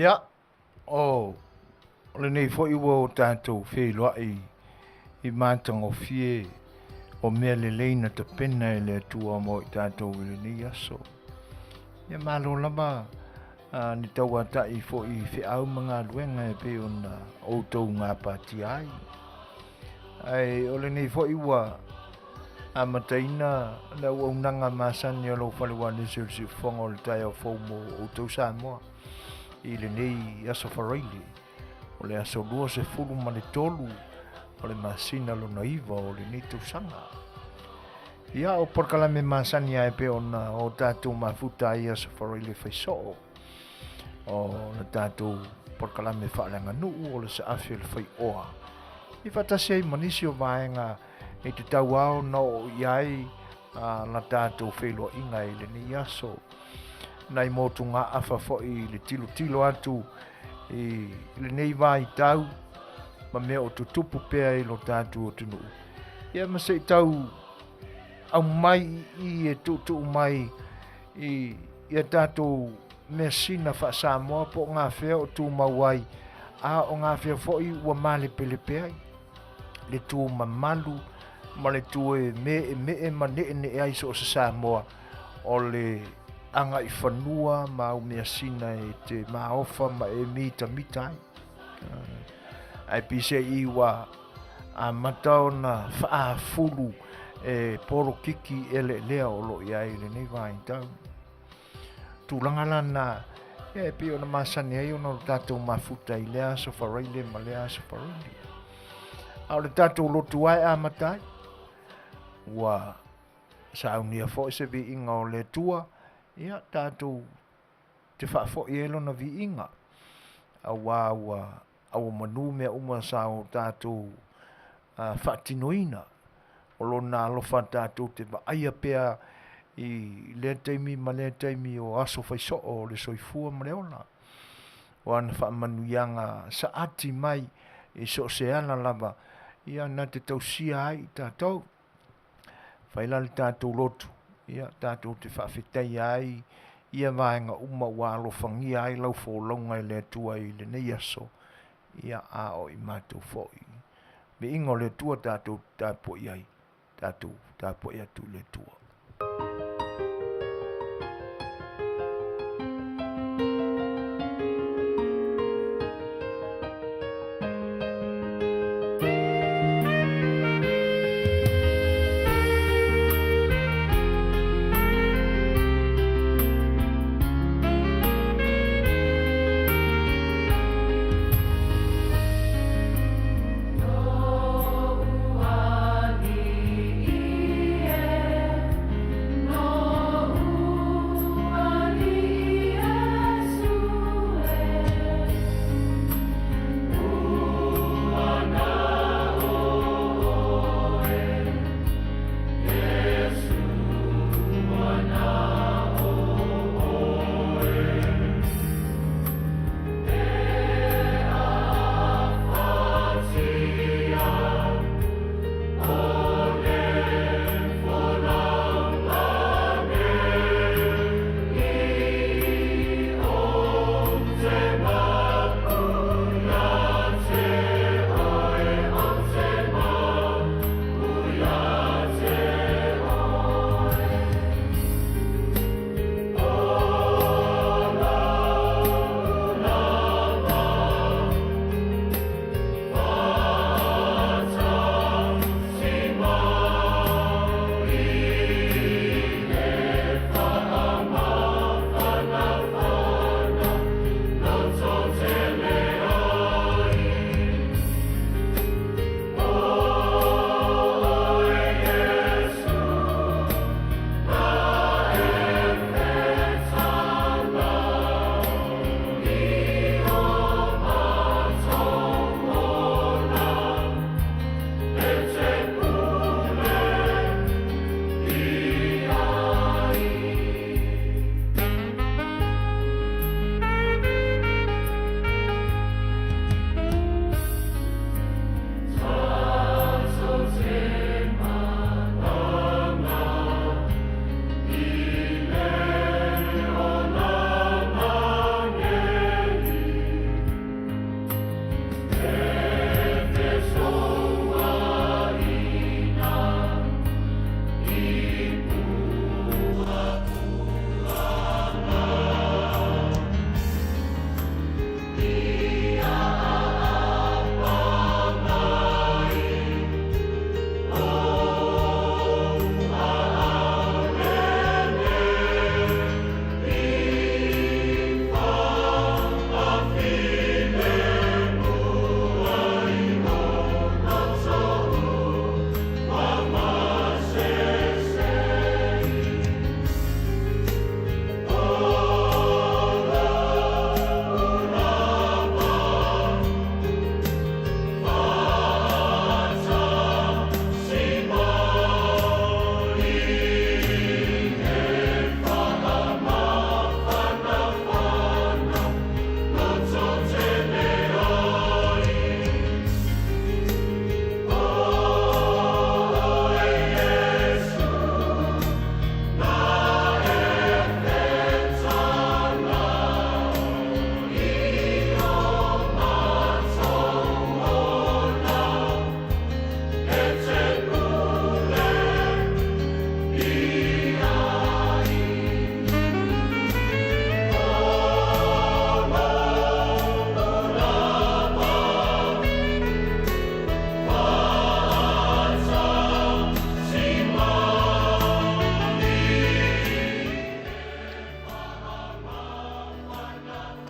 Ia, o lenei foi ua o tatou feiloai i matagofie o mea lelei na tapena e le Atua mo i tatou i lenei aso. Ia malo lava le tauata'i foi i feau ma galuega e pei ona outou gapatia ai. Ae o lenei foi ua amataina le auaunaga masani a lou fale ualesi o le Siufofoga o le taeao fou mo outou Samoa i lenei aso Faraile o le aso 23 o le masina lona 9 o lenei tausaga. Ia o polokalame masani lava e pei ona o tatou mafuta ai i aso Faraile fai soo o le tatou polokalame faaleaganuu o le saafi o le faioa i faatasi ai ma nisi o vaega e tatau lava ona oo i ai la tatou feiloaiga i lenei aso. Nai motugaafa foi i le tilotilo atu i lenei vaitau ma mea o tutupu pea i lo tatou atunuu. Ia ma se i tau aumai i i e tuutuu mai i a tatou measina faa-Samoa po o gafea o tumau ai, a o gafea foi ua malepelepe ai le tu mamalu ma le tu e meemee ma neenee ai so o se Samoa o le agaifanua ma au measina e te maofa ma e mitamita ai. Ae peiseai ua amata ona faaafulu e polokiki eleelea o lo o i ai i lenei vaitau. Tulaga la na, ia e pei ona masani ai ona o tatou mafuta i lea aso Faraile ma lea aso Faraile. A o le tatou lotu lava e amata ai, ua saunia foi se viiga o le Atua, ia tatou te faafoi ai lona viiga, auā ua auomanu mea uma sa o tatou faatinoina. O lona alofa tatou te vaaia pea i lea taimi ma lea taimi o aso fai soo o le soifua ma le ola. O ana faamanuiaga saati mai i so o se ala lava, ia na te tausia ai i tatou. Fai la le tatou lotu, ia tatou te faafetaia ai ia vaega uma ua alofagia ai lau folauga e le Atua i lenei aso, ia a o i matou foi. Viiga o le Atua tatou te tapuai ai, tatou tapuai atu i le Atua.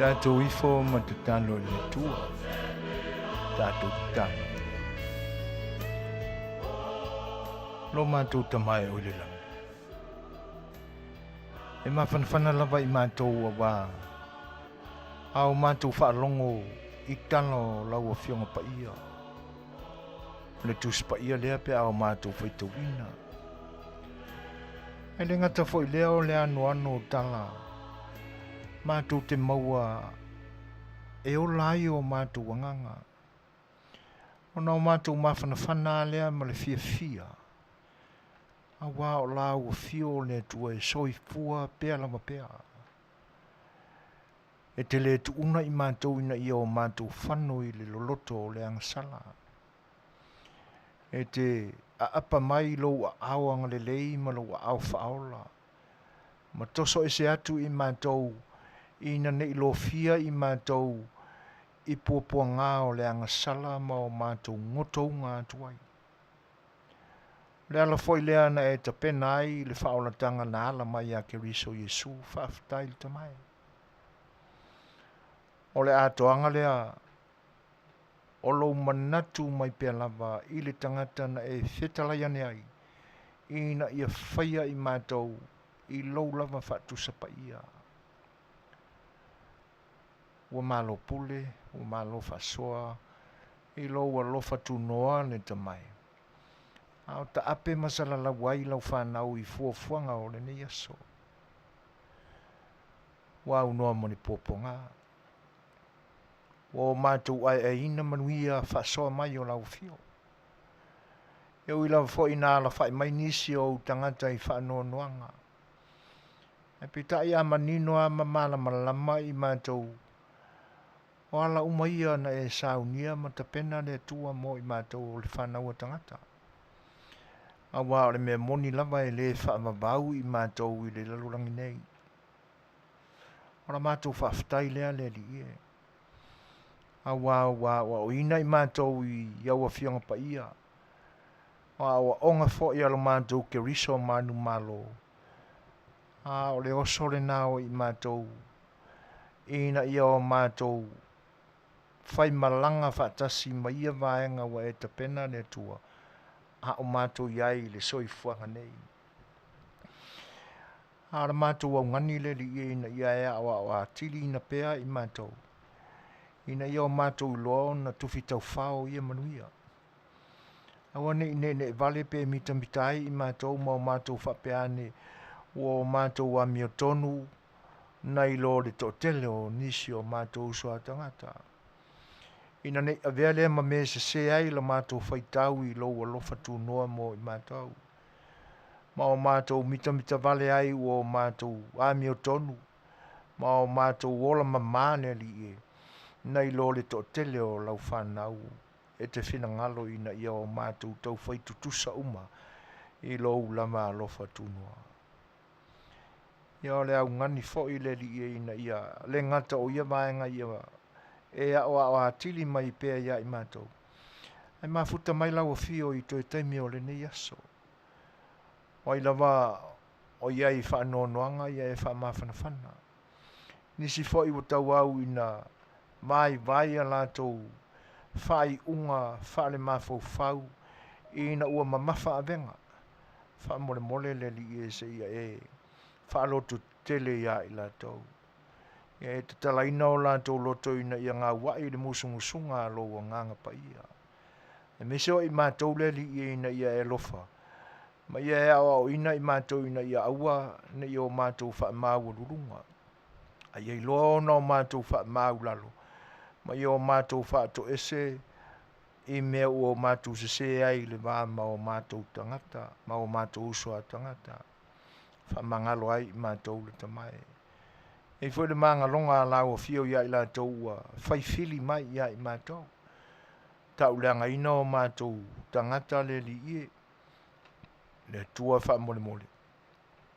Tatou ifo ma tatalo i le Atua. Tatou tatalo. Lo matou Tama e oi le lagi. E mafanafana lava i matou auā a o matou faalogo i tala o lau Afioga Paia. O le Tusi Paia lea pe a o matou faitauina. E le gata foi lea o le anoano o tala matou te maua e ola ai o matou agaga. Ona o matou mafanafana lava lea ma le fiafia, auā o lau afio o le Atua e soifua pea lava pea. E te le tuuna i matou ina ia o matou fano i le loloto o le agasala. E te aapa mai lou aao agalelei ma lou aao faaola, ma toso ese atu i matou ina ne i lofia i matou i puapuagā o le agasala ma o matou gotouga atu ai. O le ala foi lea na e tapena ai le faaolataga na ala mai ia Keriso Iesu, faafetai le Tama e. O le atoaga lea o lou manatu mai pea lava i le tagata na e fetalai ane ai, ina ia faia i matou i lou lava faatusa paia. Ua malo pule, ua malo faasoa i lou alofa tunoa le Tama e. A o taape ma salalau ai lau fanau i fuafuaga o lenei aso. Ua aunoa ma ni puapuaga. Ua o matou aeaeina manuia faasoa mai o lau afio. E ui lava foi ina alafai mai nisi o ou tagata i faanoanoaga, ae peitai a manino lava ma malamalama i matou, o ala uma ia na e saunia ma tapena le Atua mo i matou o le fanau a tagata. Aua o le mea moni lava e le faavavau i matou i le lalolagi nei. O la matou faafetai lea le Alii e. Auā ua aoaoina i matou i au Afioga Paia, o aoaoga foi a lo matou Keriso manumalo, a o le oso lena o i matou ina ia o matou faimalaga faatasi ma ia vaega ua e tapena le Atua a o matou i ai i le soifuaga nei. A o le matou augani le Alii ina ia e aoao atili ina pea i matou, ina ia o matou iloa ona tufi taufao ia manuia. Aua ne i ne'ene'e vale pe mitamita ai i matou ma o matou faapea ane ua o matou amiotonu nai lo le toatele o nisi o matou uso a tagata. Ina ne i avea lea ma mea e sesē ai la matou faitau i lou alofa tunoa mo i matou, ma o matou mitamita vale ai ua o matou amiotonu ma o matou ola mamā le Alii e, nai lo le toatele o lau fanau e te finagalo ina ia o matou taufai tutusa uma i lou lava alofa tunoa. Ia o le augani foi le Alii e ina ia le gata o ia vaega ia e aoao atili mai pea ia i matou, ae mafuta mai lau afio i toe taimi o lenei aso. O ai lava o i ai i faanoanoaga ia e faamafanafana. Nisi foi ua tauau ina vaivai a latou faaiuga faalemafaufau ina ua mamafa avega. Faamolemole le Alii e seia e faalototetele ia i latou. Ia e tatalaina o latou loto ina ia gauai i le musumusuga a lou Agaga Paia. Aemaise o i matou le Alii ina ia e alofa ma ia e aoaoina i matou ina ia aua ne i o matou faamaualuluga, a ia iloa ona o matou faamaulalo ma ia o matou faatoese i mea ua o matou sesē ai i le va ma o matou tagata ma o matou uso a tagata. Faamagalo ai i matou le Tama e. E i ai foi le magaloga a lau afio ia i latou ua faifili mai ia i matou, tauleagaina o matou tagata le Alii e, le Atua faamolemole,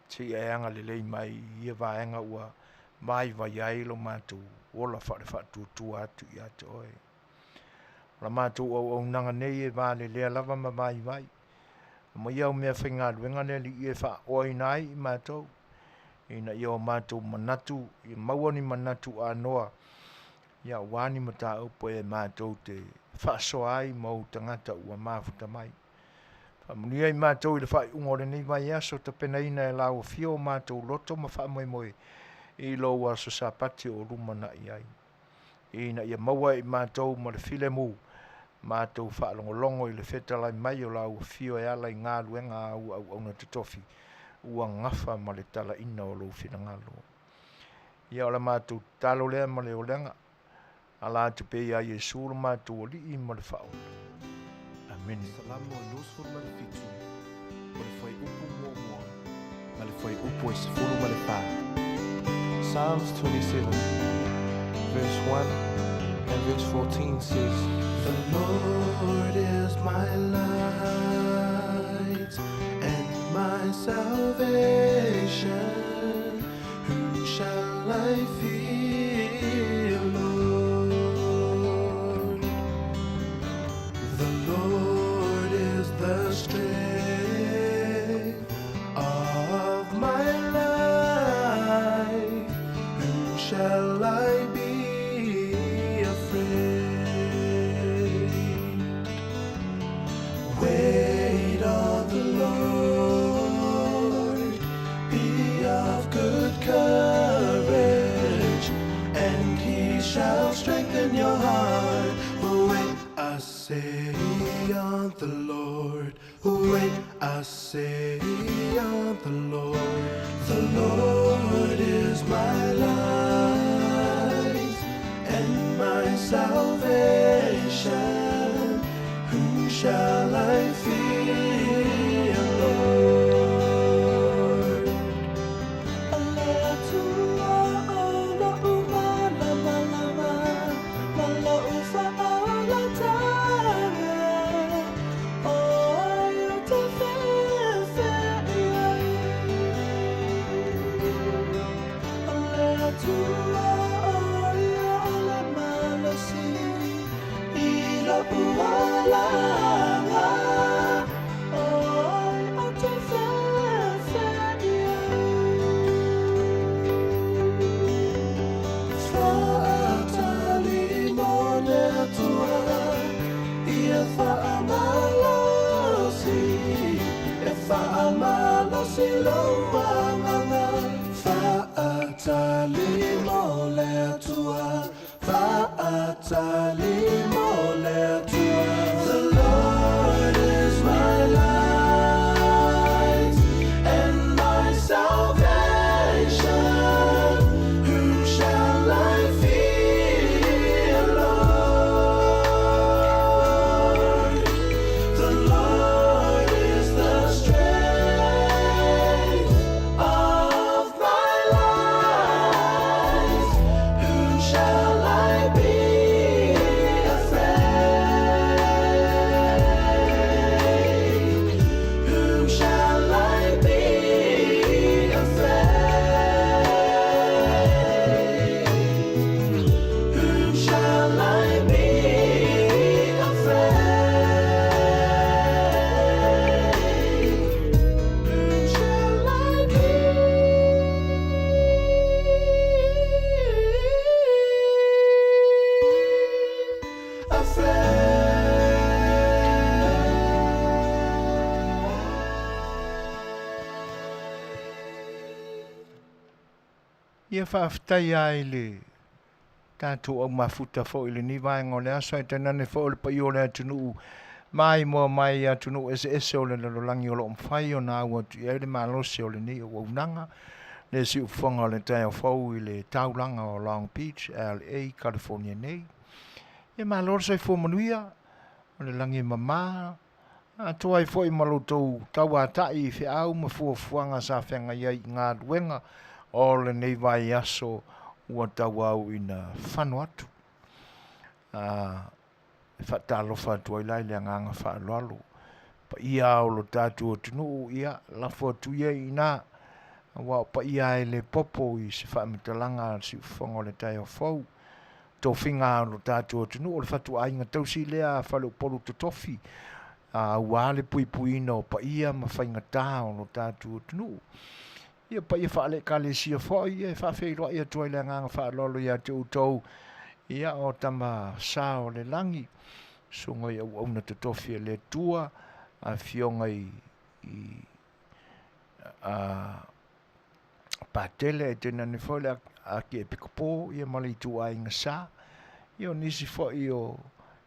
seia e agalelei mai i ia vaega ua vaivai ai lo matou ola faale-faatuatua atu ia te oe. O la matou auaunaga nei e valelea lava ma vaivai. Aumaia au meafaigaluega le Alii e faaoaina ai i matou. ina ia o matou manatu, ia maua ni manatu anoa, ia aua ni mataupu e matou te faasoa ai ma ou tagata ua mafuta mai. Faamanuia i matou i le faaiuga o lenei vaiaso, tapenaina e lau Afio o matou loto ma faamoemoe i lou aso Sapati o lumanai ai, ina ia maua e i matou ma le filemu matou faalogologo i le fetalai mai o lau Afio e ala i galuega a au auauna totofi ua gafa ma le talaina o lou finagalo. Ia o le matou tatalo lea ma le olega, ala atu pea ia Iesu lo matou Alii ma le Faaola. Amene. Salamo 27, o le fuaiupu muamua ma le fuaiupu e 14. Psalms 27, verse 1 and verse 14 says, The Lord is my light and my salvation. Whom shall I fear, Lord? The Lord is the strength of my life. Whom shall I be afraid? Wait on the Lord, be of good courage, and he shall strengthen your heart. Wait, I say on the Lord. Wait, I say on the Lord. The Lord is my light and my salvation. Whom shall I fear, Lord? O le Atua o loʻu mālamalama, ma loʻu faaolataga, ʻo ai ou te feafea i ai? O le Atua ʻo ia o le malosi i loʻu olaga, ʻo ai ou te feafea i ai? Faatali mo le Atua, ia faamalosi, e faamalosi lou agaga. Faatali mo le Atua, faatali mo le Atua. The Lord is my light and my salvation. Whom shall I fear, Lord? The Lord is the strength of my life. Whom shall I be afraid? Whom shall I be afraid? Whom shall I be afraid? Whom shall I be afraid? Ia faafetai lava i le tatou au mafuta foi i lenei vaega o le aso, ae tainane foi o le paia o le atunuu maimoa mai i atunuu eseese o le lalolagi o lo o mafai ona au atu i ai le malosi o lenei auaunaga, le siufofoga o le taeao fou i le taulaga o Long Beach, LA, California nei. Ia malo le soifua manuia, o le lagi e mama, atoa ai foi ma lo outou tauatai i feau ma fuafuaga sa feagai ai i galuega o lenei vaiaso ua tauau ina fano atu. E faatalofa atu ai la i le agaga faaaloalo. Paia o lo tatou atunuu, ia, lafo atu ia i ina, aua o paia e le popo i se faamatalaga a le siufofoga o le taeao fou. Tofiga o lo tatou atunuu, o le fatuaiga tausi lea a Faleupolu Totofi, aua le puipuiina o paia ma faigata o lo tatou atunuu. Ia paia faale-Ekalesia foi ia e faafeiloai atu ai le agaga faaaloalo ia te outou, ia o tama sa o le lagi, susuga i auauna totofi a le Atua, afioga i a Patele ae tainane foi le Akiepikopo ia ma le ituaiga sa. Ia o nisi foi o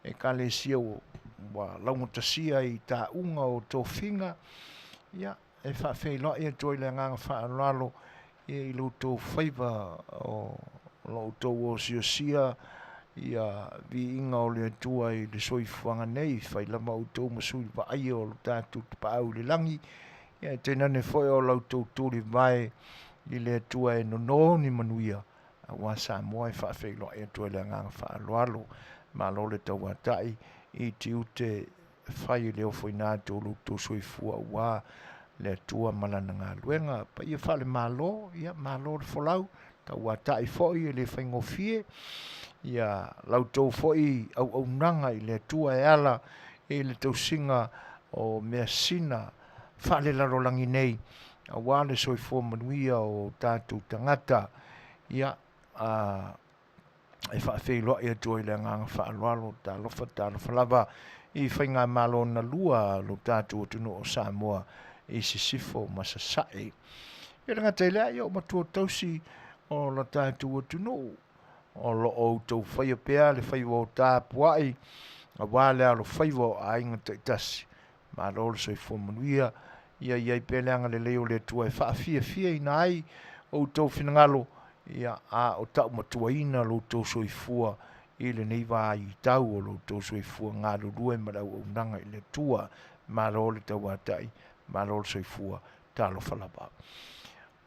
Ekalesia ua laugatasia i tauga o tofiga, ia e faafeiloai atu ai le agaga faaaloalo i lo outou faiva o lo outou osiosia ia viiga o le Atua i le soifuaga nei, fai lava outou ma sui vaaia o lo tatou Tapaau i le lagi, ia tainane foi o la outou tulivae i le Atua e nono ni manuia aua Samoa. E faafeiloai atu ai le agaga faaaloalo. Malo le tauatai i tiute fai e le ofoina atu o lo outou soifua aua le Atua ma lana galuega. Paia faale-Malo, ia malo le folau, tauatai foi e le faigofie ia la outou foi auaunaga i le Atua e ala i le tausiga o measina faalelalolagi nei aua le soifua manuia o tatou tagata. Ia e faafeiloai atu ai le agaga faaaloalo. Talofa, talofa lava i faigamalo na lua a lo tatou atunuu o Samoa i sisifo ma sasae. E le gata i lea, ia o matua tausi o lo tatou atunuu o lo o outou faia pea le faiva o tapuai aua le alofaiva o aiga taitasi. Malo le soifua manuia, ia i ai pea le agalelei o le Atua e faafiafiaina ai outou finagalo, ia a o taumatuaina lo outou soifua i lenei vaitau o lo outou soifua galulue ma le auaunaga i le Atua. Malo le tauatai, malo le soifua, talofa lava.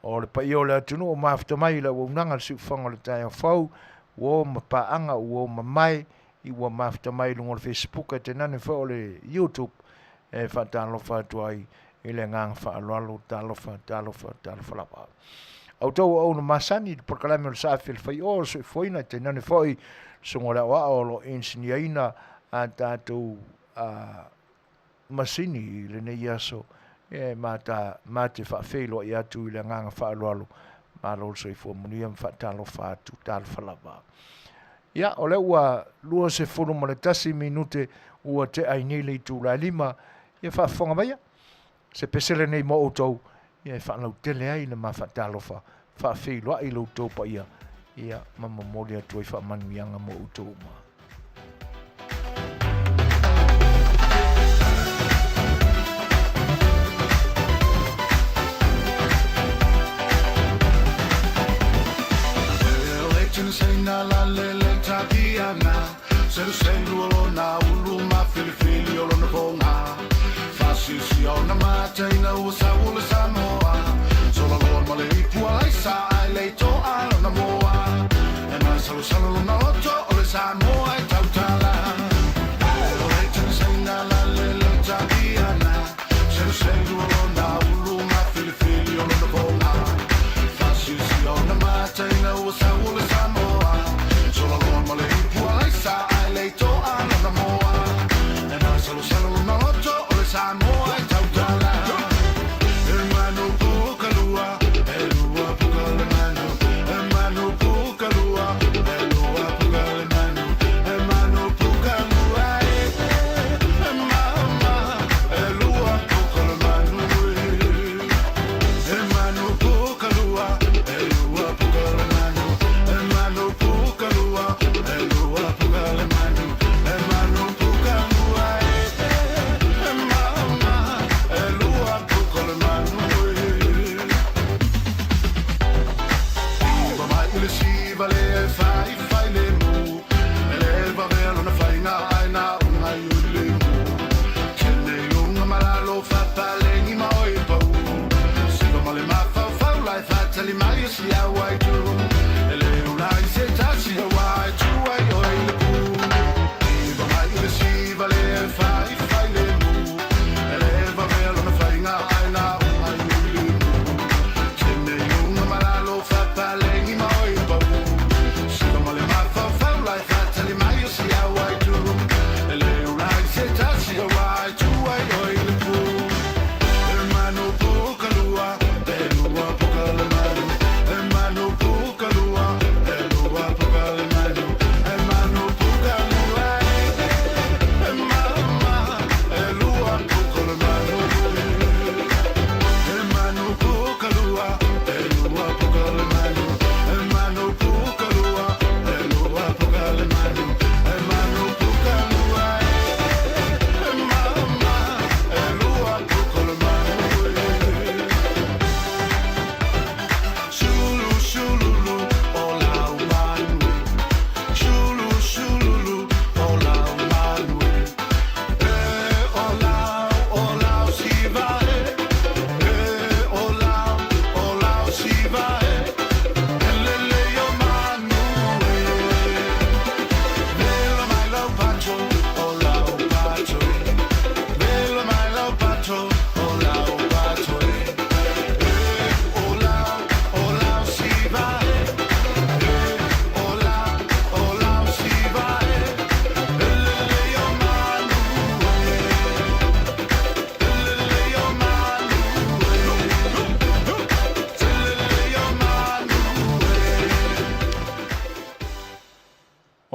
O le paia o le atunuu o mafuta mai i le auaunaga le siufofoga o le taeao fou, uo ma paaga, uo mamae, i ua mafuta mai i luga o le Facebook ae tainane foi o le YouTube, e faatalofa atu ai i le agaga faaaloalo. Talofa, talofa, talofa lava. A outou auauna masani i le polokalame o le Saafi a le Fai'o o le Soifuaina, tainane foi susuga o le Aoao o lo o inisiniaina a tatou masini i lenei aso, e mata ma te faafeiloai atu i le agaga faaaloalo. Malo le soifua manuia ma faatalofa atu, talofa lava. Ia, o lea ua 21 minute ua tea ai nei le itula e 5, ia faafofoga maia se pese lenei mo outou, ia e faalautele ai le ma faatalofa, faafeiloai i lo outou paia, ia ma momoli atu ai faamanuiaga mo outou uma.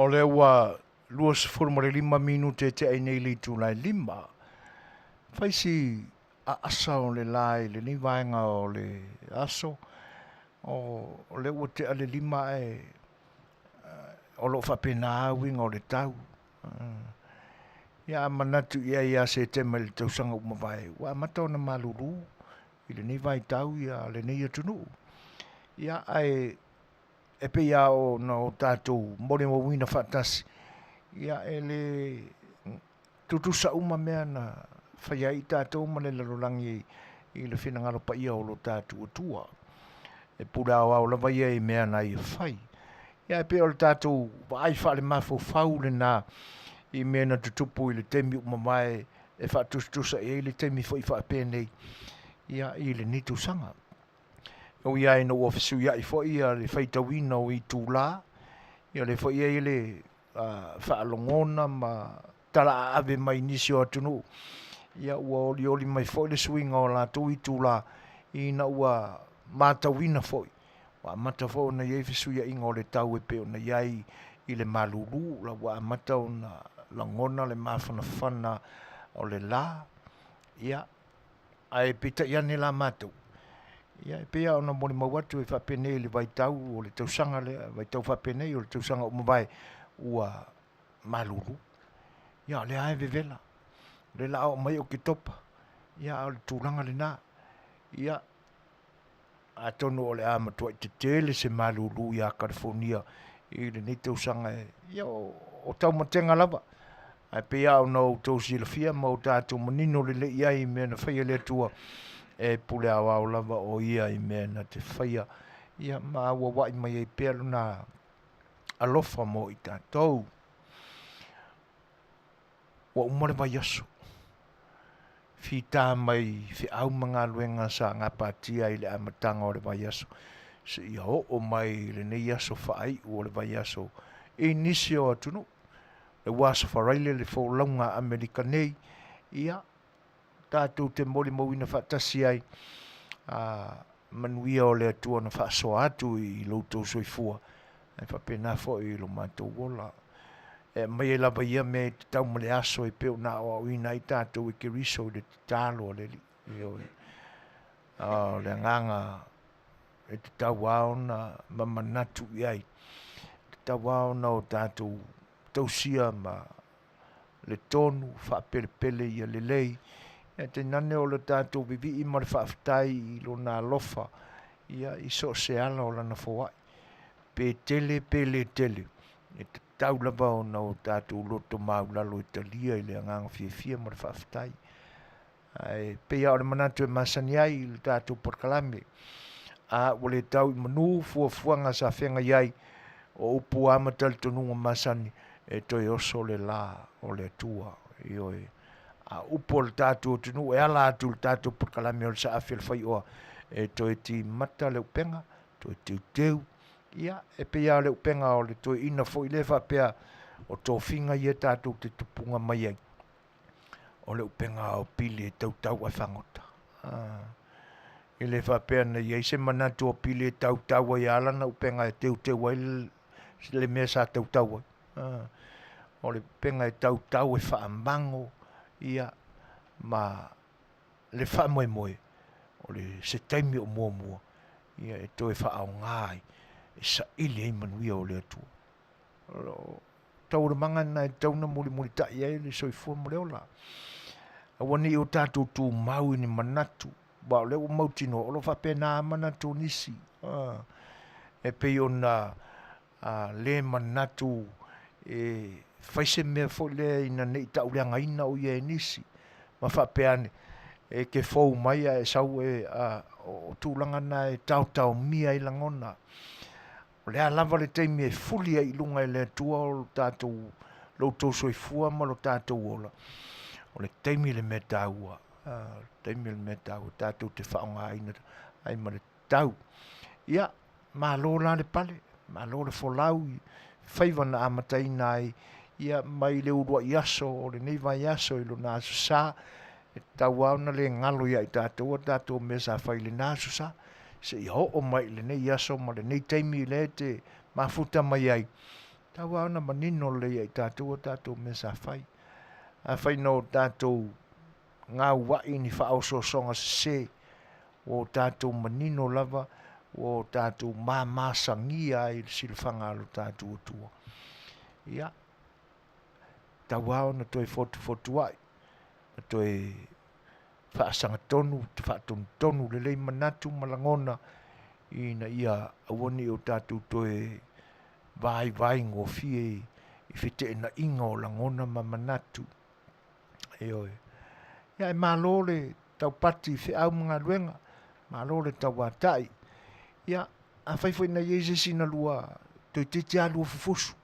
O lea ua 25 minute e tea ai nei le itula e 5. Fai si aasa o le la i lenei vaega o le aso, o lea ua tea le 5 ae o lo o faapena uiga o le tau. Ia a manatu i ai ia Setema i le tausaga ua mavae, ua amata ona malulu i lenei vaitau ia lenei atunuu. Ia ae e pei lava ona o tatou molimauina faatasi, ia e le tutusa uma mea na faia ai tatou ma le lalolagi i le finagalo paia o lo tatou Atua. E pule aoao lava ia i mea na ia fai. Ia ae pei o le tatou vaai faalemafaufau lena i mea na tutupu i le taimi ua mavae e faatusatusa i ai le taimi foi faapenei ia i lenei tausaga. E ui lava ina ua fesuiai foi ia le faitauina o itula, ia o lea foi e i ai le faalogona ma tala aave mai nisi o atunuu, ia ua olioli mai foi le suiga o latou itula ina ua matauina foi ua amata foi ona i ai fesuiaiga o le tau e pei ona i ai i le malulu, la ua amata ona lagona le mafanafana o le la, ia ae peitai ane la matou, ia e pei lava ona molimau atu e faapenei i le vaitau o le tausaga lea, vaitau faapenei o le tausaga ua mavae, ua malulu. Ia o lea lava e vevela, o lea o le a oo mai Oketopa, ia a o le tulaga lena. Ia atonu o le a matuai tetele se malulu ia Kalifonia i lenei tausaga e, ia o taumatega lava. Ae pei lava ona outou silafia ma o tatou manino lelei i ai i mea na faia e le Atua, e pule aoao lava o Ia i mea na te faia, ia ma auauai mai ai pea Lona alofa mo i tatou. Ua uma le vaiaso, fita mai feau ma galuega sa gapatia i le amataga o le vaiaso seia oo mai i lenei aso faaiu o le vaiaso i nisi o atunuu. Ua aso Faraile le folauga a Amerika nei, ia tatou te molimauina faatasi ai a manuia o le Atua na faasoa atu i lo outou soifua ae faapena foi i lo matou ola. E aumai ai lava ia mea e tatau ma le aso e pei ona aoaoina ai tatou e Keriso i le tatalo a le Alii. Ioe. O le agaga e tatau lava ona manatu i ai, e tatau lava ona o tatou tausia ma le tonu, faapelepele ia lelei, ae tainane o le tatou vivii ma le faafetai i Lona alofa ia i so o se ala o Lana foai, pe tele pe le tele, e tatau lava ona o tatou loto maualalo e talia i le agaga fiafia ma le faafetai. Ae pei lava o le manatu e masani ai i le tatou polokalame, a ua le tau i manu fuafuaga sa feagai ai, o upu lava ma talitonuga masani, e toe oso le la o le Atua. Ioe. A o upu a le tatou atunuu e ala atu i le tatou polokalame o le Saafi o le Faioa, e toe timata le upega, toe teuteu, ia, e pei lava o le upega o le toeaina foi lea faapea o tofiga ia tatou te tupuga mai ai, o le upega o pili e tautau ae fagota. E le faapea na i ai se manatu o Pili e tautau ai lava lana upega e teuteu ai le mea sa tautau ai. O le upega e tautau e faamago ia ma le faamoemoe o le se taimi o muamua ia e toe faaaoga ai e saili ai manuia o le Atua. O taualumaga na e tatau ona mulimulitai ai le soifua ma le ola. Aua ne i o tatou tumau i ni manatu, aua o lea ua mautinoa o lo o faapena lava manatu o nisi. E pei ona le manatu e fai se mea foi lea ina ne i tauleagaina o ia e nisi, ma faapea ane, e te fou mai ae sau e, o tulaga na e taotaomia ai lagona. O le a lava le taimi e fuli ai i luga e le Atua o lo tatou, lo outou soifua ma lo tatou ola, o le taimi le mea taua, o le taimi le mea taua tatou te faaaogaina ai ma le tatau. Ia, malo la le pale, malo le folau i faiva na amataina ai, ia, mai le uluai aso o lenei vaiaso i lona Aso Sa, e tatau lava ona le galo ia i tatou a tatou mea sa fai i lena Aso Sa, seia oo mai i lenei aso ma lenei taimi lea e te mafuta mai ai. Tau lava ona manino lelei ia i tatou a tatou mea sa fai. Afai na o tatou gauai i ni faaosoosoga sese, ua o tatou manino lava, ua o tatou mamasagia ai i le silafaga a lo tatou Atua. Ia, tau lava ona toe fotufotuai, ma toe faasagatonu, faatonutonu lelei manatu ma lagona, ina ia aua ne i o tatou toe vaivaigofie i feteenaiga o lagona ma manatu. Ioe. Ia ae malo le taupati i feau ma galuega, malo le tauatai. Ia, afai foi na i ai se isi na lua toeitiiti lava lua fufusu,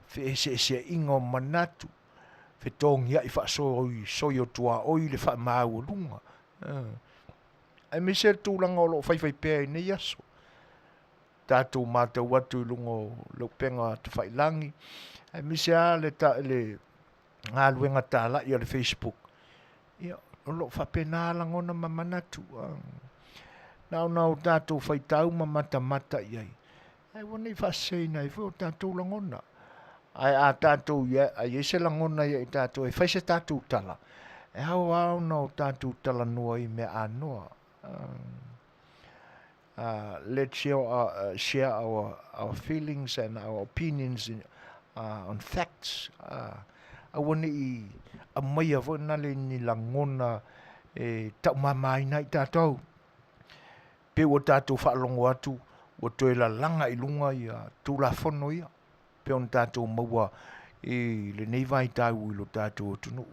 feeseeseaiga o manatu, fetogiai faasoisoi o tuaoi le faamaualuga, aemaise le tulaga o lo o faifai pea i nei aso. Tatou matau atu i luga o le upega tafailagi, aemaise lava le, le galuega talai a le Facebook, ia, o lo o faapena lagona ma manatu. Na ona o tatou faitau ma matamata i ai, ae aua ne i faaseseina ai foi o tatou lagona. Ae a tatou i ai se lagona ia i tatou e fai se tatou tala, e ao lava ona o tatou talanoa i mea anoa. Let's share our, share our, our feelings and our opinions in, on facts. Aua ne i aumaia foi na le ni lagona e taumamaina ai tatou. Pei ua tatou faalogo atu ua toe lalaga i luga ia Tulafono ia pei ona tatou maua i lenei vaitau i lo tatou atunuu.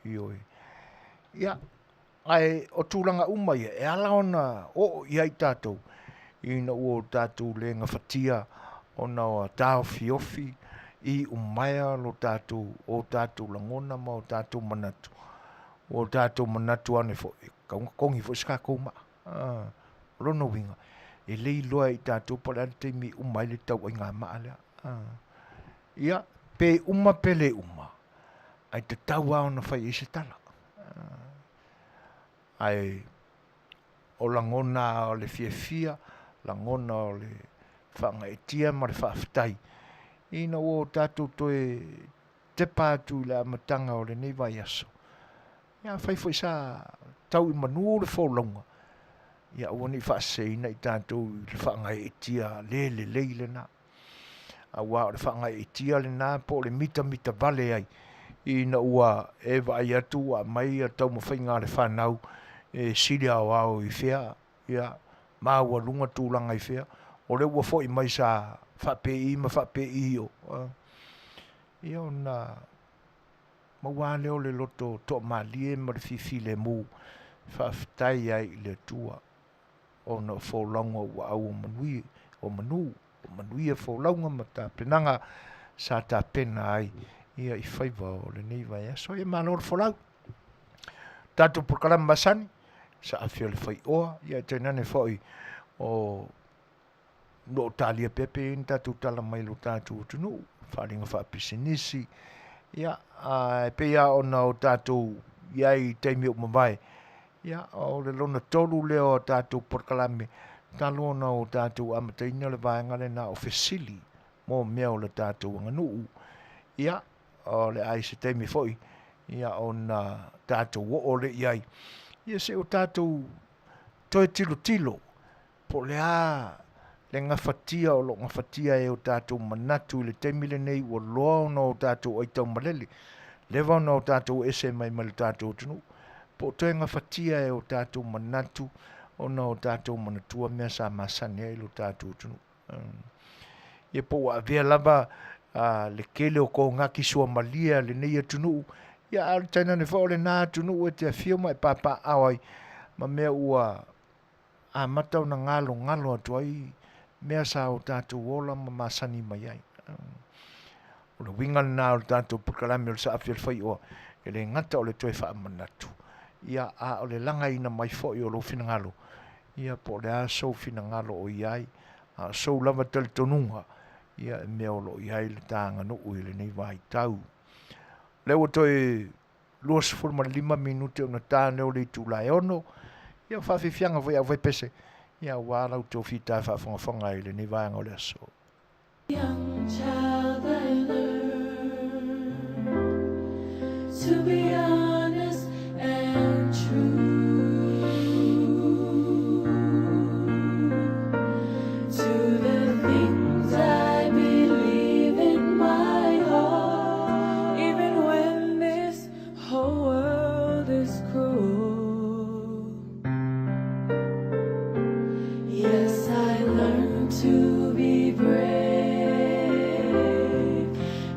Ioe. Ia, ae o tulaga uma ia e ala ona oo i ai tatou ina ua o tatou le gafatia ona taofiofi iumaea lo tatou o tatou lagona ma o tatou manatu ua o tatou manatu ane foi e tatau ona togi foi se tatou maa. O lona uiga e le iloa e i tatou po o le a le taimi e uma ai le tauaiga maa lea. Ia, pe uma pe le uma, ae tatau lava ona fai i ai se tala. Ae o lagona o le fiafia, lagona o le faagaeetia ma le faafetai ina ua o tatou toe tepa atu i le amataga o lenei vaiaso, ia afai foi sa tau i manu le folauga, ia aua ne i faaseseina i tatou i le faagaeetia le lelei lena. Aua o le faagaeetia lena po o le mitamitavale ai ina ua e vaai atu ua aumai taumafaiga a le fanau e sili aoao i fea, ia, maualuga tulaga i fea, o lea ua foi mai sa faapei ma faapei o, ia ona maua lava lea o le loto toamalie ma le fifilemu e faafetai ai i le Atua ona o folauga ua auomanu, o manu, o manuia folauga ma tapenaga sa tapena ai ia i faiva o lenei vaiaso. Ia malo le folau. Tatou polokalame masani, saafi o le faioa, ia tainane foi o lo o talia pea pe i ai ni tatou tala mai lo tatou atunuu, faaaliga faapisinisi, ia, a e pei lava ona o tatou i ai i taimi ua mavae, ia, o le lona tolu lea o tatou polokalame talu ona o tatou amataina le vaega lena o fesili mo mea o le tatou aganuu. Ia, o le a i se taimi foi, ia, ona tatou oo lea i ai, ia se i o tatou toe tilotilo Po o le a le gafatia o lo o gafatia e o tatou manatu i le taimi lenei ua loa ona o tatou aitaumalele, leva ona o tatou ese mai ma le tatou atunuu, po o toe gafatia e o tatou manatu ona o tatou manatua mea sa masani ai lo tatou atunuu. Ia po ua avea lava le tele o konati suamalie a lenei atunuu, ia a o le tainane foi o lena atunuu e te afio ma e papaaao ai ma mea ua amata ona galogalo atu ai mea sa o tatou ola ma masani mai ai. O le uiga lena o le tatou polokalame o le Saafi o le Faioa, e le gata o le toe faamanatu, ia, a o le lagaina mai foi o lou finagalo, ia, po o le a sou finagalo o i ai, a o sou lava talitonuga, ia, e mea o lo o i ai le ta aganuu i lenei vaitau. O lea ua toe 25 minute ona ta lea o le itula e 6. Ia, o faafiafiaga foi e aufaipese, ia, aua la outou fita faafogafoga i lenei vaega o le aso. Young child I learned to be honest and true to the things I believe in my heart, even when this whole world is cruel. Yes, I learned to be brave,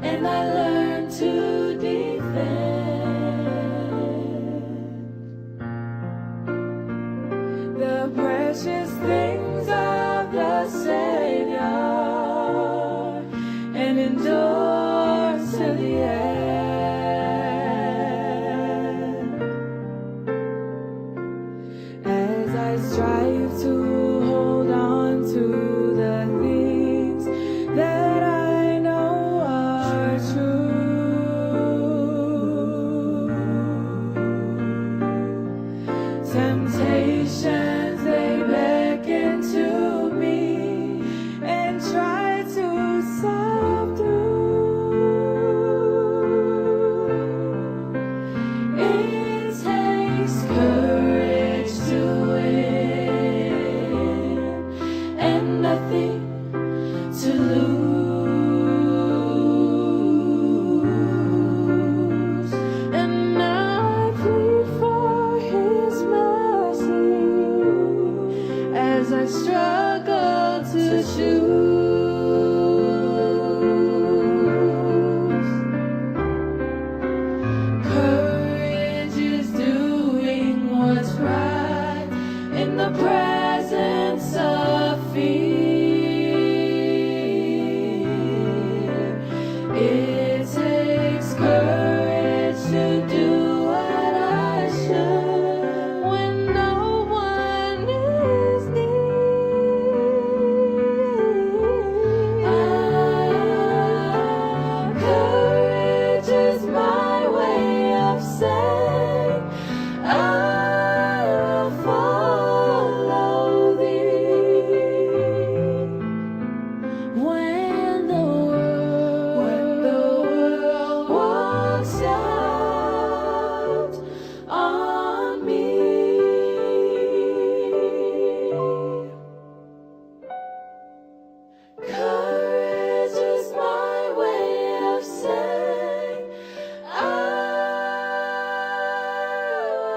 and I learned to defend the precious things of the Savior and endure to the end. As I strive to hold on to the things that I know are true, temptations they beckon to me and try to subdue. It takes courage to win and nothing to lose. And I plead for His mercy as I struggle to choose. Courage is doing what's right in the presence of fear. It takes courage to do what I should when no one is near. Ah, courage is my way of saying I will follow thee. When the world, when the world walks out on me. Courage is my way of saying I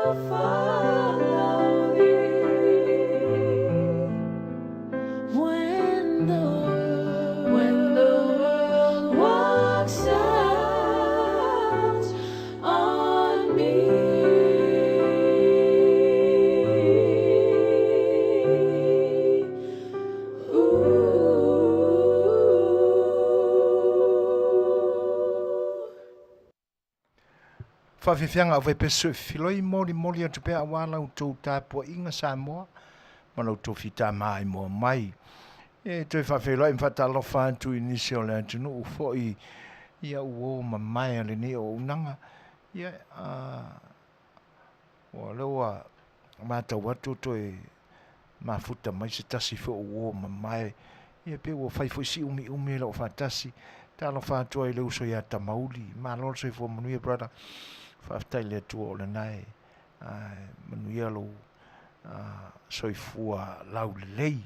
will follow thee. When the world, when the world walks out on me. Ooh. Faafiafiaga au faipesu e filoi molimoli atu pea auā la outou tapuaiga Samoa ma la outou fitamaimoa mai. E toe faafeiloai ma faatalofa atu i nisi o le atunuu foi ia ua o mamae a lenei auaunaga. Ia, ua lea ua matau atu toe mafuta mai se tasi foi o uo mamae, ia pei ua fai foi si umiumi e lou faatasi. Talofa atu ai i le uso ia Tamauli. Malo le soifua manuia brother. Faafetai i le Atua o lena e manuia lou soifua laulelei.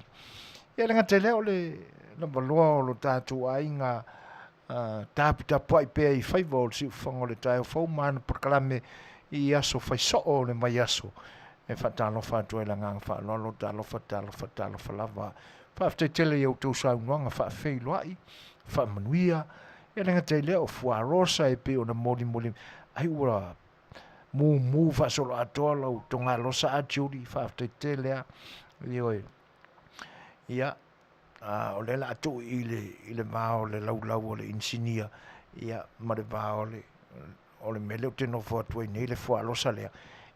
Ia le gata i lea o le lavaloa o lo tatou aiga taputapuai pea i faiva o le siufofoga o le taeao fou ma ana polokalame i aso fai soo o le vaiaso. E faatalofa atu ai i le agaga faaaloalo, talofa, talofa, talofa lava. Faafetai tele i a outou saunoaga faafeiloai, faamanuia. Ia le gata i lea o fuarosa e pei ona molimoli ai ua mumu faasoloatoa lau togalosa a Judy, faafetai tele lava. Ioe. Ia, a, o lea o le a tuu i le, i le va o le laulau o le inisinia, ia, ma le va o le, o le mea lea ou te nofo atu ai nei, le fualosa lea,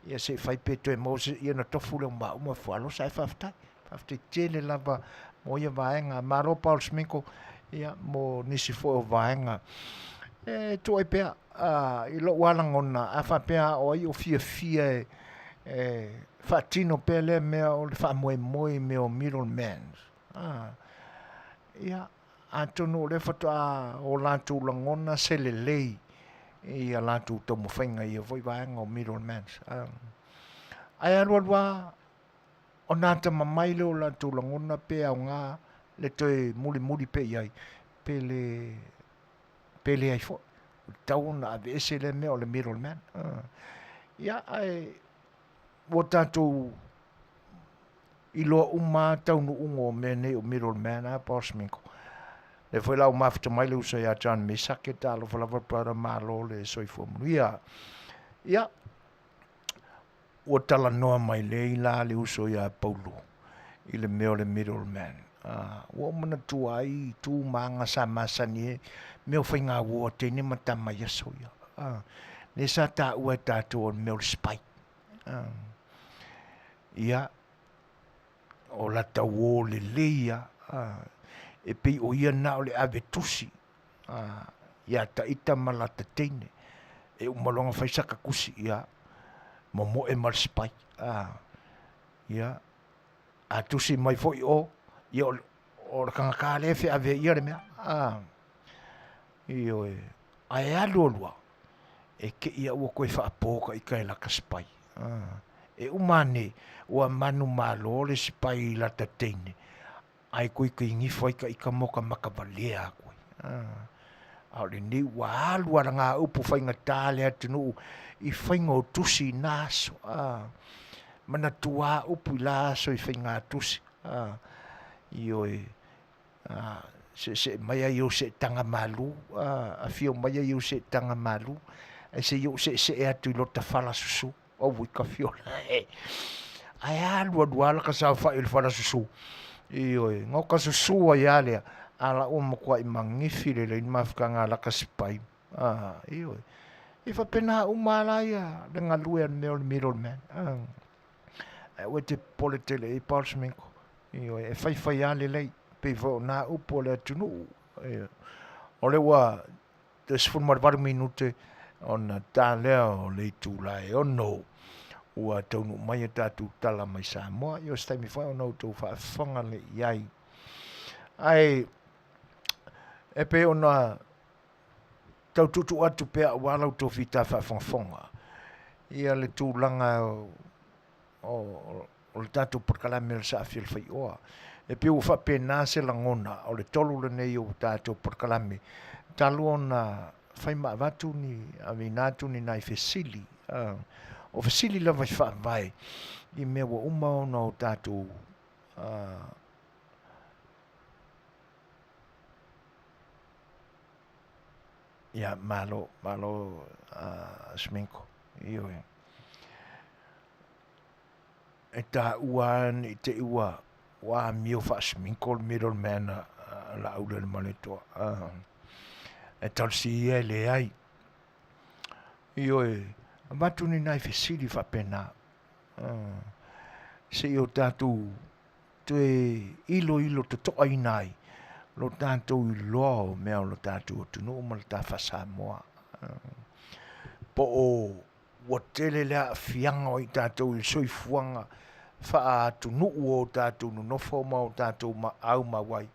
ia se i fai pe toe maua se, ia ona tofu lea o maua ma fualosa, ae faafetai, faafetai tele lava mo ia vaega. Malo Paul Sminko, ia, mo nisi foi o vaega. E tuu ai pea, a, i lou lava lagona, a faapea o ai o fiafia e, e faatino pea lea mea o le faamoemoe i mea o middle man, a, ia, Atonu o lea faatoa o latou lagona se lelei i a latou taumafaiga i ia foi vaega o middlemen. Ae alualu lava ona atamamai lea o latou lagona pe aoga le toe mulimuli pea i ai pe le pe leai foi. Ua tatau ona aveese lea mea o le middleman. Ia, ae ua tatou iloa uma lava taunuuga o mea nei o middleman a Boss Mingo. Lea foi la ua mafuta mai le uso ia John Mesake, talofa lava brother, malo le soifua manuia. Ia, ua talanoa mai lei la le uso ia Paulo i le mea o le middleman. Ua ou manatua ai tu ma aga sa masani ai mea o faiga uo a teine ma tama i aso ia. Lea sa taua e tatou o le mea o le spike. Ia, o lata uo lelei lava, e pei o ia na o le ave tusi ia ita ma lata teine. E uma loa ona fai saka tusi, ia, momoe ma le spike. Ia, a tusi mai foi o, ia o le tagata lava lea e feave ai ia le mea. Ioe. Ae alu alu lava, e te i lava ua toe faapo ta ita e lata spike. E uma ane ua manumalo le spike i lata teine, ae toe kigifo ai ta ita ma ota mata valea atu ai. A o lenei ua alu alagaupu faigata le atunuu i faiga o tusi i na aso. Manatua lava upu i la aso i faiga tusi. Ioe. Seesee maia i ou seetaga malu, afio maia i ou seetaga malu, ae se i ou seesee atu i lota fala susu. Auoi ka fiola. Ae alu alu lava lata saofai i le fala susu. Ioe, na ota susu ai lava lea, a la ua matuai manifi lelei le mafutaga a lata sipai. Ioe. E faapena uma lava la ia le galue a le mea o le middleman. Ae aua e te popole tele i ai Paul Sminko. Ioe, e faifai lava lelei, pei foi o na upu a le atunuu. O lea ua toe 18 minute ona ta lea o le itula e 6 ua taunuu mai a tatou tala mai Samoa. Ia o se taimi foi ona outou faafofoga lea i ai. Ae e pei ona tau tuutuu atu pea aua la outou fita faafogafoga ia le tulaga o le tatou polokalame o le Saafi o le Faioa. E pei ua faapena se lagona o le tolu lenei o tatou polokalame talu ona fai ma avatu ni aveina atu ni nai fesili. O fesili lava i faavae i mea ua uma ona o tatou Ia, malo, malo Sminko. Ioe. E taua lava ne i te i ua ua amio faa-Sminko le middleman a Laaulialemalietoa. E talosia ia e leai. Ioe, avatu ni nai fesili faapena. Se i o tatou toe iloilo totoaina ai lo tatou iloa o mea o lo tatou atunuu ma le ta faa-Samoa. Po o ua tele le aafiaga o i tatou i le soifuaga faaatunuu o tatou nonofo ma o tatou aumau ai.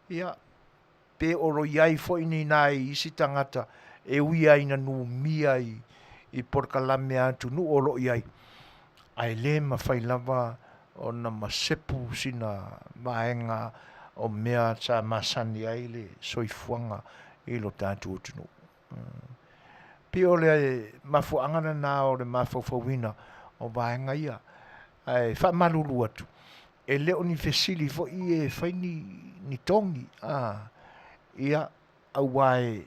Ia, pe o lo i ai foi ni nai isi tagata e ui lava ina numia i polokalame a atunuu o lo o i ai, ae le mafai lava ona masepu sina vaega o mea sa masani ai le soifuaga i lo tatou atunuu. Pei o le mafuaaga lena o le mafaufauina o vaega ia. Ae faamalulu atu, e le o ni fesili foi e fai ni togi, ia, aua e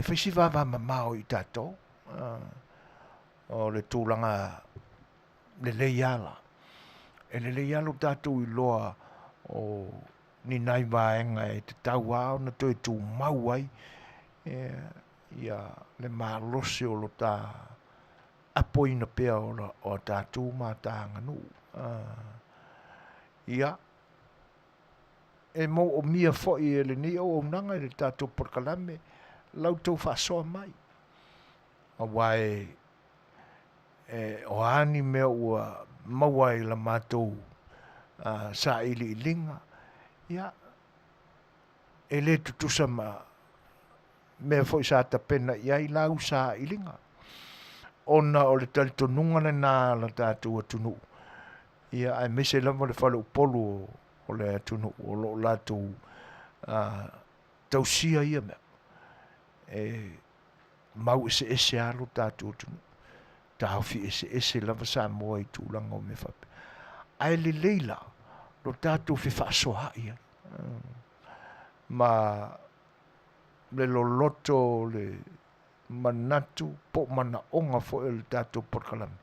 fai si vavamamao i tatou, o le tulaga lelei lava la. E lelei lava lo tatou iloa o ni nai vaega e tatau lava ona toe tumau ai ia le malosi o lo ta apoina pea o a tatou ma ta aganuu. Ia, e manaomia foi e lenei auaunaga i le tatou polokalame la outou faasoa mai, aua o a ni mea ua maua i la matou sailiiliga, ia. E lē tutusa ma mea foi sa tapena i ai lau sailiga, ona o le talitonuga lenā a le tatou atunuu, ia aemaise lava le faleupolu o le atunuu o lo o latou tausia ia mea. E mau eseese lava lo tatou atunuu, taofi eseese lava Samoa i tulaga o mea faapea. Ae lelei la lo tatou fefaasoaai ai ma le loloto o le manatu po o manaoga foi o le tatou polokalame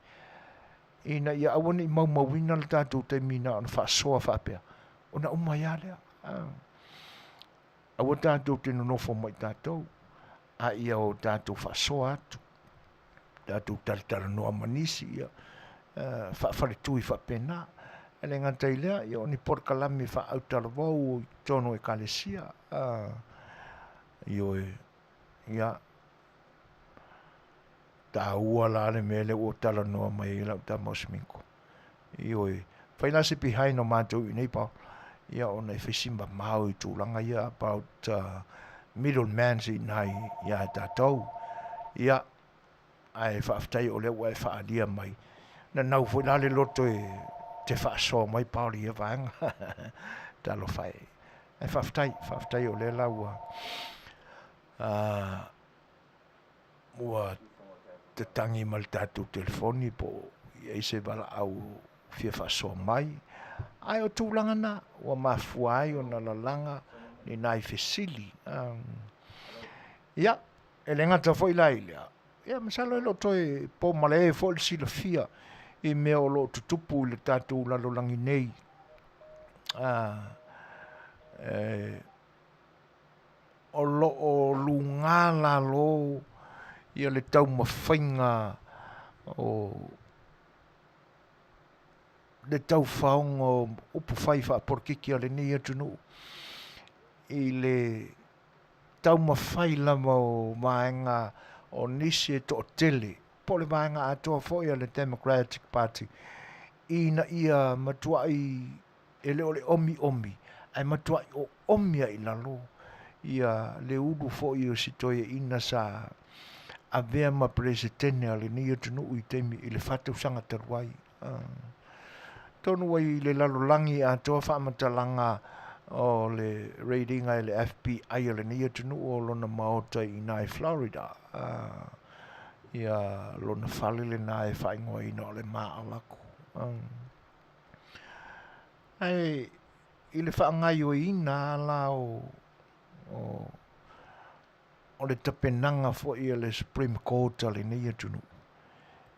ina ia aua ne i maumauina le tatou taimi na ona faasoa faapea ona uma ai lava lea. Aua tatou te nonofo ma i tatou, a ia o tatou faasoa atu, tatou talatalanoa ma nisi, ia faafaletui faapena. E le gata i lea, ia o ni polokalame faautalavou i totonu o Ekalesia, ioe, ia, taua la le mea lea ua talanoa mai ai lau tama o Sminko. Ioe, fai la se behind o matou i inei Paul, ia ona e fai si mamao i tulaga ia about middle man i ina ia tatou. Ia, ae faafetai o lea ua e faaalia mai. Nanau foi la le loto e te faasoa mai Paul i ia vaega. Talofa e. Ae faafetai, faafetai o lea la ua ua tatagi ma le tatou telefoni po o i ai se valaau fia faasoa mai. Ae o tulaga na ua mafua ai ona lalaga ni nai fesili. Ia, e le gata foi la i lea, ia masalo e le o toe po malae foi le silafia i mea o lo o tutupu i le tatou lalolagi nei. O lo o lugā lalo ia le taumafaiga o le taufaoga o upufai faapolokiki a lenei atunuu i le taumafai lava o vaega o nisi e toatele po o le vaega atoa foi a le Democratic Party ina ia matuai e le o le omiomi, ae matuai oomi lava i lalo ia le ulu foi o si toeaina sa avea ma Peresetene a lenei atunuu i taimi i le fa tausaga talu ai. Atonu ua i le lalolagi atoa faamatalaga o le raid ina e le FBI a lenei atunuu o lona maota i ina i Florida, ia lona fale lena e faaigoaina o le Mar-a-Lago. Ae i le faagaoioiina lava la o, o le tapenaga foi a le Supreme Court a lenei atunuu,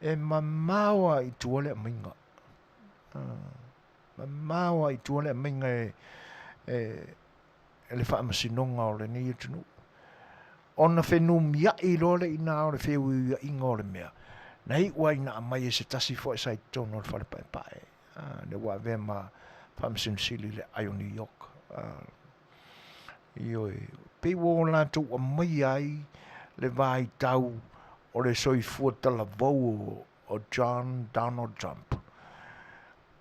e mamao lava i tua le aumaiga. Mamao lava i tua le aumaiga e, e, e le faamasinoga o lenei atunuu. Ona fenumiai loa lea i ina o le feuiuiaiga o le mea, na iu ai ina aumai e se tasi foi sa i totonu o le fale paepae, lea ua avea ma Faamasino Sili i le Aai o New York. Ioe, pei ua o latou aumaia ai le vaitau o le soifua talavou o John Donald Trump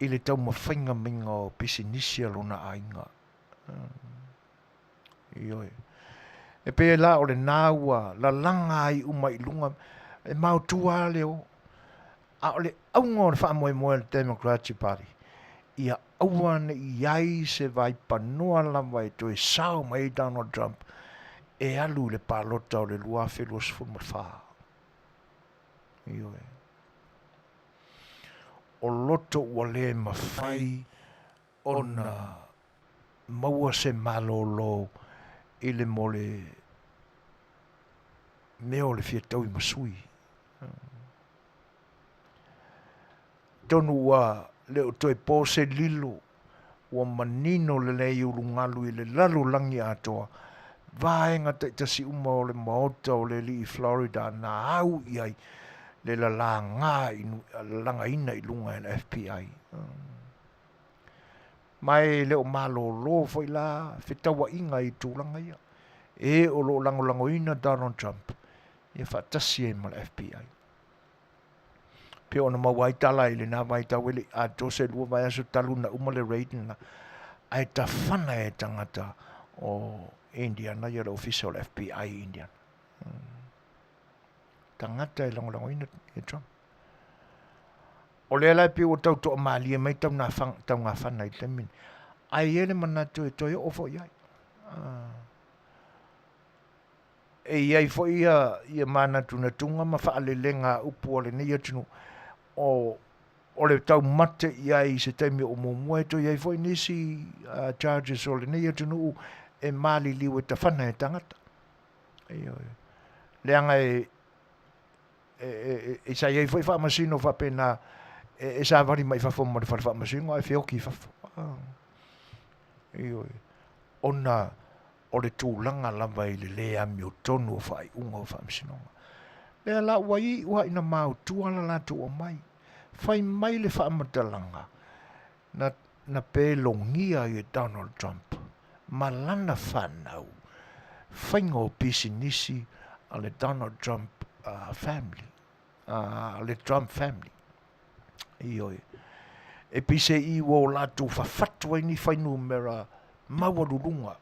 i le taumafaiga maiga o pisinisi a lona aiga. Ioe. E pei la o lena ua lalaga ai uma i luga, e maotua lava le o. A o le auga o le faamoemoe a le Democratic Party, ia aua ne i i ai se vaipanoa lava e toe sao mai ai Donald Trump e alu i le palota o le 2024. Ioe. O loto ua le mafai ona maua se malolo i le mo le mea o le fia taui ma sui. Atonu ua le o toe po se lilo, ua manino lelei ulugalu i le lalolagi atoa, vaega taitasi uma o le Maota o le Alii Florida na au i ai le lalaga lalagaina i luga e le FBI. Ma e le o malolo foi la fetauaiga i tulaga ia. E o lo o lagolagoina Donald Trump ia faatasi ai ma le FBI. Pei ona maua ai tala i lena vaitau e le i atoa se lua vaiaso talu ona uma le raid lena, ae tafana e tagata o Indiana ia le ofisa o le FBI i Indiana. Tagata e lagolagoina ia Trump. O lea la e pei ua tau toamalie mai taugafana i le taimi lenei. Ae i ai le manatu e toe oo foi i ai. E i ai foi ia manatunatuga ma faalelega a upu a lenei atunuu o o le taumate i ai i se taimi o muamua e toe i ai foi nisi charges o lenei atunuu e maliliu e tafana e tagata. Ioe. Leaga e e sa i ai foi faamasino faapena e savali mai fafo ma le fale faamasino ae feoki i fafo. Ioe. Ona o le tulaga lava i le lē amiotonu o faaiuga o faamasinoga. Lea la ua iu lava ina maotua la latou aumai. Fai mai le faamatalaga na, na pelogia ai e Donald Trump ma lana fanau faiga o pisinisi a le Donald Trump family, a le Trump family. Ioe. E peiseai ua o latou fafatu ai ni fuainumera maualuluga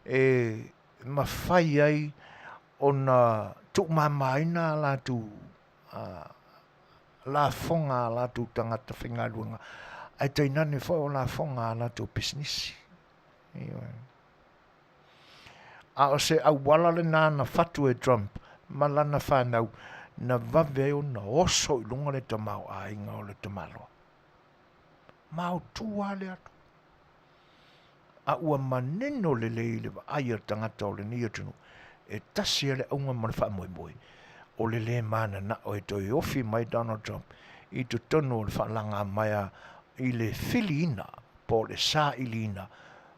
e mafai ai ona tuumamaina a latou lafoga a latou tagata faigaluega, ae tainane foi o lafoga a latou pisinisi. Ioe. A o se auala lena na fatu e Trump ma lana fanau na vave ai ona oso i luga le tamaoaiga o le tamaloa. Maotua le alu. A ua manino lelei i le vaai a le tagata o lenei atunuu, e tasi lava le auga ma le faamoemoe, o le lē mananao e toe ofi mai Donald Trump i totonu o le faalagamaea i le filiina po o le sailiina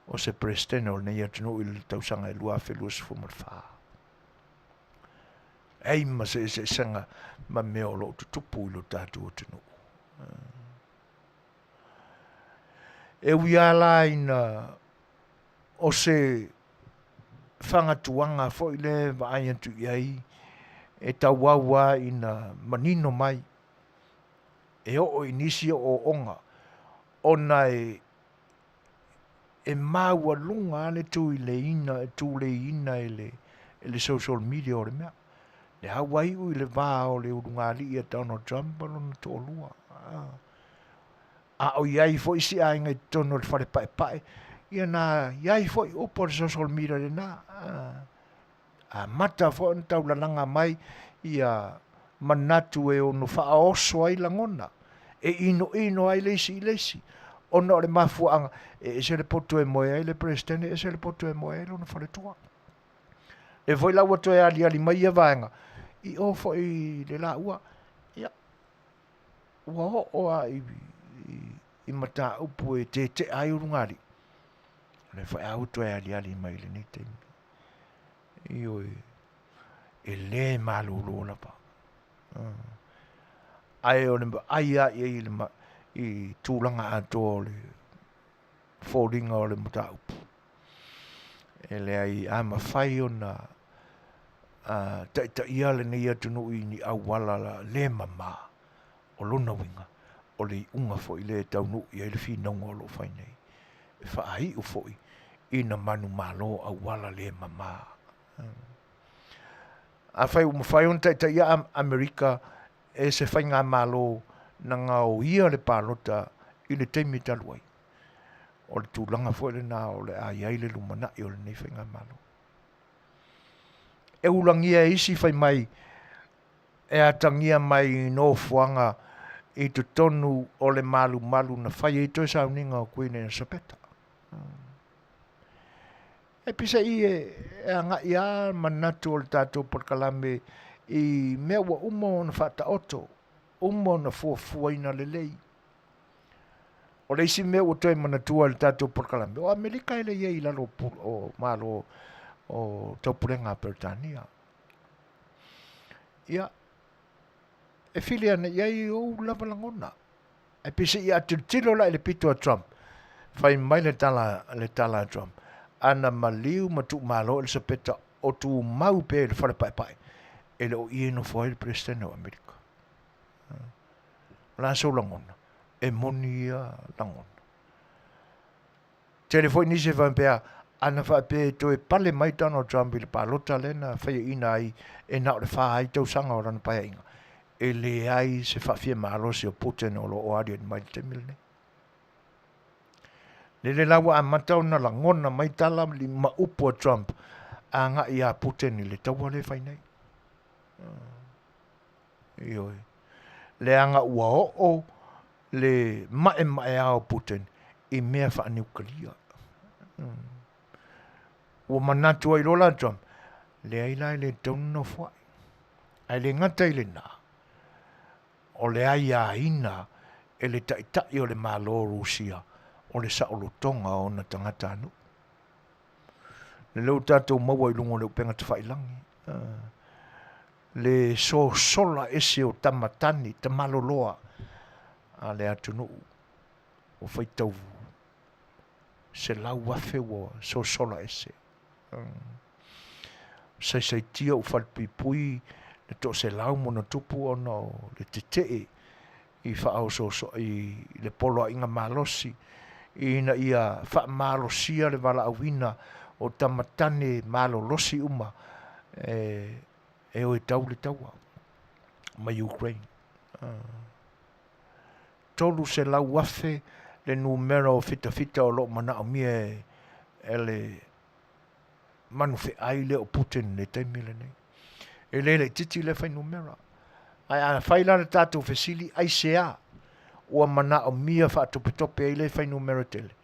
o se Peresetene o lenei atunuu i le tausaga e 2024. Leai ma se eseesega ma mea o lo o tutupu i lo tatou atunuu. E ui lava la ina o se fagatuaga foi lea e vaai atu i ai e tauau lava ina manino mai e oo i nisi ooooga ona e e maualuga lava le tuleiina e le social media o le mea. Lea ua iu i le va o le ulugalii a Donald Trump ma lona toalua. A o i ai foi si aiga i totonu o le fale paepae, ia na i ai foi upu a le social media lena. Amata foi ona taulalaga mai ia manatu e ono faaoso ai lagona, e inoino ai le isi i le isi, ona o le mafuaaga e ese le poto e moe ai le Peresetene, ese le poto e moe ai lona faletua. Lea foi la ua toe aliali mai ia vaega i o foi i le laua, ia, ua oo lava i mataupu e tetea ai ulugalii, o lea foi lava ua toe aliali mai i lenei taimi. Ioe, e lē malolo lava. Ae o le vaai lava i ai i le i tulaga atoa o le foliga o le mataupu, e leai a mafai ona taitaia lenei atunuu i ni auala le mama, o lona uiga, o le iuga foi lea e taunuu i ai le finauga o lo o fai nei, e faaiu foi ina manumalo auala le mama. Afai ua mafai ona taitaia Amerika e se faigamalo na gaoia le palota i le taimi talu ai, o le tulaga foi lena o le a i ai le lumanai o lenei faigamalo. E ulagia e isi fai mai e atagia mai i nofoaga i totonu o le malumalu na fai ai toe sauniga o Kuini Elisapeta. E pisaʻi e agai lava manatu o le tatou polokalame i mea ua uma ona faataoto, uma ona fuafuaina lelei. O le isi mea ua toe manatua i le tatou polokalame, o Amerika e le i ai i lalo o Malo o Taupulega a Peretania. Ia, e fili ane i ai ou lava lagona. Ae peiseai a tilotilo la i le pito a Trump, fai mai le tala, le tala a Trump, ana maliu ma tuumalo Elisapeta o tumau pea i le fale paepae, e le o i e nofo ai le Peresetene o Amerika. O le a sou lagona? E moni ia lagona. Tele foi nisi e faapea, Ana faapea e toe pale mai Donald Trump i le palota lea na faiaina ai e na o le fa ai tausaga o lana paeaiga, e leai se faafiamalosi o Putin o lo o aliali mai i le taimi lenei. Lele la ua amata ona lagona mai tala ma upu a Trump agai ia Putin i le taua lea e fai nei. Ioe. Leaga ua oo le maemaea o Putin i mea faaniukalia. Ua manatu ai loa la Trump, leai la e le tatau ona nofoai. Ae le gata i lena, o le aiaina e le taitai o le Malo o Rusia o le saolotoga o ona tagatanuu. Lea ua tatou maua i luga o le upega tafailagi le sosola ese o tama tane, tamaloloa a le atunuu ua faitau 100,000 ua sosola ese. Saisaitia ua falepuipui le toaselau ma ona tupu ona o le tetee i faaosoosoa i le poloaiga malosi ina ia faamalosia le valaauina o tama tane malolosi uma e o e tau le taua ma Ukraine. 300,000 le numera o fitafita o lo o manaomia e le manufeai lea o Putin i le taimi lenei. E le laitiiti lea fuainumera. Ae a fai la le tatou fesili, aisea ua manaomia faatopetope ai lea fuainumera tele?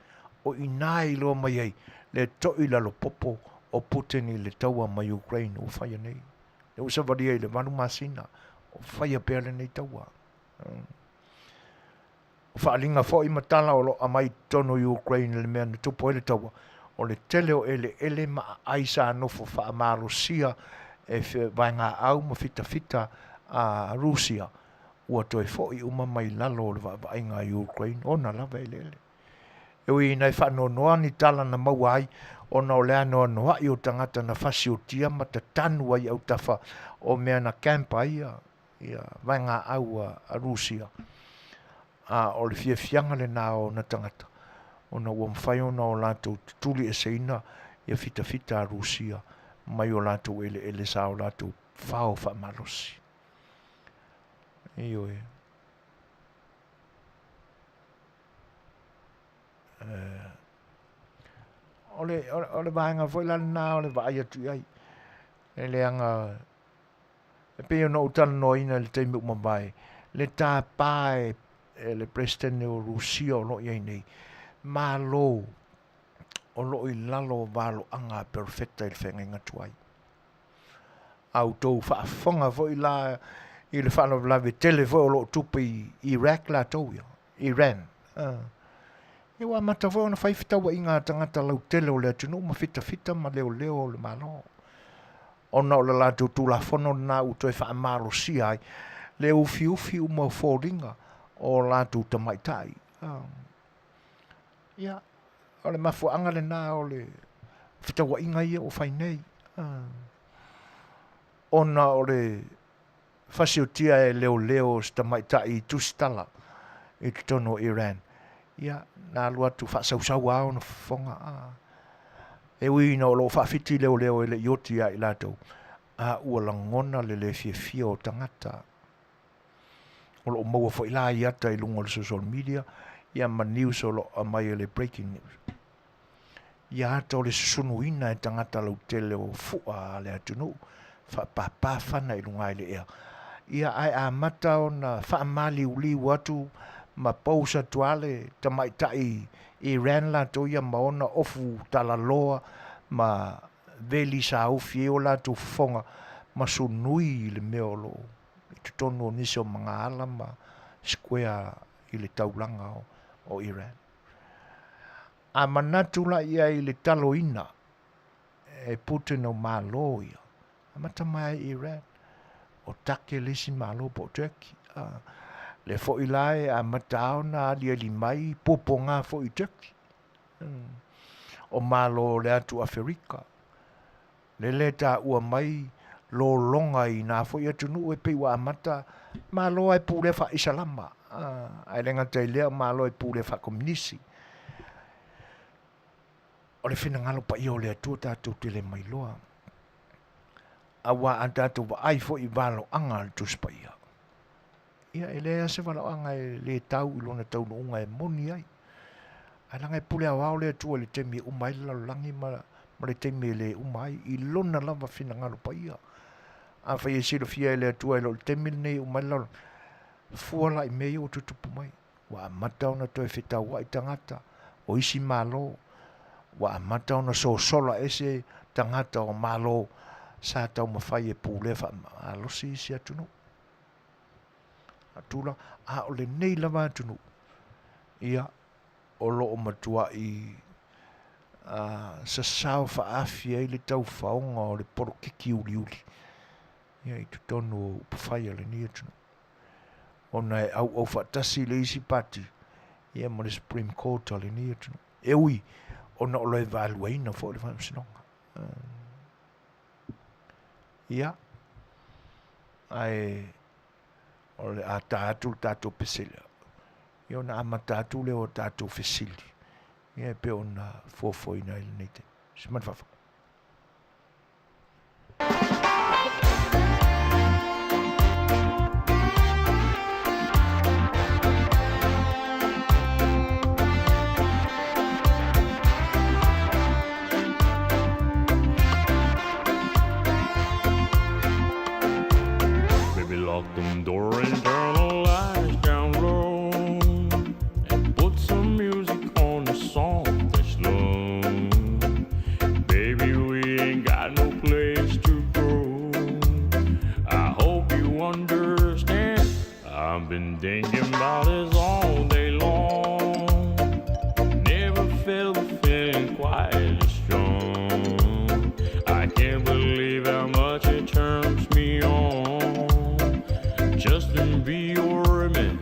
O i ina e iloa mai ai le to'i lalopopo o Putin i le taua ma Ukraine ua faia nei. Lea ua savalia i le 8 masina o faia pea lenei taua. O faaaliga foi ma tala o lo o aumai i totonu o Ukraine i le mea na tupu ai le taua, o le tele o eleele ma aai sa nofo faamalosia e vaegaau ma fitafita a Rusia ua toe foi uma mai lalo o le vaavaaiga a Ukraine ona lava eleele. E ui ina e faanoanoa ni tala na maua ai ona o le anoanoai o tagata na fasiotia ma tatanu ai autafa o mea na camp ai ia vaegaau a Rusia, a o le fiafiaga lena o ona tagata, ona ua mafai ona o latou tutulieseina ia fitafita a Rusia mai o latou eleele sa o latou fao faamalosi. Ioe. O le vaega foi la lena o le vaai atu i ai, e leaga E pei ona ou talanoaina i le taimi ua mavae, le tapa e le Peresetene o Rusia o lo o i ai nei, Malo o lo o i lalo o valoaga a perofeta i le feagaiga tuai. A outou faafofoga foi la i le faalavelave tele foi o lo o tupu i Iraq latou ia, Iran. Ia ua amata foi ona fai fetauaiga a tagata lautele o le atunuu ma fitafita ma leoleo o le Malo. Ona o le latou Tulafono lena ua toe faamalosia ai le ufiufi uma o foliga o latou tamaitai. Ia, o le mafuaaga lena o le fetauaiga ia ua fai nei, ona o le fasiotia e leoleo o se tamaitai i tusitala i totonu o Iran. Ia, na alu atu faasausau lava ona fofoga. E ui ina o lo o faafiti leoleo e le i oti ia i latou, a ua lagona le le fiafia o tagata. O lo o maua foi la i ata i luga o le social media, ia ma news o lo o aumai e le breaking news. Ia ata o le susunuina e tagata lautele o fua a le atunuu, faapapa fana i luga i le ea. Ia ae amata ona faamaliuliu atu ma post atu a le tamaitai Iran latou ia ma ona ofu talaloa ma veli sa ufi ai o latou fofoga ma sunui i le mea o lo o i totonu o nisi o magaala ma square i le taulaga o Iran. A manatu la i ai i le taloina e Putin o Malo ia, amata mai ai Iran, o Take le isi Malo po o Turkey. Lea foi la e amata lava ona aliali mai puapuaga foi i Turkey. O Malo o le atu Aferika, lele e taua mai lologa i na foi atunuu e pei ua amata Malo lava e pulea faa-Isalama, ae le gata i lea o Malo e pulea faa-Kominisi. O le finagalo paia o le Atua tatou te le mailoa, auā a tatou vaai foi i valoaga a le Tusi Paia, ia e leai lava se valaoaga e le tau i lona taunuuga e moni ai. Ae leaga e pule aoao le Atua i le taimi e uma ai le lalolagi ma, ma le taimi e le uma ai, i lona lava finagalo paia. Afai e silafia e le Atua e le o le taimi lenei e uma ai le lalolagi, fua la i mea ia ua tutupu mai. Ua amata ona toe fetauai tagata o isi Malo, ua amata ona sosola ese tagata o Malo sa taumafai e pulea faamalosi isi atunuu. A tulaga, a o lenei lava atunuu, ia, o lo o matuai sasao faaafi ai le taufaoga o le polokiki uliuli ia i totonu o upufai a lenei atunuu. Ona e auau faatasi le isi pati ia ma le Supreme Court a lenei atunuu. E ui ona o lo e valuaina foi le faamasinoga. Ia, ae o le a ta atu le tatou pese lea, ia ona amata atu lea o tatou fesili, ia e pei ona fuafuaina ai lenei taimi. Se manu faafofoga. Baby, lock the door and turn the lights down low and put some music on the soft and slow. Baby, we ain't got no place to go. I hope you understand. I've been thinking about this all day long. Never felt a feeling quite as strong. I can't believe how much it turns me on just to be your man.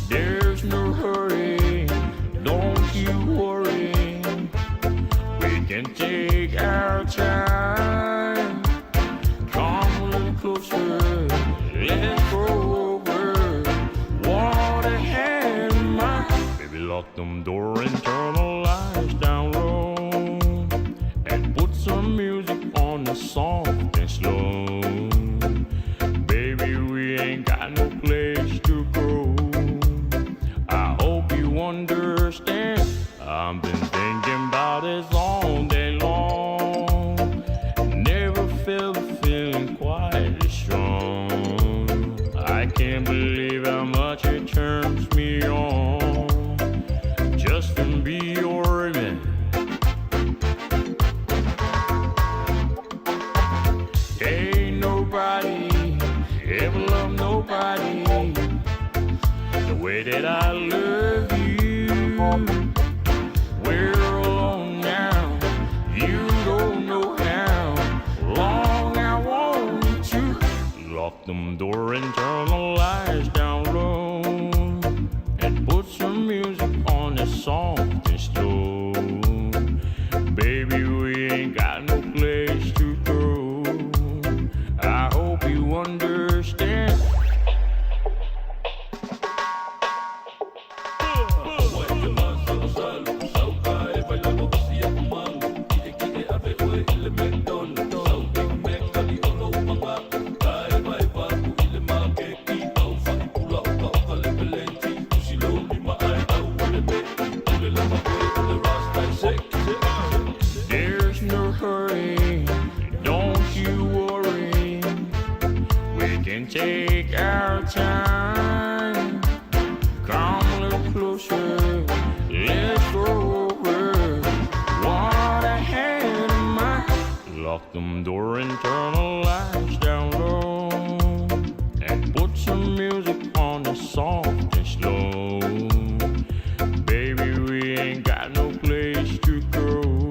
There's no hurry, don't you worry. We can take our time. Come a little closer, let's go over. What a hand in mine. Baby, lock them door and turn the lights down low. And put some music on the soft and slow. Baby, we ain't got no place to go. I hope you understand. I've been thinking about this all day long. Never felt a feeling quite as strong. I can't believe how much it turns me on just to be your man. Ain't nobody ever loved nobody the way that I love you. We're alone now. You don't know how long I want to lock them door and turn the lights down low and put some music on the soft and slow. Baby, we ain't got no place to go. I hope you understand. There's no hurry, don't you worry. We can take our time. Come a little closer, let's go over what I had in mind. Lock them door and turn the lights down low and put some music on the soft and slow. Baby, we ain't got no place to go.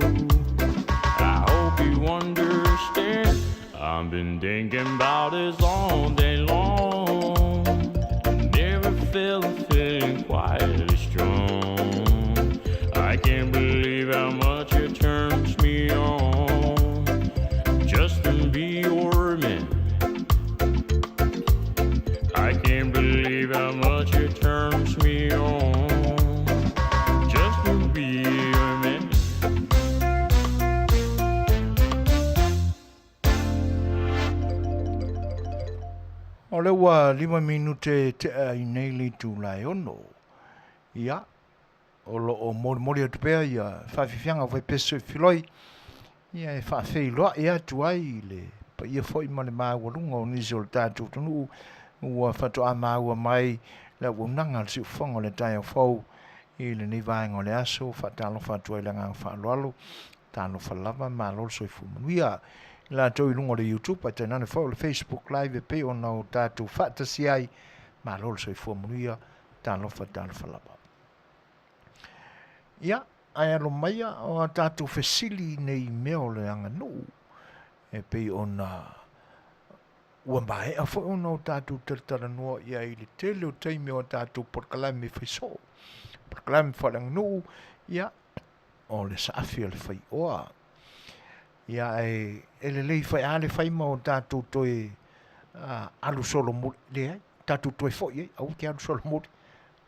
I hope you understand. I've been thinking about this all day long. Never felt a feeling quite as strong. I can't believe how much it turns me on just to be your man. I can't believe how much it turns me on. lea ua 5 minute tea i nei le itula e 6. Ia, o lo o molimoli atu pea ia faafiafiaga o faipeso i filoi, ia e faafeiloai atu ai le paia foi ma le maualuga o nisi o le tatou atunuu ua faatoa maua mai le auaunaga a le siufofoga o le taeao fou i lenei vaega o le aso. Faatalofa atu ai le agaga faaaloalo, talofa lava, malo le soifua manuia i latou i luga o le YouTube ae tainane foi o le Facebook Live e pei ona o tatou faatasi ai, malo le soifua manuia, talofa, talofa lava. Ia, ae alo maia o a tatou fesili nei mea o le aganuu e pei ona ua maea foi ona o tatou talatalanoa i ai i le tele o taimi o a tatou polokalame fai soo, polokalame faaleaganuu, ia, o le saafi o le faioa. Ia, ae e lelei foi a le fai ma o tatou toe alu solomuli, leai, tatou toe foi ai, aua te alu solomuli,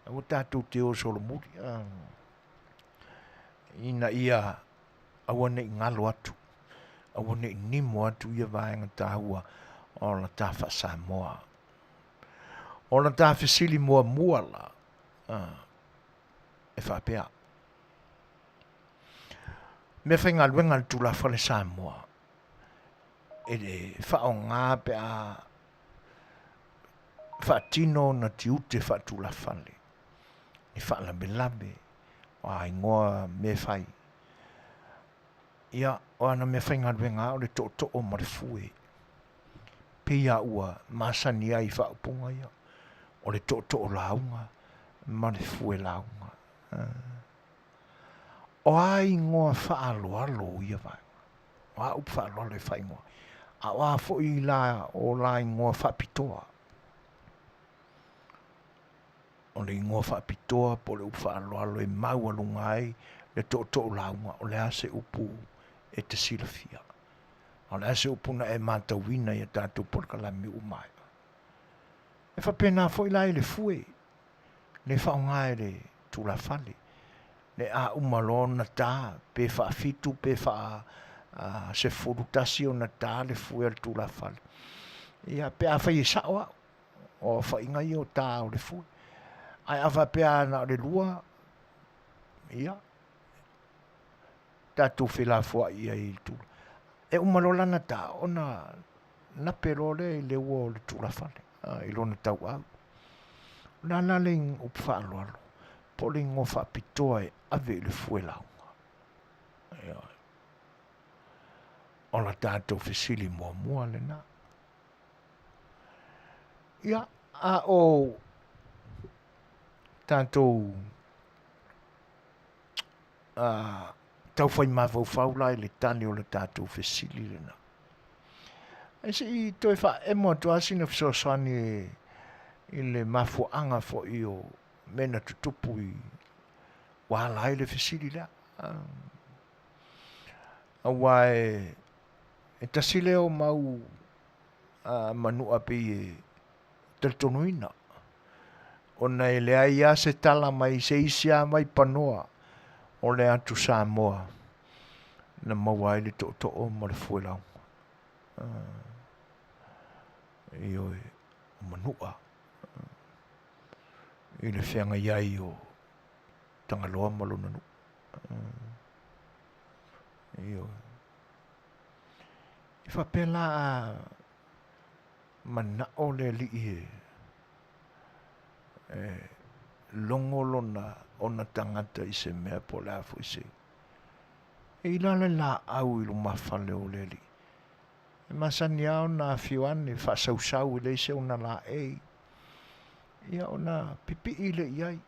aua tatou te o solomuli, ina ia aua ne i galo atu, aua ne i nimo atu ia vaega taua o la ta faa-Samoa. O la ta fesili muamua la, e faapea, mea faigaluega a le tulafale Samoa e le faaaoga pe a faatino ona tiute faatulafale e faalavelave o a igoa mea fai. Ia, o ana mea faigaluega lava o le tootoo ma le fue. Pei lava ua masani ai i faaupuga ia, o le tootoo lauga ma le fue lauga. O a igoa faaaloalo o ia vaega? O a upu faaaloalo e faaigoa ai? A o a foi la o la igoa faapitoa? O le igoa faapitoa po o le upu faaaloalo e maualuga ai le tootoo lauga, o le a se upu e te silafia? A o le a se upu na e matauina i a tatou polokalame ua maea? E faapena foi la i le fue, le faaaoga e le tulafale, le a uma loa ona ta, pe faafitu pe faa 11 ona ta le fue a le tulafale. Ia, pe afai e sao au, o aofaiga ia o ta o le fue. Ae a faapea na o le lua, ia, tatou felafoai ai i le tula. E uma loa lana ta, ona lape loa lea i le ua o le tulafale, i lona tauau. O le a la le upu faaaloalo, po o le igoa faapitoa e ave i le fue lauga? Ioe. O la tatou fesili muamua lena. Ia, a o tatou taufai mafaufau la i le tali o le tatou fesili lena. Ae se i toe faaemo atu lava sina fesoasoani i le mafuaaga foi o mea na tutupu i ua ala ai le fesili lea. Aua e tasi lea o mau manua pei e talitonuina, ona e leai lava se tala mai se isi lava mai panoa o le atu Samoa na maua ai le tootoo ma le fuelauga. Ioe, o Manua i le feagai ai o Tagaloa ma lona nuu. Ioe. E faapea la a manao le alii e logo lona ona tagata i se mea po o le a foi se e i la le laau i lumafale o le alii. E masani lava ona afio ane faasausau e leai se ona laei, ia ona pipii lea i ai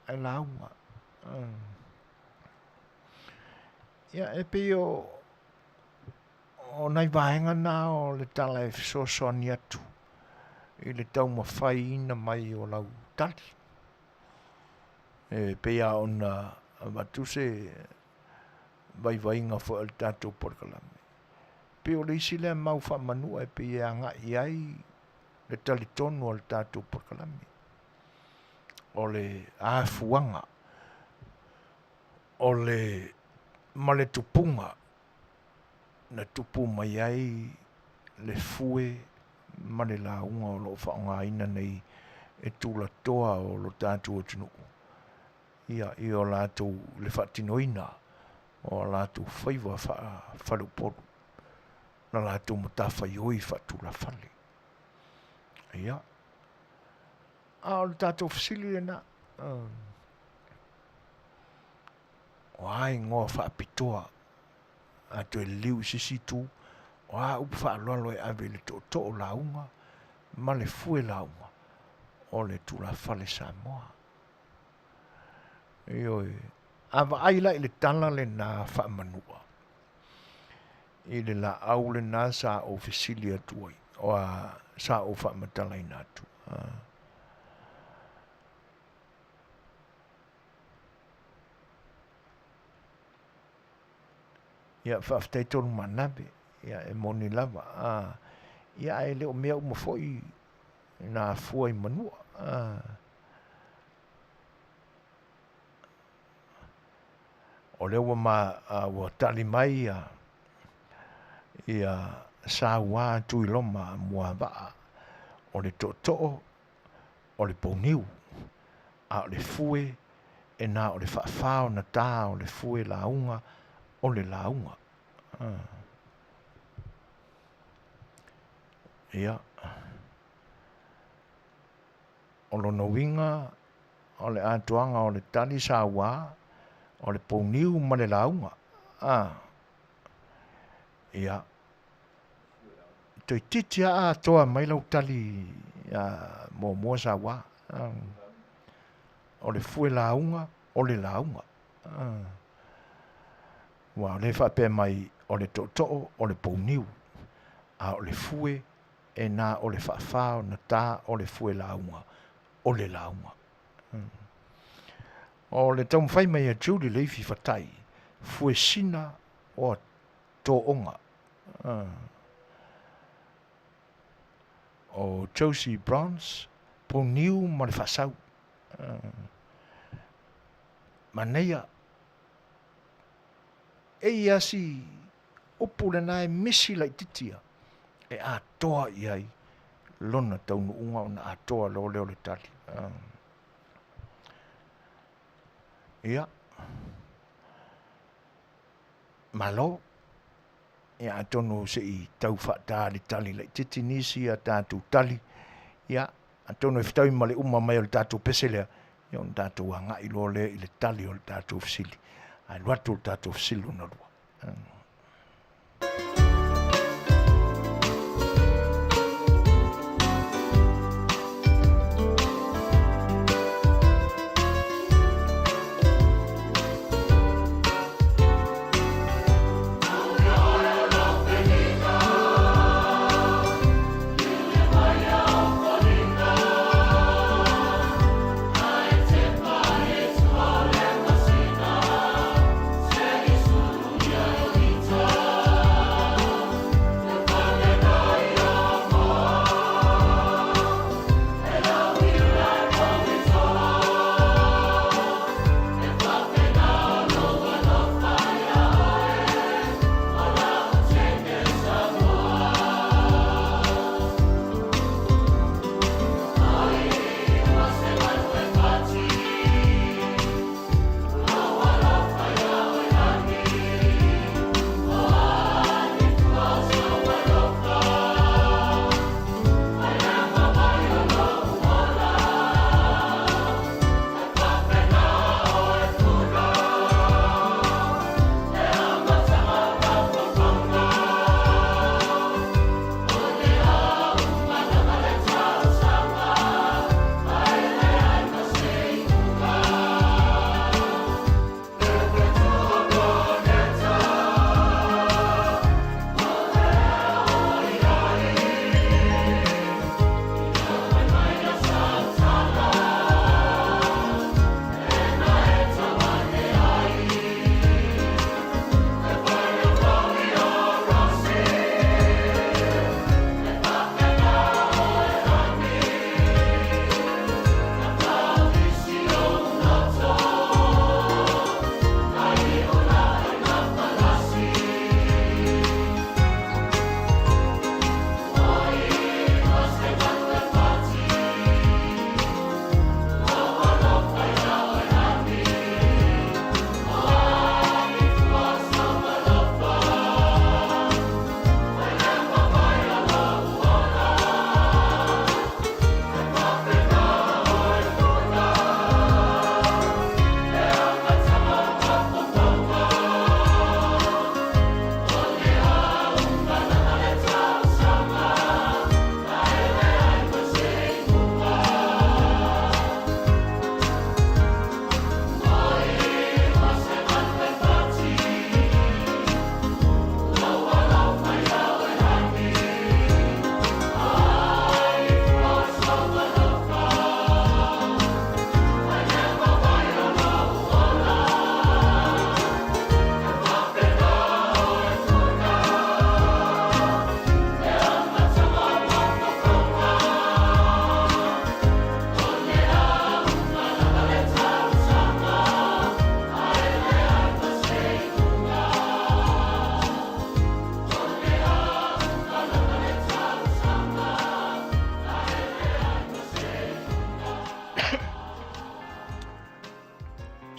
ae lauga. Ia e pei o O nai vaega na o le tala e fesoasoani atu i le taumafaiina mai o lau tali. E pei lava ona avatu se vaivaiga foi a le tatou polokalame, pei o le isi lea mau faamanua e pei e agai i ai le talitonu a le tatou polokalame, o le afuaga o le ma le tupuga na tupu mai ai le fue ma le lauga o lo o faaaogaina nei e tulatoa o lo tatou atunuu ia i o latou le faatinoina o a latou faiva faafaleupolu na latou matafaioi faatulafale. Ia, a o le tatou fesili lena, o a igoa faapitoa a toe liliu i se isi itu, o a upu faaaloalo e ave i le tootoo lauga ma le fue lauga o le tulafale Samoa. Ioe, a vaai la i le tala lena faamanua i le laau lena sa ou fesili atu ai, oa sa ou faamatalaina atu. Ia, faafetai Tolumaanave, ia e moni lava, a, ia ae le o mea uma foi na afua i manua. A, o lea ua ma, a, ua tali mai ia, ia Saua Tuiloma Muavaa, o le tootoo o le pouniu, a o le fue e na o le faafa ona ta o le fue lauga o le lauga. Ia, o lona uiga o le atoaga o le tali saua o le pouniu ma le lauga. Ia, toeitiiti lava atoa mai lau tali muamua saua. O le fue lauga o le lauga. Aua o lea e faapea mai o le tootoo o le pouniu, a o le fue e na o le faafa ona ta o le fue lauga o le lauga. O le taumafai mai a Julie Leifi Fatai, fue sina oa tooga. O Josie Bronze, pouniu ma le faasau. Manaia, eia si upu lena e misi laitiiti ia e atoa i ai lona taunuuga ona atoa loa lea o le tali. Ia, malo. Ia atonu se i tau faatalitali laitiiti nisi a tatou tali, ia atonu e fetaui ma le uma mai o le tatou pese lea, ia ona tatou agai loa lea i le tali o le tatou fesili. Ae alu atu le tatou fesili lona lua.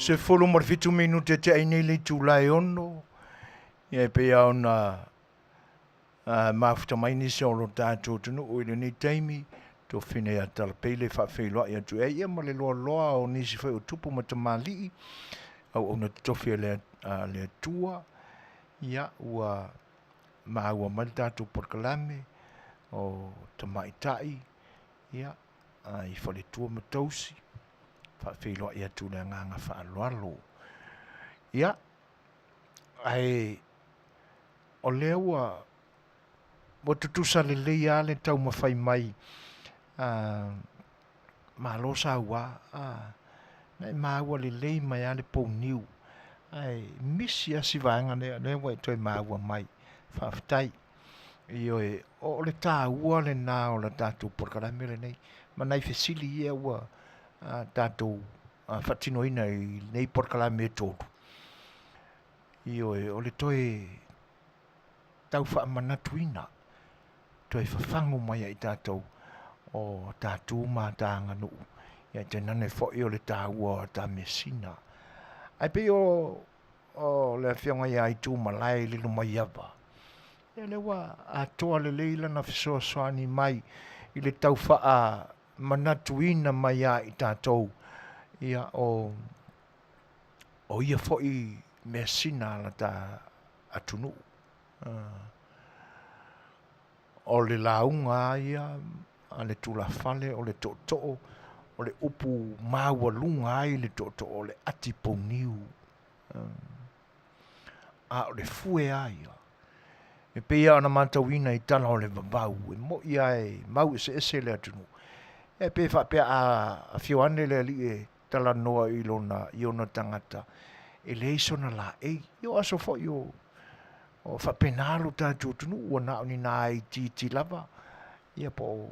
17 minute te ai nei le itula e 6, ia e pei lava ona mafuta mai nisi o lo tatou atunuu i lenei taimi, tofina ia Talapei le faafeiloai atu ai ia ma le loaloa o nisi foi o tupu ma tamalii, auauna totofi a le Atua, ia ua maua mai le tatou polokalame o tamaitai, ia, i faletua ma tausi, faafeiloai atu i le agaga faaaloalo. Ia, ae o lea ua ua tutusa lelei lava le taumafai mai a malo saua a na e maua lelei mai lava le pouniu ae misi lava si vaega lea, lea ua e toe maua mai. Faafetai. Ioe, o le taua lena o le tatou polokalame lenei ma nai fesili ia ua tatou faatinoina i nei polokalame e tolu. Ioe, o le toe tau faamanatuina, toe fafagu mai ia i tatou o tatou ma ta aganuu, ia tainane foi o le taua o ta measina. Ae pei o o le afioga ia Aitumalae i Lilomaiava, ia lea ua atoa lelei lana fesoasoani mai i le tau faamanatuina mai ia i tatou, ia o o ia foi measina a lata atunuu. O le lauga lava ia a le tulafale o le tootoo, o le upu maualuga ai le tootoo o le ati pouniu. A o le fue lava ia, e pei lava ona matauina i tala o le vavau, e moni lava e mau eseese le atunuu, e pei e faapea a afio ane le alii e talanoa i lona i ona tagata, e leai sona laei. Ia o aso foi o o faapena lo tatou atunuu ua na o ni nai itiiti lava, ia po o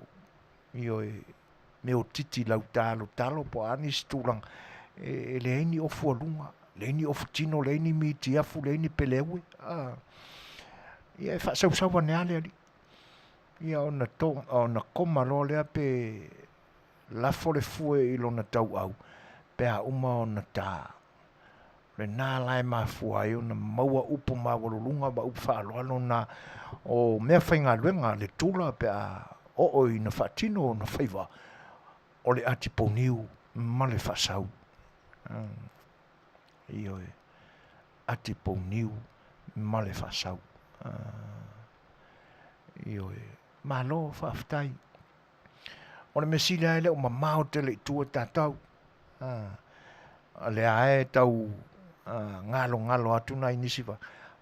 ioe meotiti lauta lo talo po o a nisi tulaga, e leai ni ofu aluga, leai ni ofu tino, leai ni mitiafu, leai ni peleue, a. Ia e faasausau ane lava le alii. Ia ona to, ona koma loa lea pe lafo le fue i lona tauau pe a uma ona ta. O lena la e mafua ai ona maua upu maualuluga ma upu faaaloalo na o meafaigaluega a le tula pe a oo ina faatino ona faiva o le ati pouniu ma le faasau. Ioe, ati pouniu ma le faasau. Ioe, malo faafetai. O le mea sili lava e le o mamao tele i tua tatou. O lea lava e tau galogalo atu nai nisi,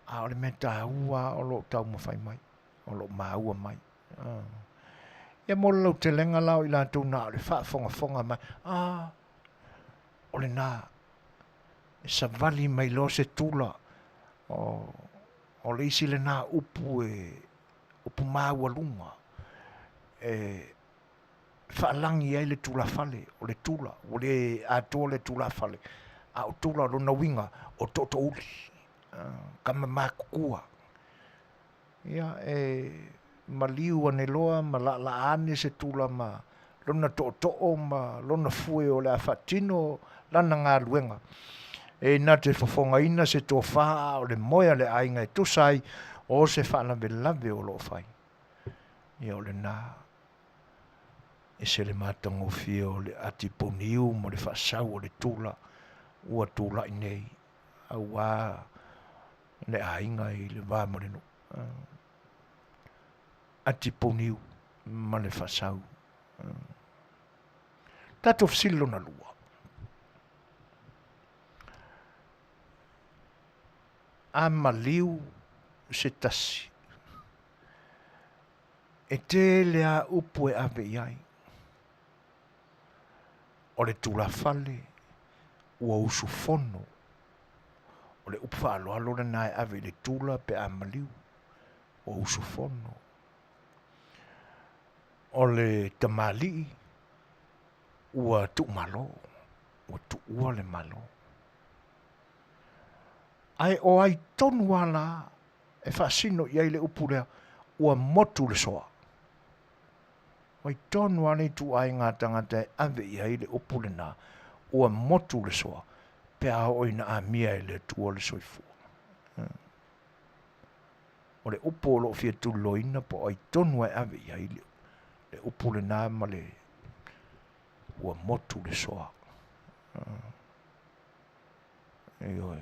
a o le mea taua lava o lo o taumafai mai, o lo o maua mai. Ia mo le lautelega la o i latou na o le faafogafoga mai, a, o lena, e savali mai loa se tula, o le isi lena upu e upu maualuga e faalagi ai le tulafale, o le tula, ua le atoa le tulafale, a o tula o lona uiga o tootoouli, tama matutua. Ia, e maliu ane loa ma laalaa ane se tula ma lona tootoo ma lona fue o le a faatino lana galuega. E na te fofogaina se tofa a o le moe a le aiga e tusa ai o se faalavelave o lo o fai. Ia o lena, ese le matagofie o le ati poniu ma le faasau o le tula ua tulai nei aua le aiga i le va ma le nuu. Ati poniu ma le faasau. Tatou fesili lona lua. A maliu se tasi, e tele lava upu e ave i ai. O le tulafale ua usufono, o le upu faaaloalo lena e ave i le tula pe a maliu, ua usufono. O le tamalii ua tuumalo, ua tuua le Malo. Ae o ai tonu lava la e faasino i ai le upu lea, ua motu le soa. O ai tonu lava le ituaiga tagata e ave i ai le upu lena, ua motu le soa. Pe a oo ina amia e le Atua le soifua. O le upu o lo o fia tuliloaina po o ai tonu e ave i ai le upu lena ma le ua motu le soa. Ioe.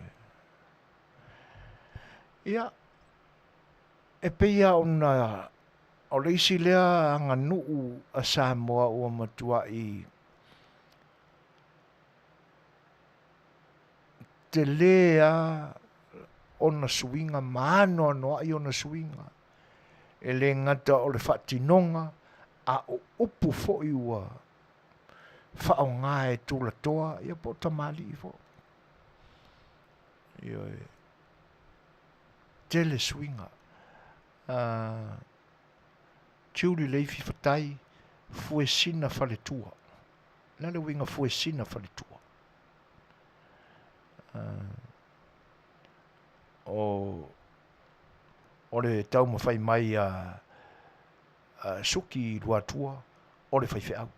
Ia, e pei lava ona o le isi lea aganuu a Samoa ua matuai tele lava ona suiga ma anoanoai ona suiga, e le gata o le faatinoga a o upu foi ua faaaoga e tulatoa ia po o tamalii foi. Ioe. Tele suiga. Tiuli leifi fatai, fuesina faletua. O le a le uiga fuesina faletua? O o le taumafai mai a Suki i Luatua o le faifeau.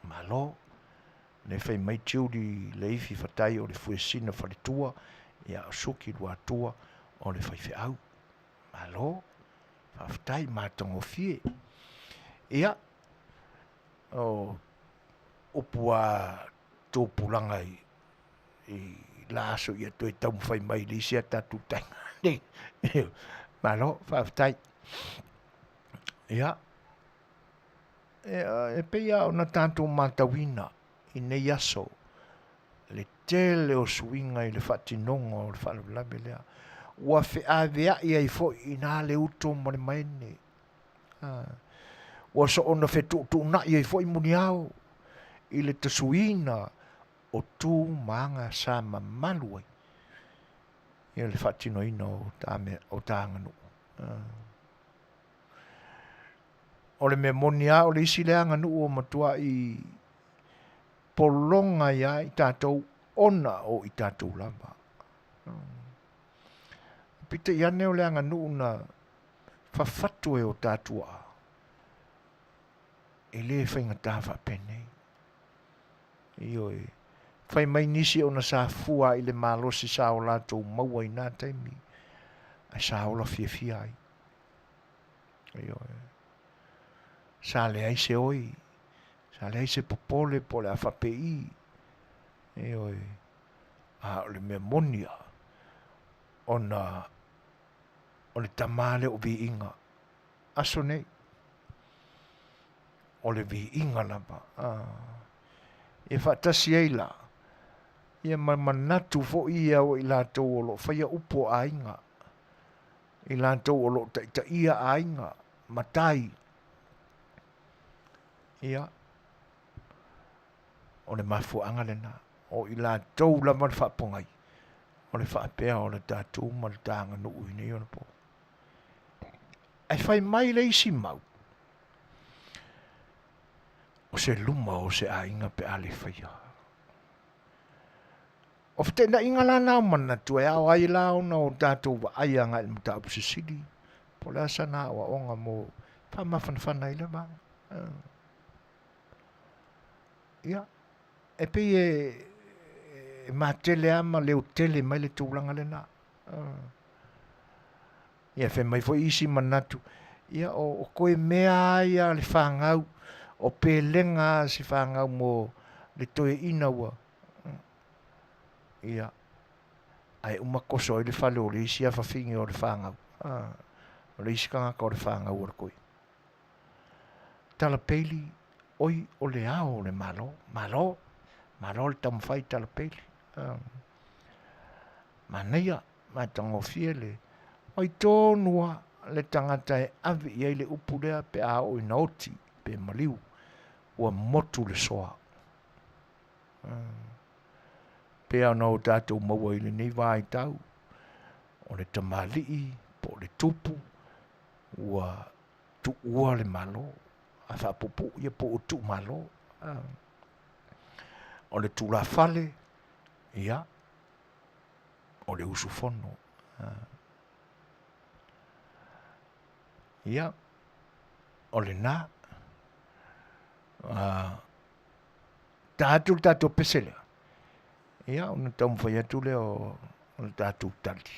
Malo. Le fai mai Tiuli Leifi Fatai o le fuesina faletua, ia o Suki Luatua o le faifeau. Malo. Faafetai, matagofie. Ia, o upu a tupulaga i i la aso ia toe taumafai mai i le isi a tatou taiga. Malo, faafetai. Ia, e pei lava ona tatou matauina i nei aso le tele o suiga i le faatinoga o le faalavelave lea, ua feaveai ai foi i ina le uto ma le maene. Ua soona fetuutuunai ai foi muniao i le tasuina o tu ma aga sa mamalu ai ia le faatinoina o ta mea, o ta aganuu. O le mea moni lava o le isi lea aganuu ua matuai pologa ai lava i tatou ona o i tatou lava. Peitai ane o le aganuu na fafatu e o ta tuaa, e le faigata faapenei. Ioe. Fai mai nisi ona sa fua i le malosi sa o latou maua i na taimi, ae sa ola fiafia ai. Ioe. Sa leai se oi, sa leai se popole po o le a faapei. Ioe. A o le mea moni lava, ona o le tama lea o viiga, aso nei, o le viiga lava. E faatasi ai la, ia ma manatu foi ia o i latou o lo o faia upu o aiga, i latou o lo o taitaia aiga, matai. Ia, o le mafuaaga lena, o i latou lava le faapogai, o le faapea o le tatou ma le ta aganuu i nei ona po. Ae fai mai le isi mau, o se luma o se aiga pe a le faia. O feteenaiga la na o manatu e ao ai la ona o tatou vaai agai i le mataupu sisili, po o le a sana aoaoga mo faamafanafana ai lea vaega. Ia, e pei e matele lava ma leotele mai le tulaga lena. Ia fai mai foi isi manatu, ia o koe mea lava ia a le fanau, o pelega a se fanau mo le toeaina ua, ia, ae uma koso ai le fale o le isi afafine o le fanau, o le isi tagata o le fanau a le toeaina. Talapeili, oi o le ao o le Malo, Malo, Malo le taumafai Talapeili. Manaia, matagofie le ai tonu lava le tagata e ave i ai le upu lea pe a oo ina oti pe maliu ua motu le soa. Pei ona o tatou maua i lenei vaitau, o le tamalii po o le tupu ua tuua le Malo, a faapuupuu ia po o tuumalo. O le tulafale, ia, o le usufono. Ia, o lena. Ta atu le tatou pese lea. Ia, ona taumafai atu lea o le tatou tali.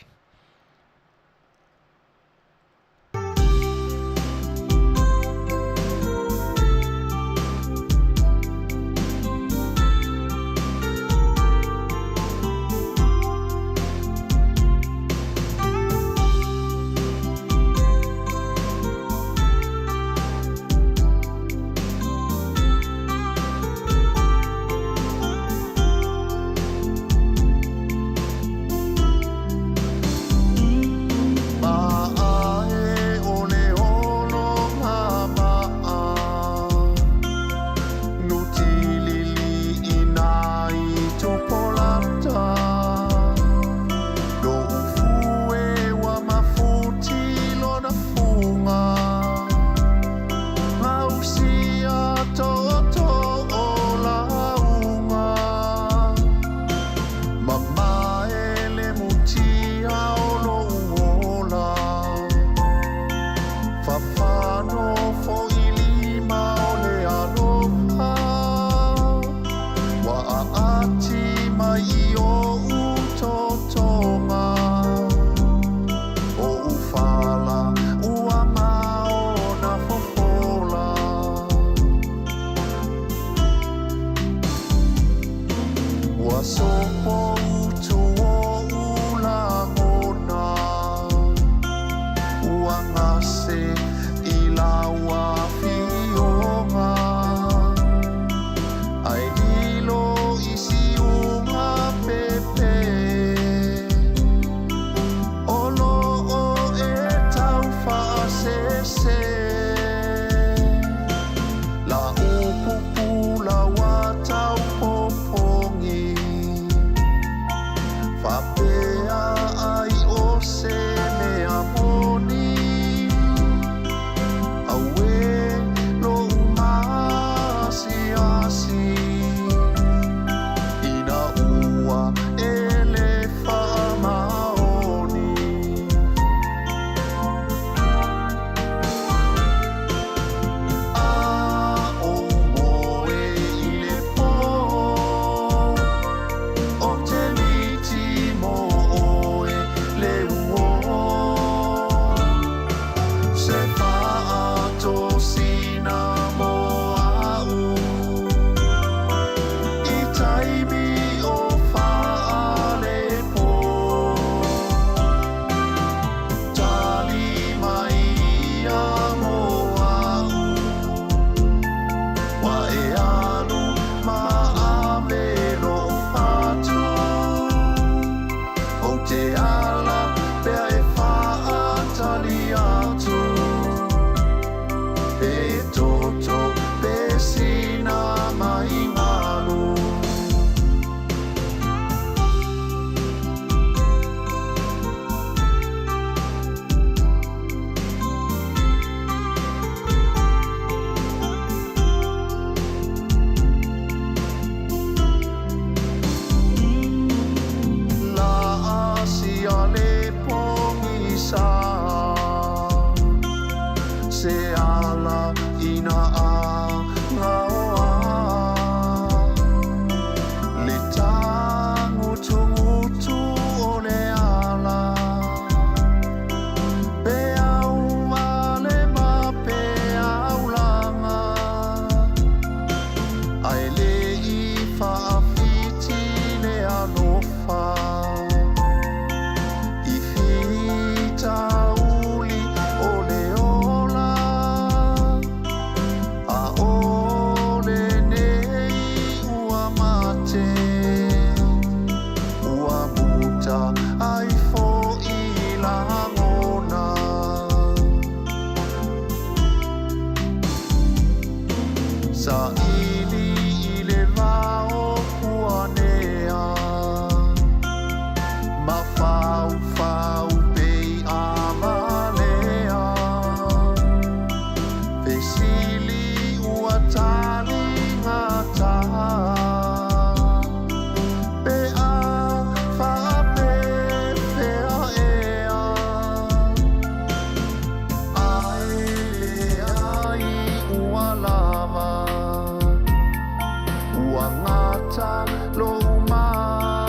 Ua gata lou ma.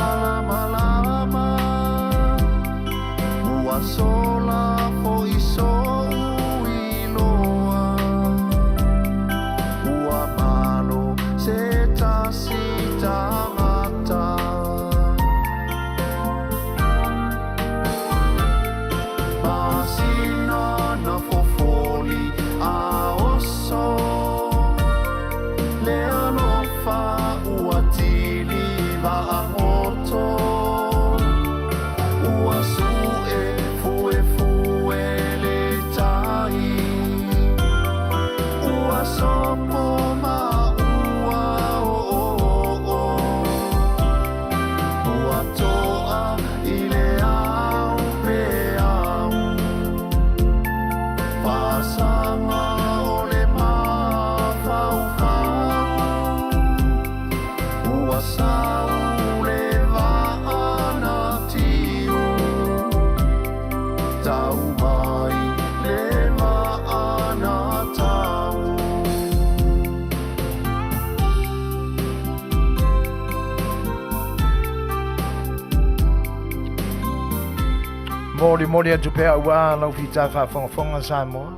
Molimoli atu pea auā lau fita faafogafoga Samoa,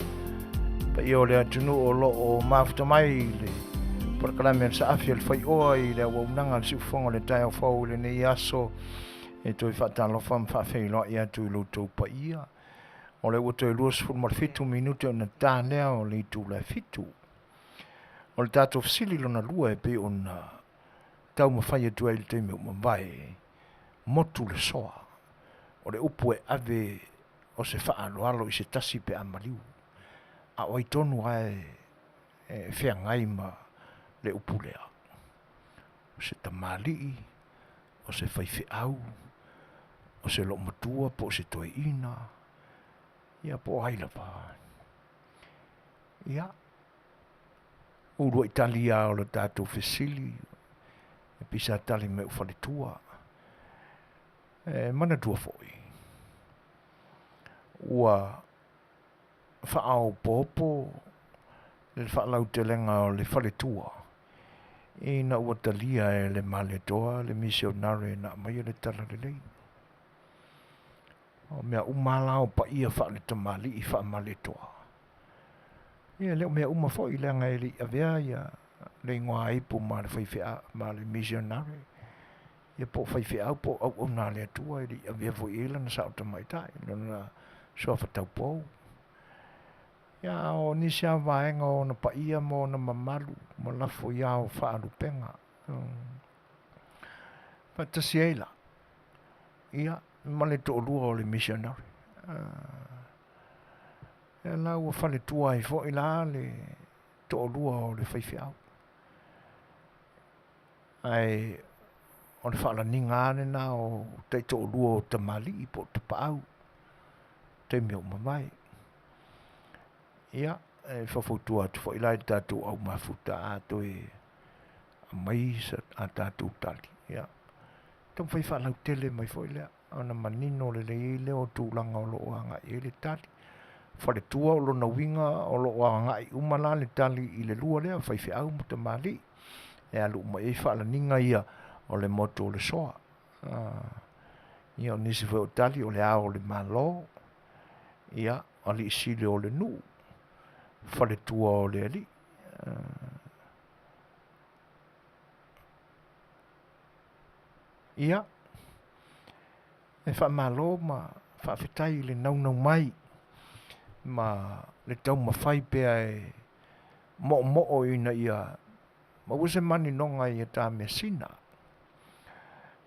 paia o le atunuu o lo o mafuta mai i le polokalame a le Saafi a le Faioa i le auaunaga a le Siufofoga o le taeao fou i lenei aso, e toe faatalofa ma faafeiloai atu i lo outou paia. O lea ua toe 27 minute ona ta lea o le itula e 7. O le tatou fesili lona lua e pei ona taumafai atu ai i le taimi ua mavae, motu le soa, o le upu e ave o se faaaloalo i se tasi pe a maliu. A o ai tonu lava e feagai ma le upu lea? O se tamalii, o se faifeau, o se loomatua po o se toeaina, ia po o ai lava. Ia, uluai tali lava o le tatou fesili, e pei sa tali mai o faletua. E manatua foi, ua faaopoopo le faalautelega o le faletua ina ua talia e le Malietoa le misionare na aumaia le talalelei. O mea uma la o paia faale-tamalii faa-Malietoa, ia e le o mea uma foi leaga e le i avea ia le igoa ipu ma le faifeau ma le misionare, ia po o faifeau po o auauna a le Atua, e le i avea foi i ai lona sao tamaitai, lona suafa taupou. Ia, a o nisi lava vaega o ona paia ma ona mamalu ma lafo i ao faalupega. Faatasi ai la, ia, ma le toalua o le misionare. Ia la ua faletua ai foi la le toalua o le faifeau. Ae o le faalaniga lava lena o taitoalua o tamalii po o tapaau, taimi ua mavae. Ia, e faufautua atu foi la i le tatou au mafuta a toe aumai a tatou tali, ia, taumafai faalautele mai foi lea, ona manino lelei ai lea o tulaga o lo o agai i ai le tali. Faletua o lona uiga o lo o agai uma la le tali i le lua lea, faifeau ma tamalii, e alu uma i ai faalaniga ia o le motu o le soa. Ia o nisi foi o tali o le ao o le Malo, ia, alii sili o le nuu, faletua o le alii. Ia, e faamalo ma faafetai i le naunau mai ma le taumafai pea e moomoo ina ia maua se maninoga i ta measina.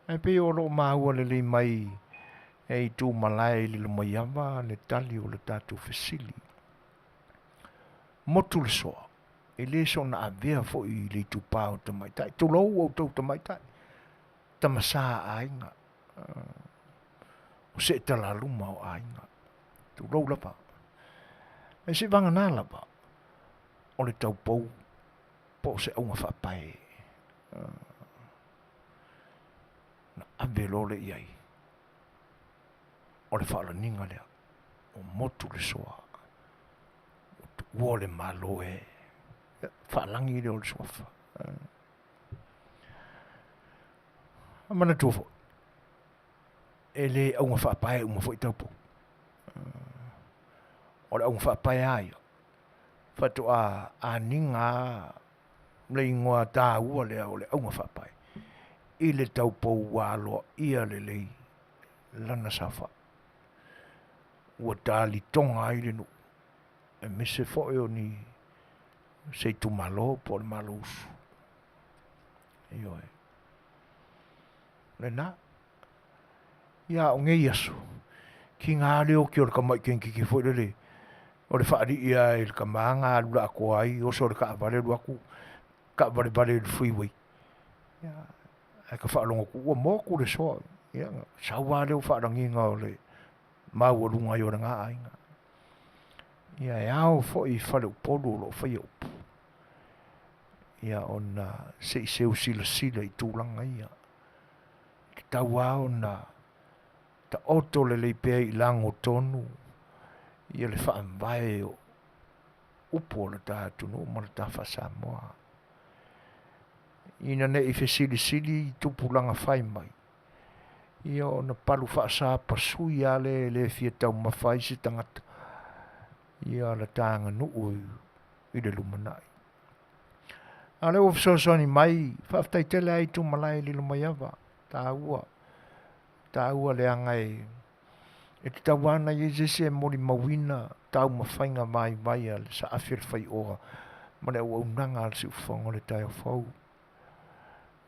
Ae pei o lo o maua lelei mai e itu malae i Lilomaiava le tali o le tatou fesili. Motu le soa, e le soona avea foi i le itupa o tamaitai. Tulou outou tamaitai, tamasa aiga, o seetalaluma o aiga, tulou lava. Ae seivagana lava o le taupou po o se auga faapae na ave loa lea i ai o le faalaniga lea o motu le soa, ua tuua le Malo e faalagi lea o le suafa. Manatua foi, e le auga faapae uma foi taupou. O le auga faapae lava ia, faatoa aniga lava le igoa taua lea o le auga faapae i le taupou ua aloaia lelei lana saofai, ua talitoga ai le nuu, aemaise foi o ni se itumalo po o le Malousu. Ioe. Lena. Ia, o nei aso, tiga le oti o le tamai kenekiti foi lele, o le faalii lava i le tama na alu le atoa ai, oso i le taavale alu atu taavalevale i le freeway. Ia, ae ta faalogo atu ua motu le soa. Ia, sau lava lea o faalaniga o le maualuga ai o lena aiga. Ia, e ao foi i faleupolu o lo o faia upu, ia ona se i seu silasila i tulaga ia. E tatau lava ona taoto lelei pea i lagotonu ia le faavae o upu o le ta atunuu ma le ta faa-Samoa, ina ne i fesilisili tupulaga fai mai. Ia ona palu faasapasui lava lea e le fia taumafa ai se tagata ia la ta aganuu i le lumanai. A o lea ua fesoasoani mai, faafetai tele lava i Tumalae Lilomaiava, taua, taua leaga e e tatau lava ona i ai se isi e molimauina taumafaiga vaivai a le saafi o le faioa ma le auaunaga a le siufofoga o le taeao fou.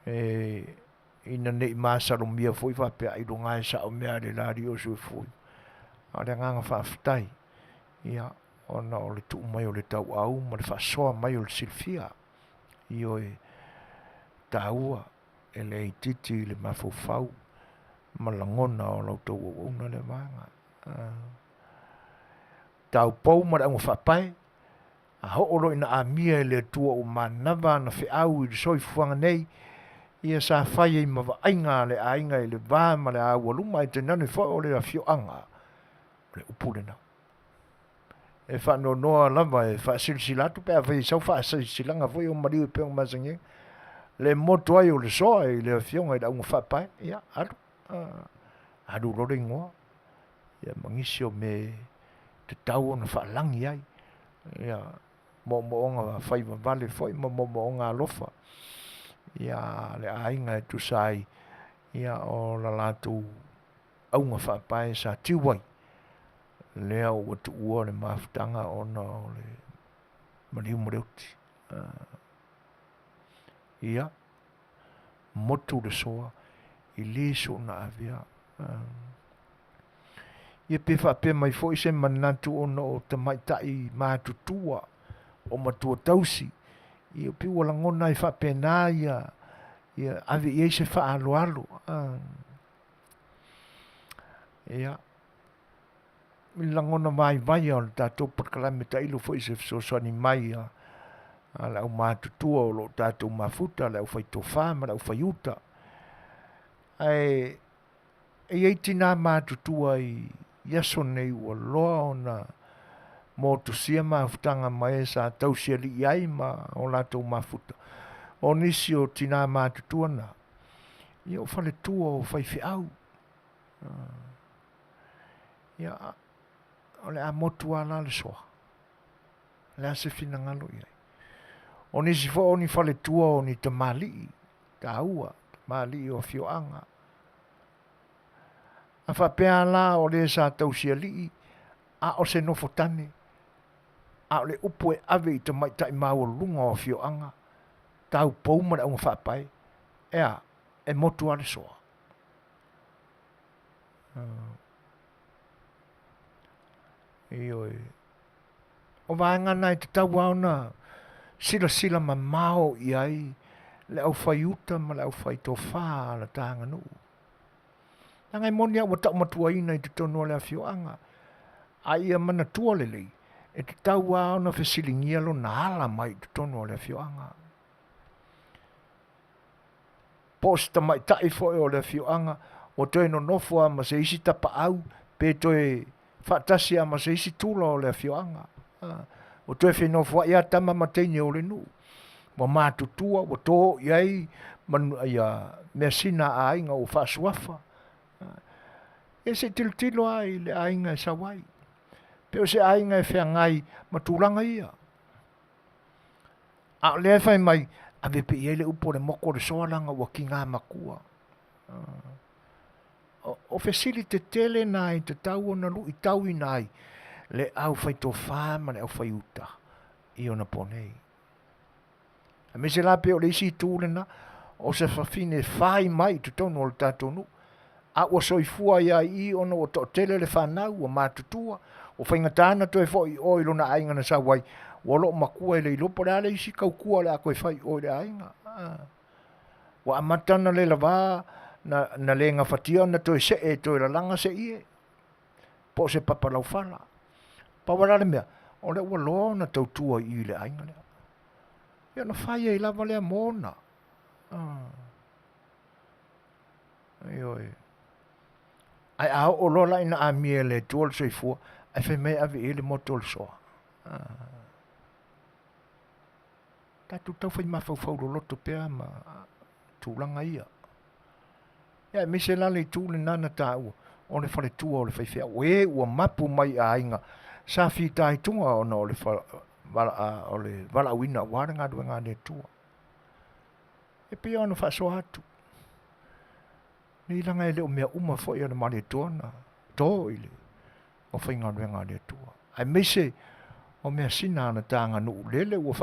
E ina ne i masalomia foi faapea ailoga e sao mea a le la alii o soifua. A o le agaga faafetai, ia, ona o le tuu mai o le tauau ma le faasoa mai o le silafia. Ioe, taua e le itiiti i le mafaufau ma lagona o la outou auauna lea vaega. Taupou ma le auga faapae, a oo loa ina amia e le Atua ua manava ana feau i le soifuaga nei, ia sa fai ai ma vaaiga a le aiga i le va ma le aualuma ae tainane foi o le afioaga, o le upu lena. E faanoanoa lava e faasilasila atu pe afai e sau faasilasilaga foi o maliu e pei ona masani ai, le motu ai o le soa i le afioga i le auga faapae, ia alu, alu loa le igoa, ia ma nisi o mea e tatau ona faalagi ai, ia moomooga faivavale foi ma moomooga alofa ia le aiga e tusa ai ia o la latou auga faapae sa tiu ai, lea ua tuua le mafutaga ona o le maliu ma le oti. Ia, motu le soa, e le soona avea. Ia pe faapea mai foi se manatu ona o tamaitai matutua, o matua tausi, ia pei ua lagona ai faapena ia, ia ave i ai se faaaloalo. Ia, i le lagona vaivai o le tatou polokalame tailo foi i se fesoasoani mai a a le aumatutua o lo o tatou mafuta, le aufaitofa ma le aufaiuta. Ae e i ai tinā matutua i aso nei ua loa ona motusia mafutaga ma e sa tausialii ai ma o latou mafuta. O nisi o tinā matutua na, ia o faletua o faifeau. Ia, o le a motu lava la le soa. O le a se finagalo i ai? O nisi foi o ni faletua o ni tamalii taua, tamalii o afioaga. A faapea la o le sa tausialii, a o se nofotane, a o le upu e ave i tamaitai maualuluga o afioaga, taupou ma le auga faapae, e a? E motu lava le soa. Ioe. O vaega na e tatau lava ona silasila mamao i ai le aufaiuta ma le aufaitofa a la ta aganuu. Leaga e moni lava ua taumatuaina i totonu o le afioaga, a ia manatua lelei, e tatau lava ona fesiligia lona ala mai i totonu o le afioaga. Po o se tamaitai foi o le afioaga ua toe nonofo lava ma se isi tapaau pe toe faatasi lava ma se isi tula o le afioaga. Ua toe fenofoai lava tama ma teine o le nuu, ua matutua ua to i ai ia measina a aiga ua faasuafa. Ia se i tilotilo lava i le aiga e sau ai. Pe o se aiga e feagai ma tulaga ia. A o lea e fai mai, ave pea i ai le upu o le motu o le soa leaga ua tiga matua. O fesili tetele na e tatau ona luitauina ai le aufaitofa ma le aufaiuta i ona po nei. Aemaise la pei o le isi itu lena, o se fafine fai mai i totonu o le tatou nuu, a ua soifua ai lava i i ona ua toatele le fanau, ua matutua, ua faigata ona toe foi i o i lona aiga na sau ai, ua loo matua e le iloa po o le a le isi tautua o le a toe fai i o i le aiga. Ua amata ona le lava na le gafatia ona toe see e toe lalaga se ie po o se papa laufala. Pau lava la le mea, o lea ua loa ona tautua i i i le aiga lea. Ia ona fai ai lava lea mona. Ioe. Ae a oo loa la ina amia e le Atua le soifua, ae fai mai e ave i ai le moto o le soa. Tatou tau fai mafaufau loloto pea ma tulaga ia. Ia aemaise la le itu lena na taua o le faletua o le faifeau o e ua mapu mai i aiga sa fitaituga ona o le o le valaauina aua le galuega a le Atua. E pei ona faasoa atu, nei leaga e le o mea uma foi a le Malietoa na to i le aufaigaluega a le Atua, aemaise o measina a le ta aganuu lele ua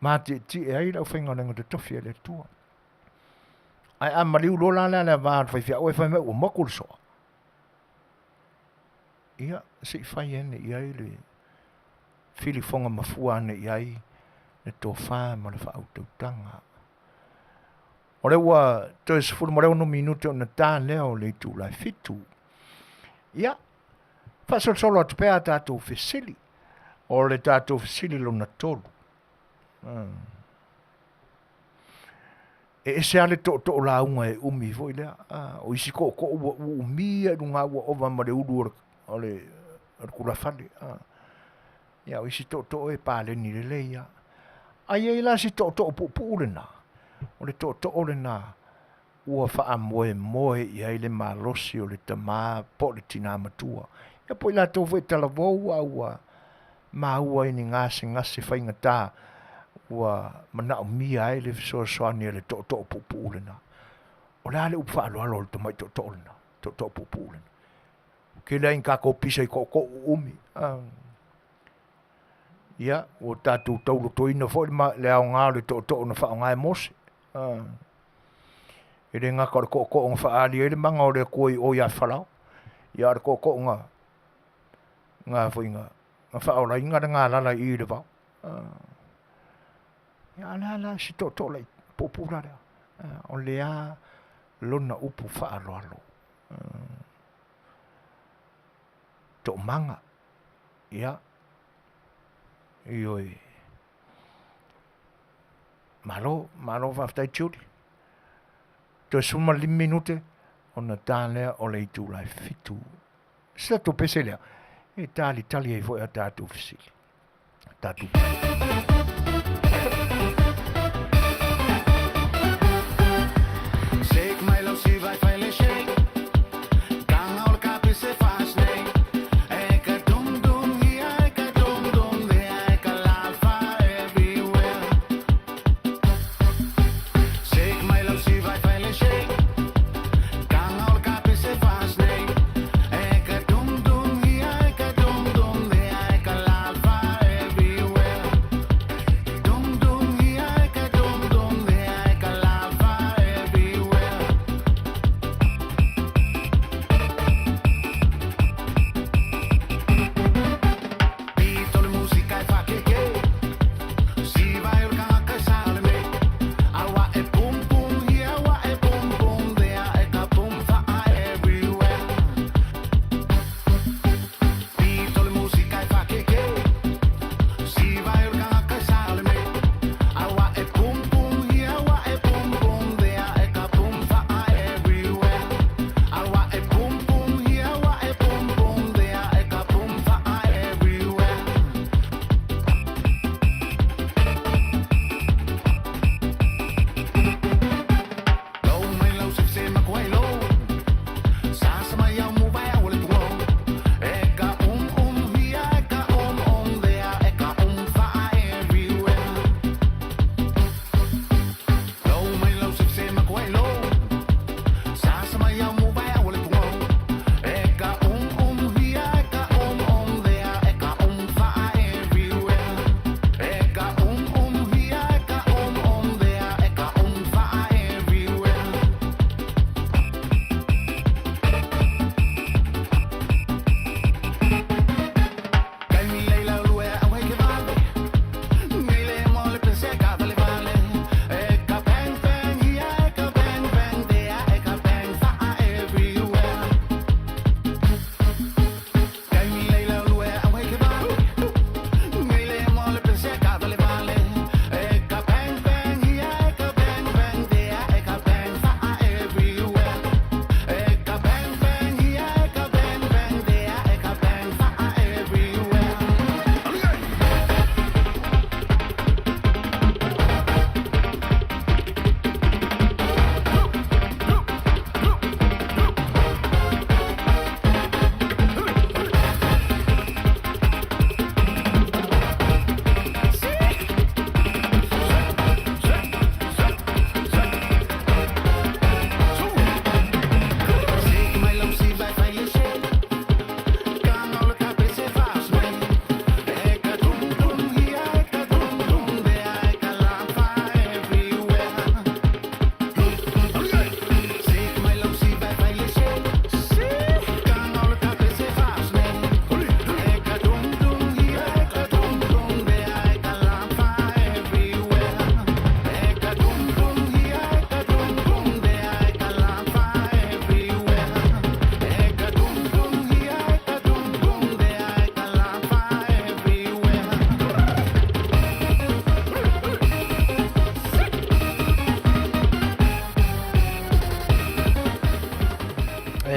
faamatietie ai le aufaigaluega totofi a le Atua. Ae a maliu loa la le va o le faifeau ae fai mai ua motu le soa, ia se i fai ane i ai le filifoga mafua ane i ai le tofa ma le faautautaga. O lea ua toe 16 minute ona ta lea o le itula e 7. Ia, faasolosolo atu pea a tatou fesili. O le tatou fesili lona 3. E ese lava le tootoo lauga e umi foi lea. O isi tootoo ua uumia i luga ua ova ma le ulu o le tulafale. Ia o isi tootoo e paleni lelei lava. Ae i ai la si tootoo puupuu lena, o le tootoo lena ua faamoemoe i ai le malosi o le tama po o le tina matua. Ia po o i latou foi e talavou a ua maua i ni gasegase faigata ua manaomia ai le fesoasoani a le tootoo puupuu lena. O le a le upu faaaloalo a le tamai tootoo lena, tootoo puupuu lena? Tele lava ina tatou pisa i tootoo uumi. Ia, ua tatou taulotoina foi le aoga o le tootoo na faaaoga e Mose. E le gata o le tootoo na faaali ai le mana o le Atua i o ia Farao, ia a o le tootoo na na foi na faaolaina le galala i i le vao. Ia a o le a la si tootoo laitiiti puupuu la lea? O le a lona upu faaaloalo? Toomaga, ia, ioe. Malo, malo faafetai Judy. Toe 15 minute ona ta lea o le itula e 7. Se tatou pese lea e talitali ai foi a tatou fesili. Tatou Shake mai lau siva e fai le shake. Taga o le kapi se fast nei. E ka dum dum here, e ka dum dum there, e ka lafa everywhere. Shake mai lau siva e fai le shake. Taga o le kapi se fast nei. E ka dum dum here, e ka dum dum there, e ka lafa everywhere.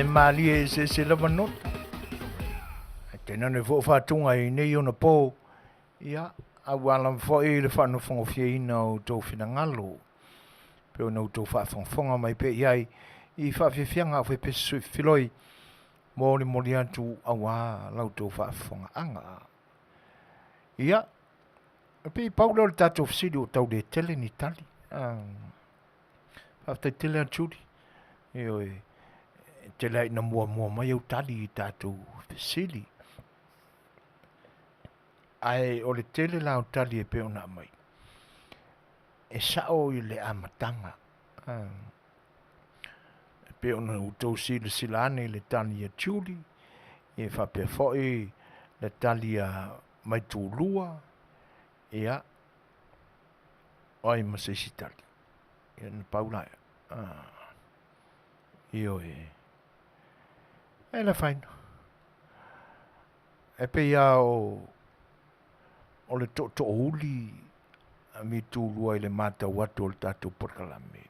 E malie eseese lava nota. Ae tainane foi o faatuga i nei ona po, ia, aua lava foi le faanofogofieina o outou finagalo, pei ona outou faafogafoga mai pea i ai i faafiafiaga a faipeso sui filoi molimoli atu aua la outou faafofogaaga. Ia, e pei pau lea o le tatou fesili ua tau le tele ni tali. Faafetai tele a Julie. Ioe, e tele lava ina muamua mai au tali i tatou fesili. Ae o le tele la o tali e pei ona aumai, e sao i le amataga. E pei ona outou silasila ane i le tali a Julie, e faapea foi le tali a Maitulua, ia, o ai ma se isi tali? Ia na pau la ia. Ioe. E le afaina. E pei lava o le tootoouli a Mitulua i le matau atu o le tatou polokalame.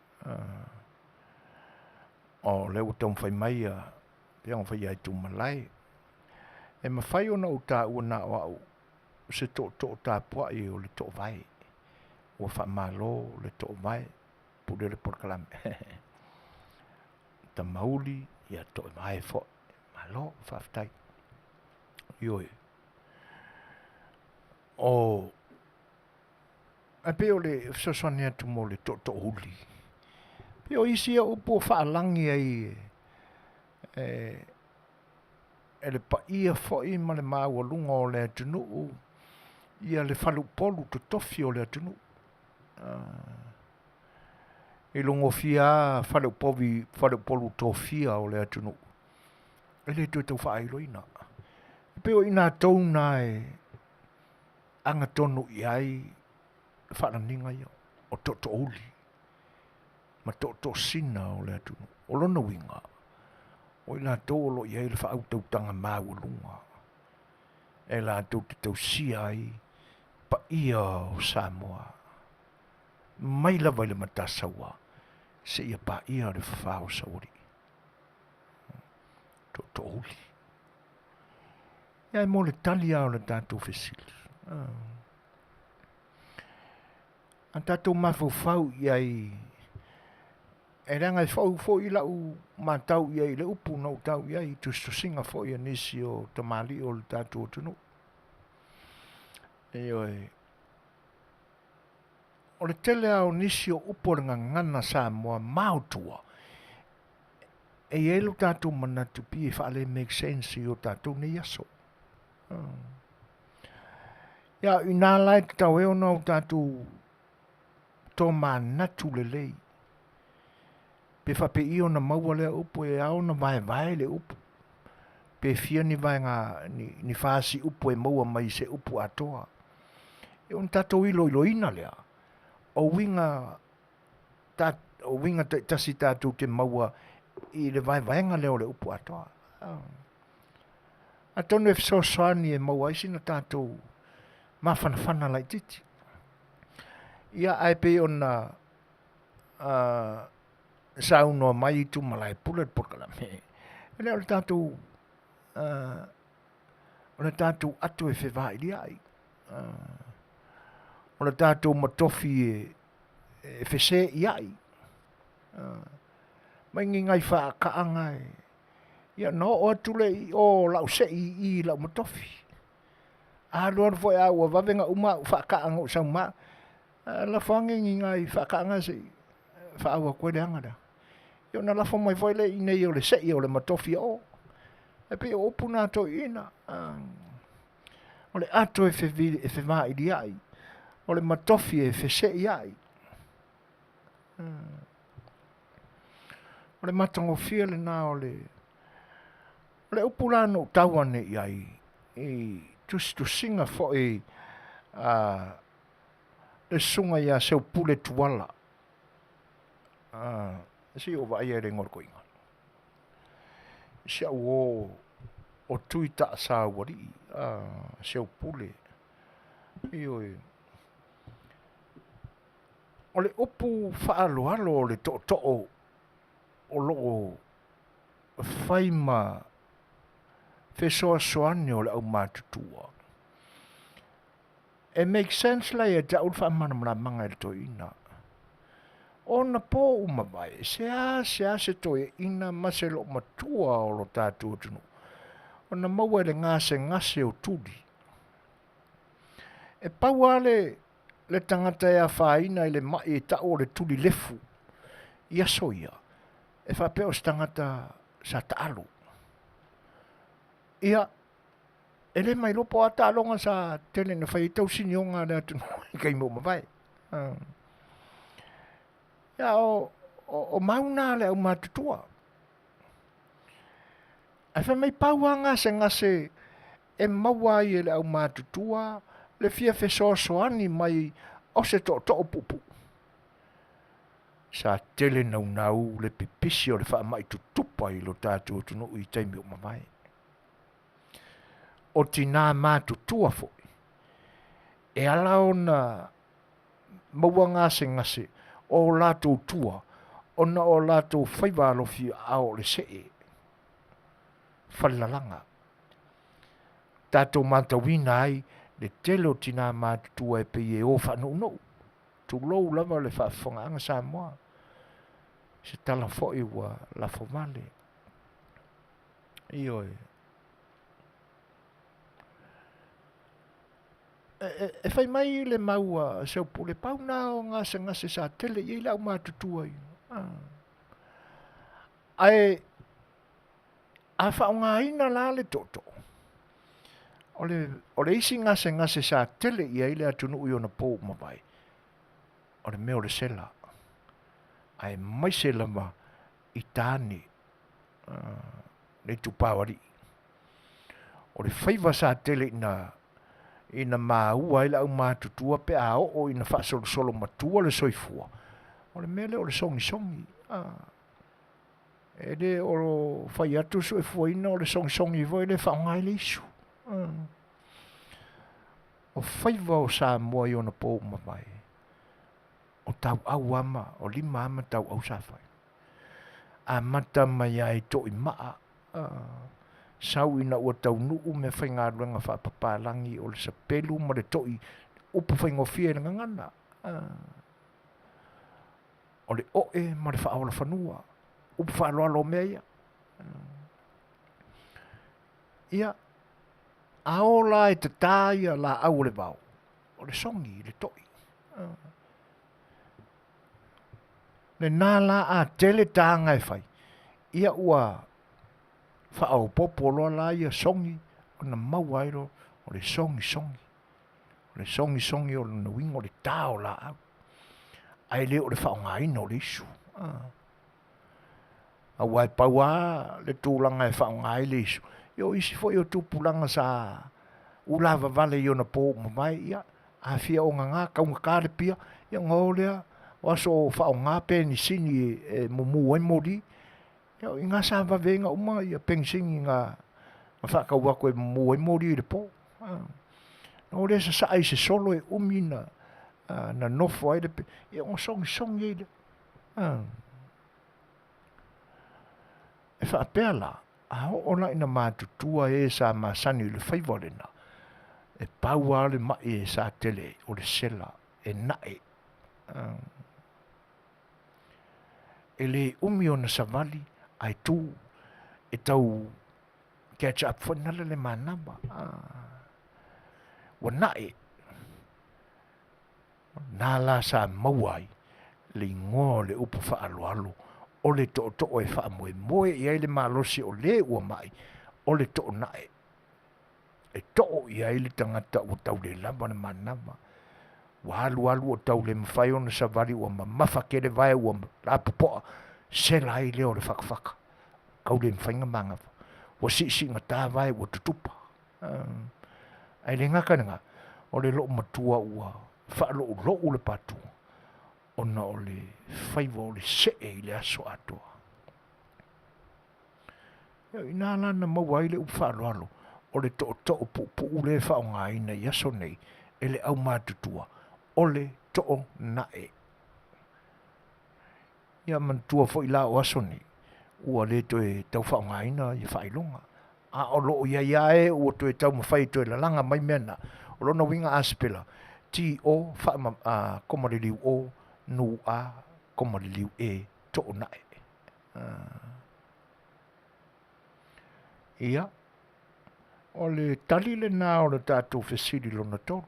O lea ua taumafai mai a pei ona fai ia Tumalae. E mafai ona ou taua na o au se tootoo tapuai o le toovae. Ua faamalo le toovae, pule le polokalame. Tamauli, ia toovae foi. Malo, faafetai. Ioe. O ae pei o le fesoasoani atu mo le tootoouli. Pei o isi ia upu o faalagi ai e e le paia foi ma le maualuga o le atunuu ia le faleupolu totofi o le atunuu. I logofia lava faleupolu, faleupolu tofia o le atunuu, e le toe tau faailoina. E pei o i latou na e agatonu i ai faalaniga ia o tootoouli ma tootoosina o le atunuu. O lona uiga, o i latou o lo o i ai le faautautaga maualuga e latou te tausia ai paia o Samoa mai lava i le Matasaua seia paia le fafao o Saualii. Tootoouli. Ia mo le tali lava o le tatou fesili. A tatou mafaufau i ai e leaga e fou foi lau matau i ai i le upu na ou tau i ai i tusitusiga foi a nisi o tamalii o le tatou atunuu. Ioe. O le tele lava o nisi o upu o le gagana Samoa maotua, e i ai lo tatou manatu pei e faale make sense i o tatou nei aso. Ia, inā la e tatau ai ona o tatou tomanatu lelei. Pe faapei ona maua lea upu e ao ona vaevae le upu. Pe fia ni vaega, ni fasi upu e maua mai i se upu atoa. E ona tatou iloiloina lea, o uiga, ta, o uiga taitasi tatou te maua i le vaevaega lea o le upu atoa. Atonu e fesoasoani e maua ai sina tatou mafanafana laitiiti. Ia, ae pei ona saunoa mai i Tumalae pule le polokalame, e le o le tatou o le tatou ato e fevailiai, o le tatou matofi e fese'ia'i, mai ni nai faakaaga e ia ona oo atu lea i o o la'u se'i i i la'u matofi. Alu alu foi a ua vave ona uma a'u faakaaga na ou sau ma au, lafo ane ni nai faakaaga se i faaau atu ai le aga lea. Ia ona lafo mai foi lea i inei o le se'i o le matofi e o. E pei o upu na a toeaiina, o le ato e fevailia'i, o le matofi e fese'ia'i. O le matagofie lena o le o le upu la na ou tau ane i ai i tusitusiga foi a le susuga ia Seupule Tuala. Se i ou vaaia i le igoa o le toeaina. Si au uo o Tui Taasaualii, Seupule. Ioe. O le upu faaaloalo o le tootoo o lo o fai ma fesoasoani o le aumatutua. E make sense la ia te au le faamalamalamaga i le toeaina. Ona po ua mavae, seasea se toeaina ma se loomatua o lo tatou atunuu ona maua i le gasegase o tuli. E pau lava le le tagata e afaina i le mai e tau o le tuli lefu i aso ia, e faapea o se tagata sa taalo. Ia, e le mailoa po o a taaloga sa tele ina fai ai tausinioga a le atunuu i taimi ua mavae. Ia, o mau na a le aumatutua. Ae fai mai pau lava gasegase e maua ai e le aumatutua le fia fesoasoani mai o se tootoo puupuu. Sa tele naunau le pipisi o le faamai tutupa i lo tatou atunuu i taimi ua mavae. O tina matutua foi, e ala ona maua gasegase o latou tua ona o latou faiva alofi a o le see falelalaga. Tatou matauina ai le tele o tina matutua e pei e o faanounou, tulou lava le faafofogaaga Samoa, se tala foi ua lafovale. Ioe. E fai mai le mau a Seupule, pau na o gasegase sa tele i ai le aumatutua ia. Ae a faaaogaina la le tootoo, o le isi gasegase sa tele i ai le atunuu i ona po ua mavae, o le mea o le sela, aemaise lava i tane le itupa o alii. O le faiva sa tele ina maua ai le aumatutua pe a oo ina faasolosolo matua le soifua, o le mea lea o le sogisogi. E le o fai atu le soifuaina o le sogisogi foi lea e faaaoga ai le isu. O faiva o Samoa i ona po ua mavae, o tauau lava ma o lima lava ma tauau sa fai. Amata mai lava i toimaa, sau ina ua taunuu meafaigaluega faapapalagi o le sapelu ma le toi, upu faigofie i le gagana. O le oe ma le faaola fanua, upu faaaloalo o mea ia. Ia, a o la e tata ia laau o le vao, o le sogi i le toi. Lena la a tele taga e fai, ia ua faaopoopo loa la ia sogi ona maua ai loa o le sogisogi. O le sogisogi o lona uiga o le ta o laau, ae le o le faaaogaina o le isu. Aua e pau lava le tulaga e faaaoga ai le isu, ia o isi foi o tupulaga sa ulavavale i ona po ua mavae, ia a fia ogaga taugata le pia, ia ona o lea o aso o faaaoga penisini e mumu ai moli, ia o i ina sa vave ai ona uma penisini na faatau atu e mumu ai moli i le po. Ona o lea sasaa i se solo e umi na nofo ai le, ia ona sogisogi ai lea. E faapea la, a oo la ina matutua e sa masani i le faiva lena, e pau lava le mai e sa tele ai, o le sela, e nae. E le umi ona savali ae tu e tau catch up foi nale le manava. Ua nae, na la sa maua ai le igoa o le upu faaaloalo o le tootoo e faamoemoe i ai le malosi o le ua mai, o le toonai e too i ai le tagata ua tau le lava le manava. Ua alu alu ua tau le mafai ona savali ua mamafa tele vae ua lapopoa, sela ai lea o le fatafata, tau le mafai ona manava. Ua siisiigata vae ua tutupa. Ae le gata i lena, o le loomatua ua faaloulou le patu ona o le faiva o le see i le aso atoa. Ia, o i ina la na maua ai le upu faaaloalo o le tootoo puupuu lea e faaaogaina i aso nei e le aumatutua, o le toona'e. Ia manatua foi la o aso nei, Ua le toe tau faaaogaina ia faailoga. A o lo o i ai lava e ua toe taumafai e toe lalaga mai mea na, o lona uiga a sipela, T O faa koma liliu O N A koma liliu E Toona'e. Ia, o le tali lena o le tatou fesili lona tolu.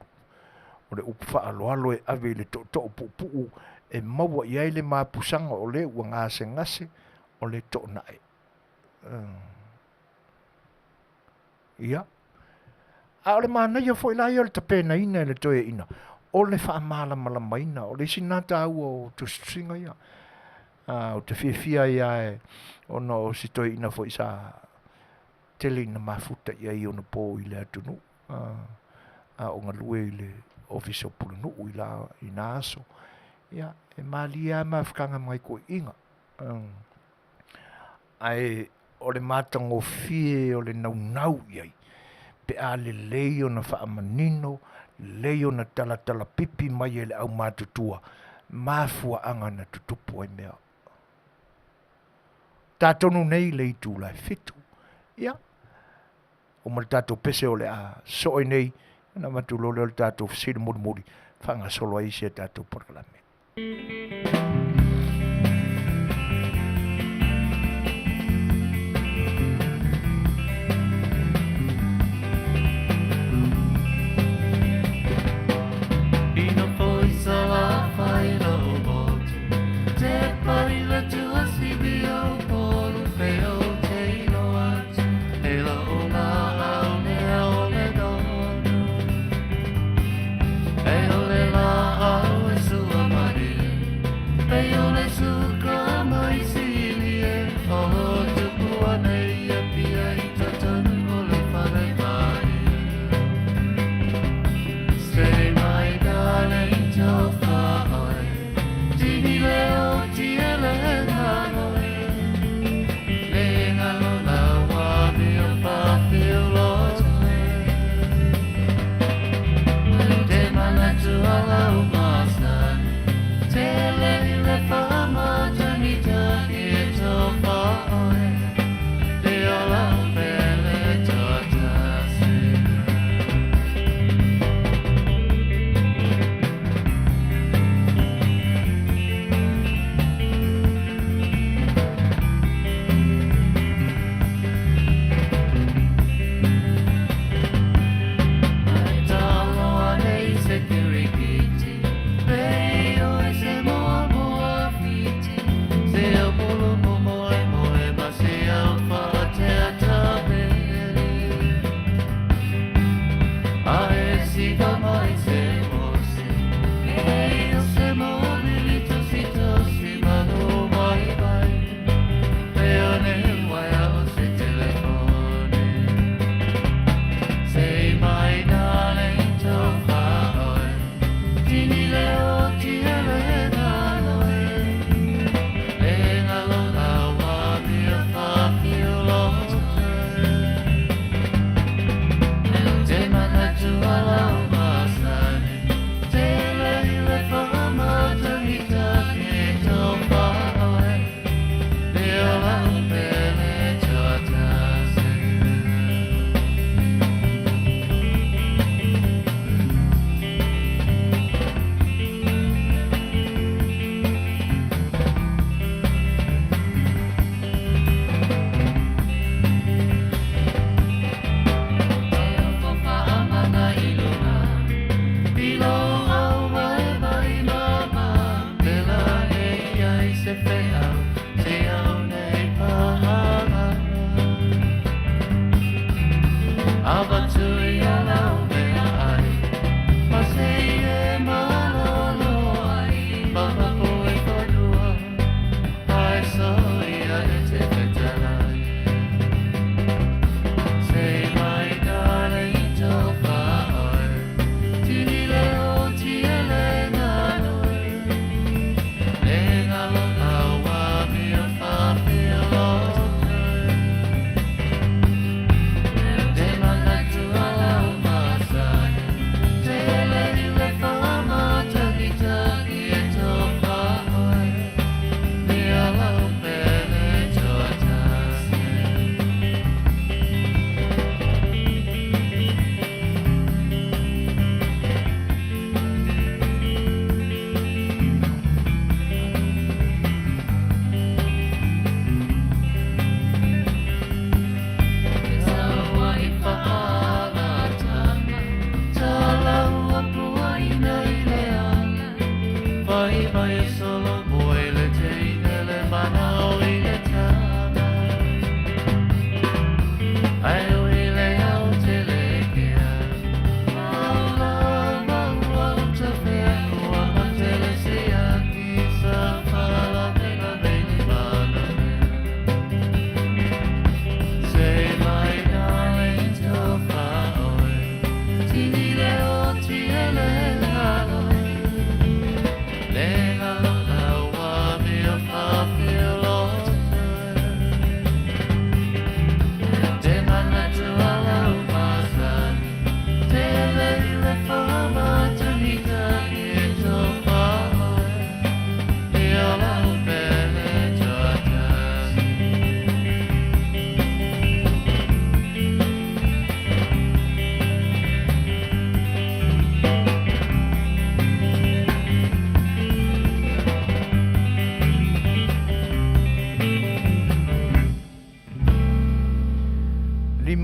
O le upu faaaloalo e ave i le tootoo puupuu e maua i ai le mapusaga o le ua gasegase o le toona'e. Ia, a o le manaia foi la ia o le tapenaina e le toeaina, o le faamalamalamaina, o le isi lena taua o tusitusiga ia. Ou te fiafia ai lava ona o si toeaina foi sa tele ina mafuta i ai i ona po i le atunuu, a o galue i le Ofisa o Pulenuu i na aso. Ia, e malie lava mafutaga ma nai toeaiina, ae o le matagofie o le naunau i ai pe a lelei ona faamanino, lelei ona talatalapipi mai e le aumatutua mafuaaga na tutupu ai mea. Tatonu nei le itula e 7. Ia, uma le tatou pese o le a soo ai nei, ona avatu loa lea o le tatou fesili mulimuli faagasolo ai isi a tatou polokalame.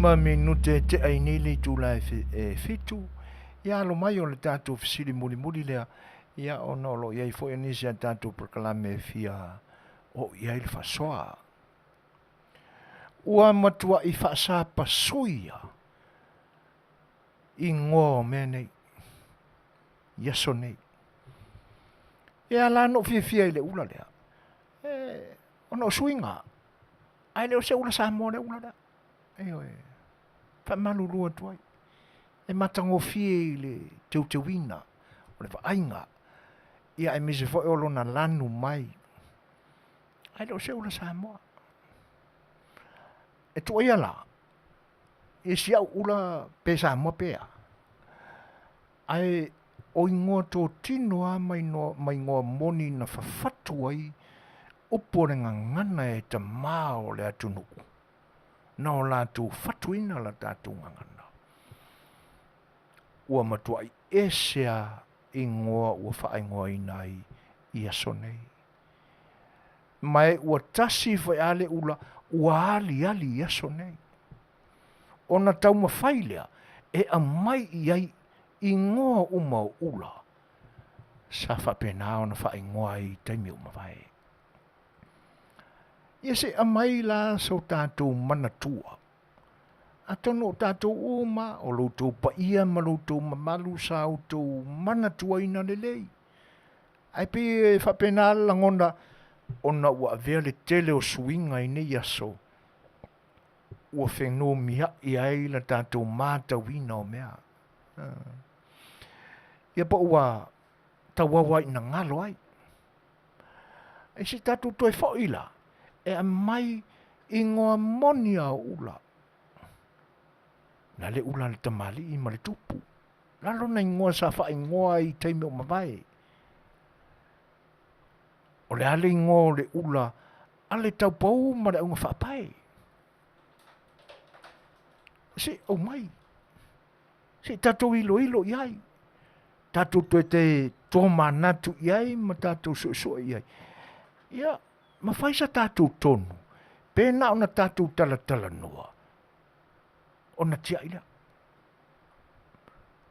5 minute e tea i nei le itula e 7. Ia alo mai o le tatou fesili mulimuli lea, ia ona o lo o i ai foi nisi a tatou polokalame e fia oo i ai le faasoa. Ua matuai faasapasuia igoa o mea nei i aso nei. E ala ona ou fiafia i le ula lea, ona o suiga, ae le o se ula Samoa le ula lea. Ioe, faamalulu atu ai, e matagofie i le teuteuina o le vaaiga, ia aemaise foi o lona lanu mai, ae le o se ula Samoa. E tuuaia la, i si au ula pe Samoa pe a, ae o igoa totino lava ma igoa, ma igoa moni na fafatu ai upu o le gagana e tamā o le atunuu, na o latou fatuina la tatou gagana. Ua matuai ese lava igoa ua faaigoaina ai i aso nei. Ma e ua tasi foi lava le ula ua aliali i aso nei. Ona taumafai lea e aumai i ai igoa uma o ula sa faapena ona faaigoa ai i taimi ua mavae. Ia se i aumai la so tatou manatua, atonu o tatou uma, o lo outou paia ma lo outou mamalu sa outou manatuaina lelei. Ae pei e faapena le lagona ona ua avea le tele o suiga i nei aso ua fenumiai ai la tatou matauina o mea. Ia po ua tauau ai ina galo ai. Ae se i tatou toe foi la e aumai igoa moni a o ula. Na le ula a le tamalii ma le tupu. La lona igoa sa faaigoa ai i taimi o mavae. O le a le igoa o le ula a le taupou ma le auga faapae. Se i aumai, se i tatou iloilo i ai, tatou toe te tomanatu i ai ma tatou suesue i ai. Ia, ma fai sa tatou tonu, pe na ona tatou talatalanoa, ona tiai lea.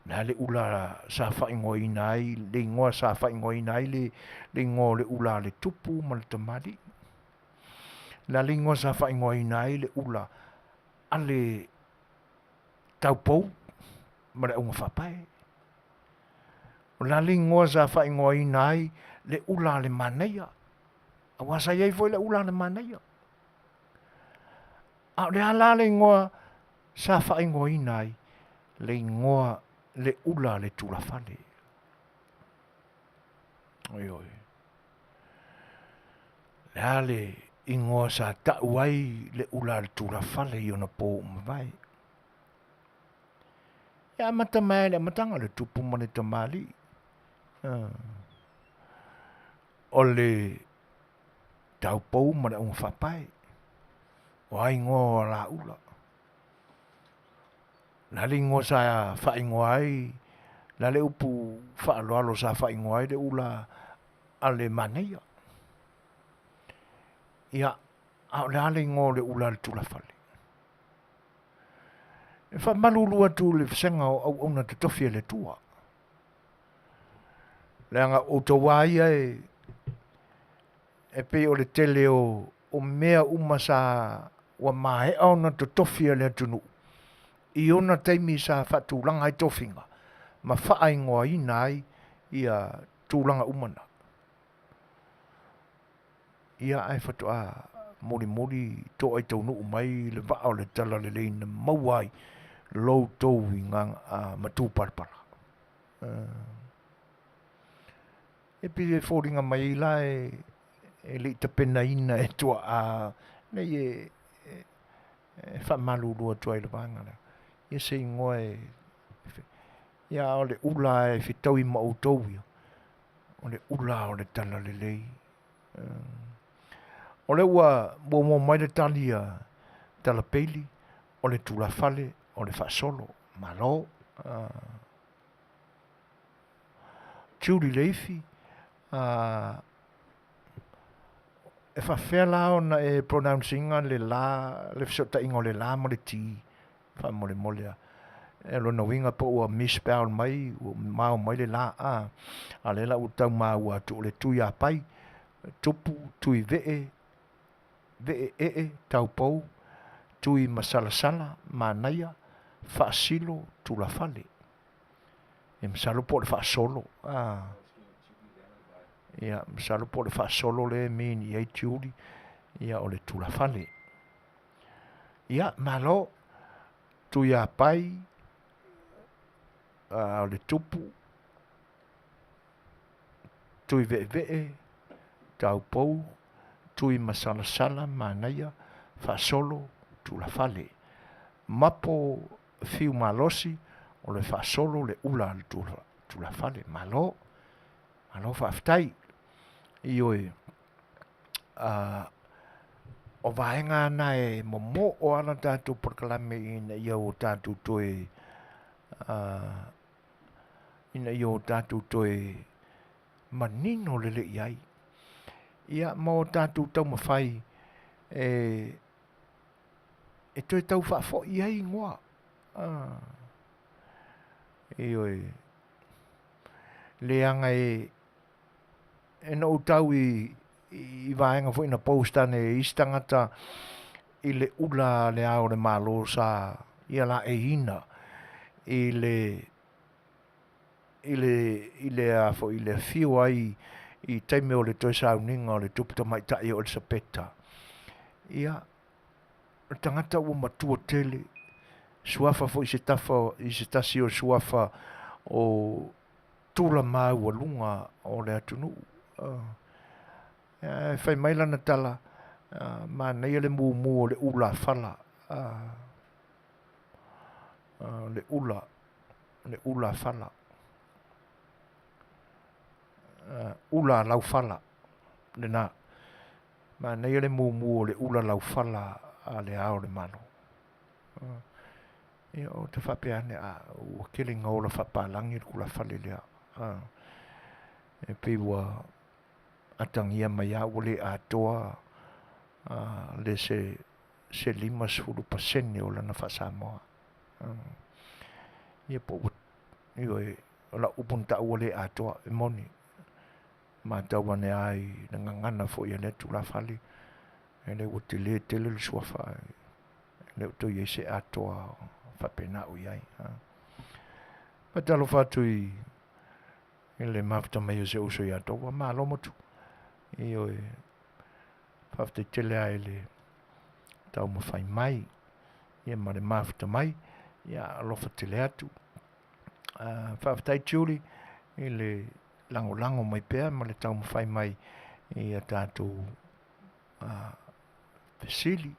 Le a le ula sa faaigoaina ai, le igoa sa faaigoaina ai le igoa o le ula a le tupu ma le tamalii. Le a le igoa sa faaigoaina ai le ula a le taupou ma le auga faapae. O le a le igoa sa faaigoaina ai le ula a le manaia, aua sa i ai foi le ula a le manaia. A o le a la le igoa sa faaigoaina ai le igoa le ula a le tulafale. Ioe. Le a le igoa sa tau ai le ula a le tulafale i ona po ua mavae. E amata mai i le amataga le tupu ma le tamalii. O le taupou ma le auga faapae. O a igoa o alaula. O le a le igoa sa faaigoa ai, o le a le upu faaaloalo sa faaigoa ai le ula a le manaia. Ia, a o le a le igoa o le ula a le tulafale? E faamalulu atu i le vasega o auauna totofi a le Atua. Leaga o outou lava ia e pei o le tele o mea uma sa ua maea ona totofi e le atunuu i ona taimi sa faatulaga ai tofiga ma faaigoaina ai ia tulaga uma na. Ia ae faatoa mulimuli toa i taunuu mai le vaa o le talalelei na maua ai lo outou i matupalapala. E pei e foliga mai ai la e le i tapenaina e tuaa nei e faamalulu atu ai i le vaega lea. Ia se igoa e ia a o le ula e fetaui ma outou ia, o le ula o le talalelei. O lea ua muamua mai le tali a Talapeili, o le tulafale, o le faasolo. Malo. Julie Leifi, e faapefea la ona e pronounce ina le la, le fesootaiga o le la ma le T? Faamolemole lava. O lona uiga po ua misspell mai, ua mao mai le la a, a o lea la ua tau maua atu o le Tuiapai, Tupu, Tuivee, Veeee, Taupou, Tuimasalasala, Manaia, Faasilo, Tulafale. Ia masalo po o le faasolo, a, ia masalo po o le faasolo lea e mean i ai Tiuli, ia o le tulafale. Ia, malo, Tuiapai, o le Tupu, Tuiveevee, Taupou, Tuimasalasala, Manaia, Faasolo, Tulafale. Mapo fiu malosi, o le faasolo le ula a le tulafale. Malo, malo faafetai. Ioe, o vaega na e momoo lava le tatou polokalame ina ia o tatou toe ina ia o tatou toe manino lelei ai. Ia ma o tatou taumafai e toe tau faafoi ai igoa. Ioe, leaga e na ou tau i vaega foi na post ane e isi tagata i le ula a le Ao o le Malo sa ia laeiina i le i le afio ai i taimi o le toe sauniga o le Tupu Tamaitai o Elisapeta. Ia, o le tagata ua matua tele, suafa foi i se tafa i se tasi o suafa o tula maualuga o le atunuu. Ae fai mai lana tala, manaia le mumu o le ulafala, le ula, le ulafala, ula laufala, lena. Manaia le mumu o le ula laufala a le Ao o le Malo. Ia ou te faapea ane, a, ua tele ina ola faapalagi le tulafale lea. E pei ua atagia mai lava ua le atoa le se 50% o lana faa-Samoa. Ia po ua, ioe, o lau upu na tau ua le atoa, e moni. Matau ane lava i le gagana foi a lea tulafale, e le ua tele tele le suafa, e le o toe i ai se atoa faapena o i ai. Faatalofa atu i le mafuta mai o si ou uso ia Tova, malo motu. Ioe, faafetai tele lava i le taumafai mai ia ma le mafuta mai, ia alofa tele atu. Faafetai Julie i le lagolago mai pea ma le taumafai mai i a tatou fesili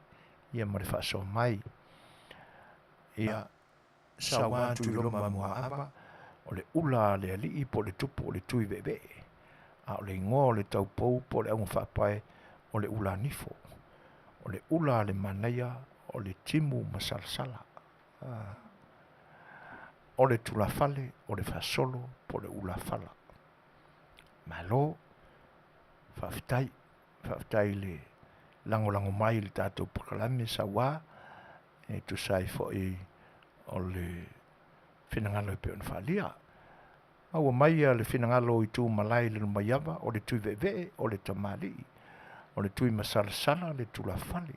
ia ma le faasoa mai. Ia, Saua Tuiloma Muaava, o le ula a le alii po o le tupu o le Tuiveevee, a o le igoa o le taupou po o le augafaapae o le Ulanifo. O le ula a le manaia o le timu masalasala. O le tulafale, o le faasolo po o le ulafala. Malo, faafetai, faafetai i le lagolago mai i le tatou polokalame Saua e tusa ai foi o le finagalo e pei ona faaalia. Maua mai le finagalo o Itu Malae i le Lumaiava, o le Tuiveevee, o le Tamalii, o le Tuimasalasala, le Tulafale,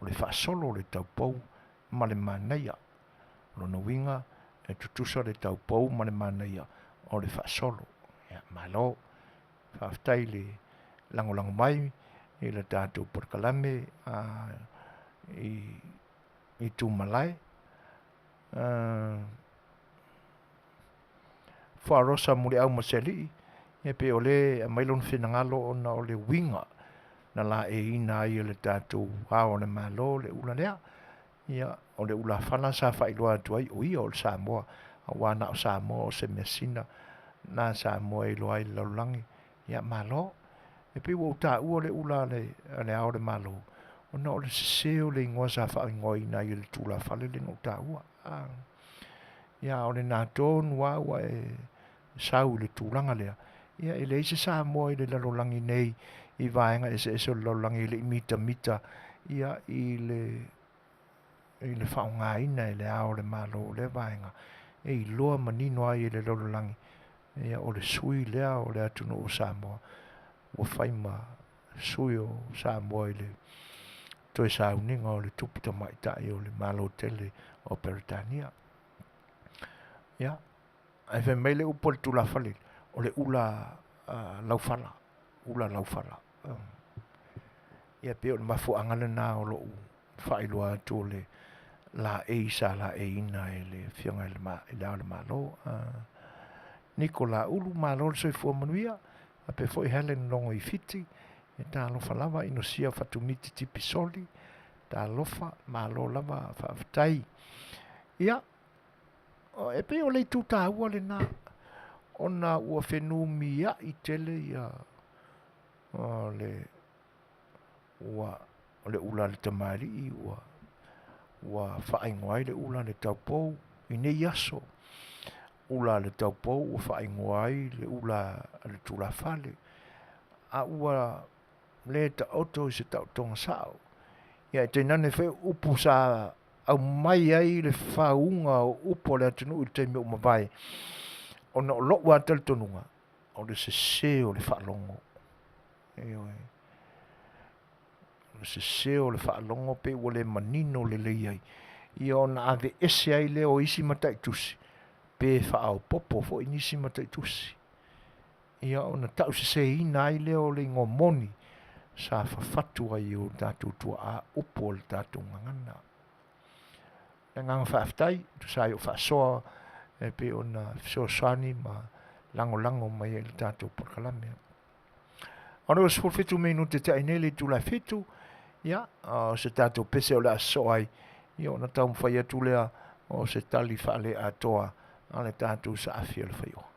o le Faasolo, o le Taupou ma le Manaia. O lona uiga, e tutusa le taupou ma le manaia o le faasolo. Ia, malo. Faafetai le lagolago mai i le tatou polokalame i Itu Malae. Fuarosa Muliau ma se alii, e pei o lea e aumai lona finagalo ona o le uiga na laeiina ai e le tatou Ao o le Malo le ula lea. Ia, o le ulafala sa faailoa atu ai o ia o le Samoa, aua na o Samoa o se measina na Samoa e iloa ai i le lalolagi. Ia, malo. E pei ua ou taua le ula a le Ao o le Malo, ona o le sese o le igoa sa faaigoaina ai e le tulafale lea na ou taua. Ia, a o lena tonu lava ua e sau i le tulaga lea, ia e leai se Samoa i le lalolagi nei i vaega eseese o le lalolagi e le i mitamita ia i le i le faaaogaina e le Ao o le Malo o lea vaega e iloa manino ai e le lalolagi ia o le sui lea o le atunuu o Samoa ua fai ma sui o Samoa i le toe sauniga o le tupu tamaitai o le Malo tele o Peretania. Ia, ae fai mai le upu a le tulafale, o le ula laufala, ula laufala. Ia pei o le mafuaaga lena o lou faailoa atu o le laei sa laeiina e le Afioga i le Ao o le Malo. Niko Laulu, malo le soifua manuia, faapea foi Helen Logoifiti, e talofa lava Inosia Fatumiti Tipisoli, talofa, malo lava faafetai. Ia, e pei o le itu taua lena, ona ua fenumiai tele ia o le ua o le ula a le tamalii ua ua faaigoa ai le ula a le taupou i nei aso ula a le taupou ua faaigoa ai le ula a le tulafale a ua le taoto i se taotoga sao ia e tainane foi upu sa aumai ai le fauga o upu a le atunuu i le taimi ua mavae ona o lou lava talitonuga o le sese o le faalogo ioe o le sese o le faalogo pei ua le manino lelei ai ia ona aveese ai lea o isi mataitusi pe faaopoopo foi nisi mataitusi ia ona tauseseina ai lea o le igoa moni sa fafatu ai e o tatou tuaa upu o le tatou gagana. Le agaga faafetai e tusa ai o faasoa e pei ona fesoasoani ma lagolago mai ai i le tatou polokalame. O le 27 minute te ai nei le itula e 7, ia, o se tatou pese o le a sosoo ai, ia ona taumafai atu lea o se tali faaleatoa a le tatou saafi o le faioa.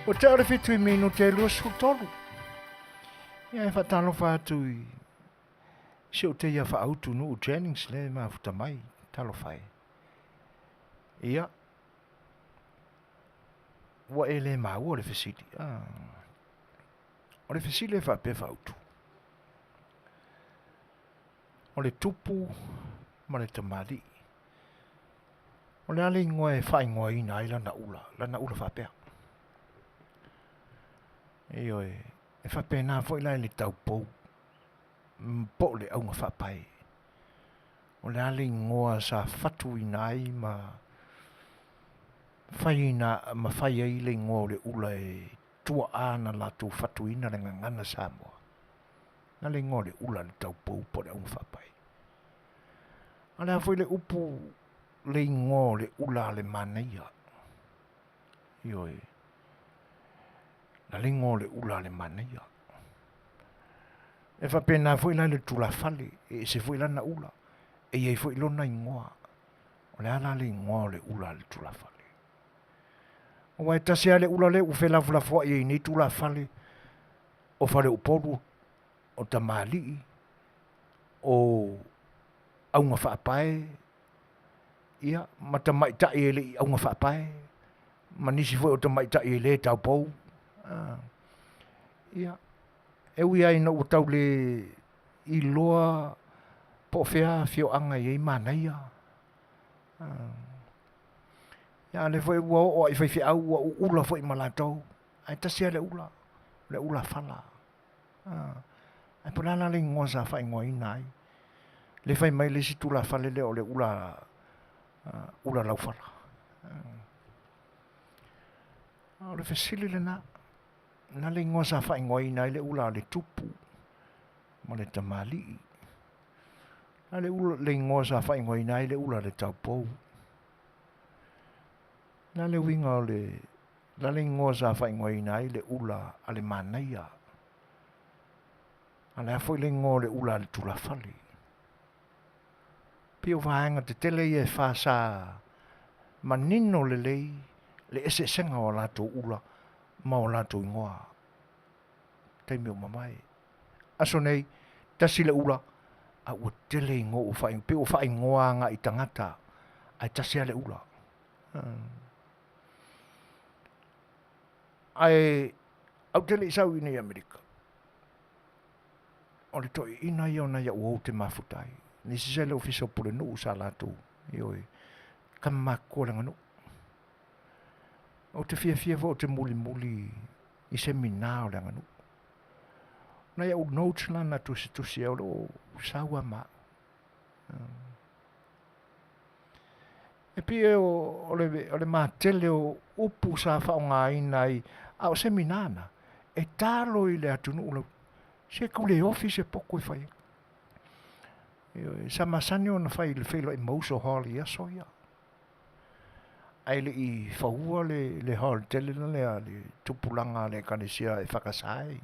Ua tea o le 7 i minute e 23. Ia e faatalofa atu i si ou teia faautu Nuu Jennings lea e mafuta mai. Talofa e. Ia, ua e le maua le fesili. Ah. O le fesili e faapea faautu. O le tupu ma le tamalii. O le a le igoa e faaigoaina ai lana ula, lana ula faapea. Ioe, e faapena foi la i le taupou po o le auga faapae. O le a le igoa sa fatuina ai ma faiina ma fai ai le igoa o le ula e tuaa na latou fatuina le gagana Samoa. Na le igoa o le ula le taupou po o le auga faapae. A o le a foi le upu le igoa o le ula a le manaia? Ioe. Na le igoa o le ula a le manaia. E faapena foi la i le tulafale, e ese foi lana ula, e i ai foi lona igoa. O le a la le igoa o le ula a le tulafale? Aua e tasi lava le ula lea ua felafolafoai ai i nei tulafale, o Faleupolu, o tamalii, o auga faapae, ia, ma tamaitai e le i auga faapae, ma nisi foi o tamaitai e le taupou. Ia, e ui lava ina ua tau le iloa po o fea afioaga e i ai manaia, ia a o lea foi ua oo lava i faifeau ua uula foi ma latou, ae tasi lava le ula, o le ula fala. Ae po o le a la le igoa sa faaigoaina ai? Lea fai mai le isi tulafale lea o le ula ula laufala. O le fesili lena, na le igoa sa faaigoaina ai le ula a le tupu ma le tamalii. Na le ula le igoa sa faaigoaina ai le ula a le taupou. Na le uiga o le Na le igoa sa faaigoaina ai le ula a le manaia. A le a foi le igoa o le ula a le tulafale? Pei o vaega tetele ia e fa sa manino lelei le eseesega o a latou ula ma o latou igoa. Taimi ua mavae. Aso nei, tasi le ula, a ua tele igoa ua faaigoa, pei ua faaigoa agai tagata, ae tasi lava le ula. Ae au te le i sau i nei Amerika, o le toeaina ia o nai a'u uo ou te mafuta ai, nisi sa i le ofisa o Pulenuu sa latou, ioe, tama matutua o le aganuu. Ou te fiafia foi ou te mulimuli i semina o le aganuu. O nai a'u notes la na tusitusi ai o lo o sau lava ma a'u. E pei o le matele o upu sa faaaogaina ai, a o semina na, e talo i le atunuu lau, se tau le ofi se poto e fai ai. Ioe, sa masani ona fai i le feiloai ma uso hall i aso ia. Ae le i faua le hall tele lea a le tupulaga a le ekalesia e FKS i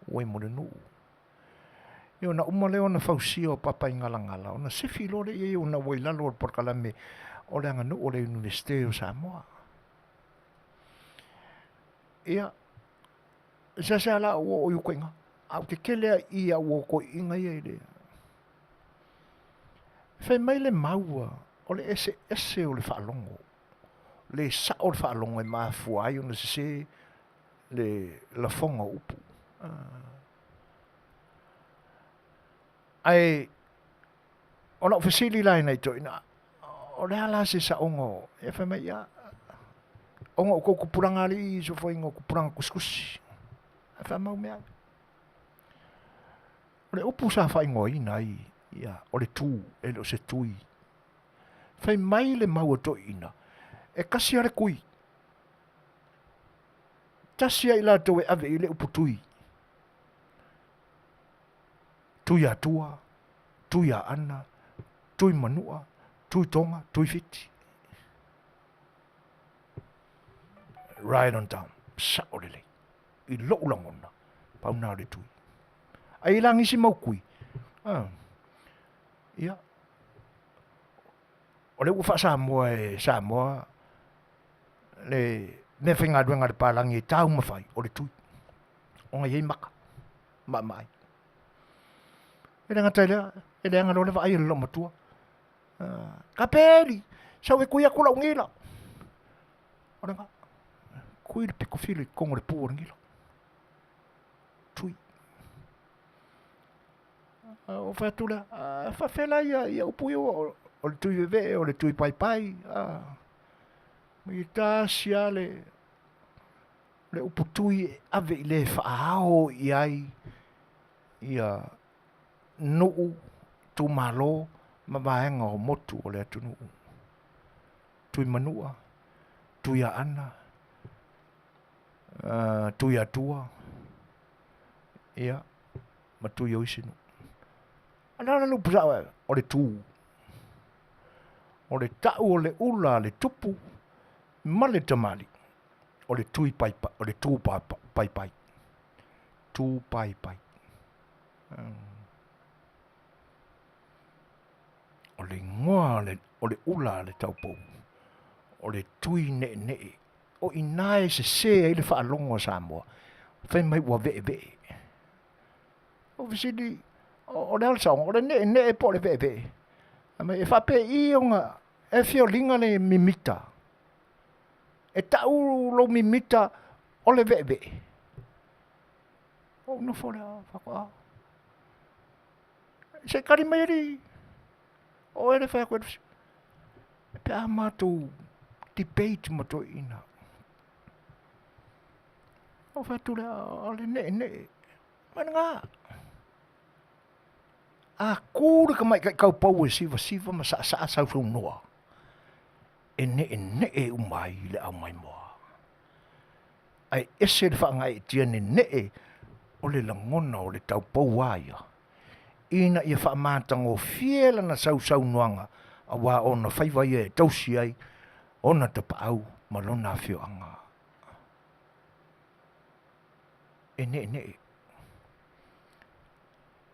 Uaimole-nuu. Ia ona uma lea ona fausia o Papaigalagala, ona sifi loa lea i ai ona ua i lalo o le polokalame o le aganuu o le Iunivesite o Samoa. Ia, e seasea la ou oo i uka i ina, ae ou te kele lava i i au o toeaiina ia i le... Fai mai le mau o le eseese o le faalogo, le sao o le faalogo e mafua ai ona sese le lafoga o upu. Ae o lau fesili la i nai toeaiina, o le a la se saoga o, ia fai mai, ia, ona o tou tupulaga alii i sofoiga o tupulaga tusitusi. Ae faamau mea. O le upu sa faaigoaina ai, ia, o le tu, e le o se tui. Fai mai le mau a toeaiina, e tasi lava le tui. Tasi lava i latou e ave i ai le upu tui. Tuiatua, Tuiaana, Tuimanua, Tuitoga, Tuifiti. Right on time. Sao lelei. I lou lagona, pau na o le tui. Ai la nisi mau kui. Ah. Ia. O le ua faasamoa e Samoa le Meafaigaluega a le palagi e taumafai o le tui ona e i ai maka maamaai. E le gata i lea, e leaga loa le vaai a le loomatua. Kapeli, sau e kui atu lau gila. O lena, kui le pito fili i totonu o le pu o le gila. Tui. Ou fai atu lea, e faapefea la ia upu ia o le tui veevee, o le tui paepae. E tasi lava le le upu tui e ave i le faaao i ai ia nuu, itumalo ma vaega o motu o le atunuu. Tui Manua, Tui Aana, Tui Atua, ia ma tui o isi nuu. A o le a le upu sao o le tu. O le tau o le ula a le tupu ma le tamalii o le tui paepae, o le tu paepae, tu paepae. O le igoa o le ula a le taupou, o le tui neenee. O i ina e sese ai le faalogo a Samoa, fai mai ua veevee. Ou fesili, o le a le saoga, o le neenee po o le veevee? Fai mai, e faapei ona e fia liga le mimita? E tau lou mimita o le veevee? Ou nofo lea faatoa. Se i tali mai alii. O oe le fai atu ai le fesili. Pe a matou debate ma toeaiina. Ou fai atu lea, o le neenee. Ma lena. A ku le tamaitai taupou e sivasiva ma saasaa sausaunoa, e neenee uma ai le aumaimoa. Ae ese le faagaeetia nenee o le lagona o le taupou a ia, ina ia faamatagofie lana sausaunoaga aua o ona faiva ia e tausi ai ona tapaau ma lona afioaga. E neenee.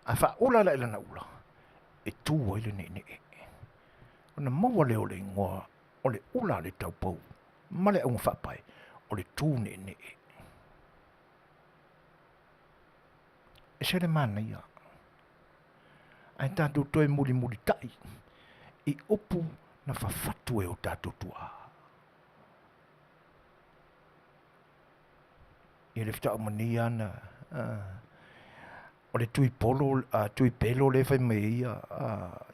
A faaula la i lana ula, e tu ai le neenee. Ona maua lea o le igoa o le ula a le taupou ma le auga faapae o le tu neenee. E ese le manaia, ae tatou toe mulimulitai i upu na fafatu e o tatou tuaa. Ia le faatoa uma nei lava na o le tui polo tui pelo lea e fai mai ai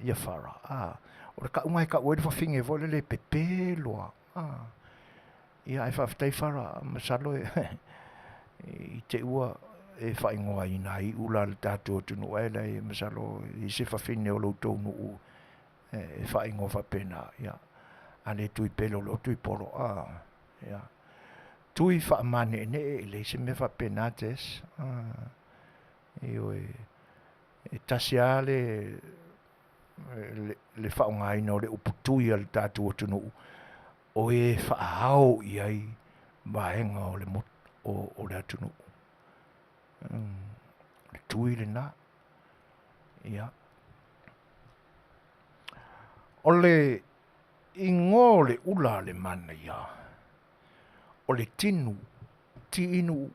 ia Farah, o le tauga e tau ai le fafine foi lele e pepe loa. Ia ae faafetai Farah, masalo i te i ua e faaigoaina ai ula a le tatou atunuu ae leai masalo e i ai se fafine o lo outou nuu e faaigoa faapena. Ia, a le tui pelo loa tui polo. Ia. Tui faamaneenee e leai se mea faapena Jess. Ioe, e tasi lava le le faaaogaina o le upu tui a le tatou atunuu o e faaao i ai vaega o le o le atunuu. O le tui lena. Ia. O le igoa o le ula a le manaia, o le tinu, tiinu,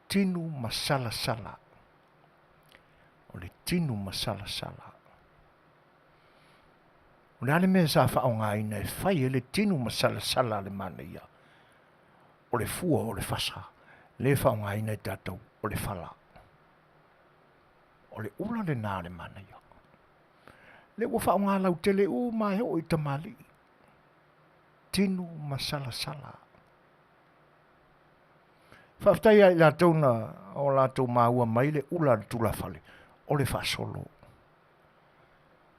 tinu masalasala. O le tinu masalasala. O le a le mea sa faaaogaina e fai ai le tinu masalasala a le manaia? O le fua o le fasa lea e faaaogaina e tatou o le fala. O le ula lena a le manaia. Lea ua faaaoga lautele uma e oo i tamalii. Tinu masalasala. Faafetai ia i latou na o latou maua mai le ula a le tulafale, o le faasolo.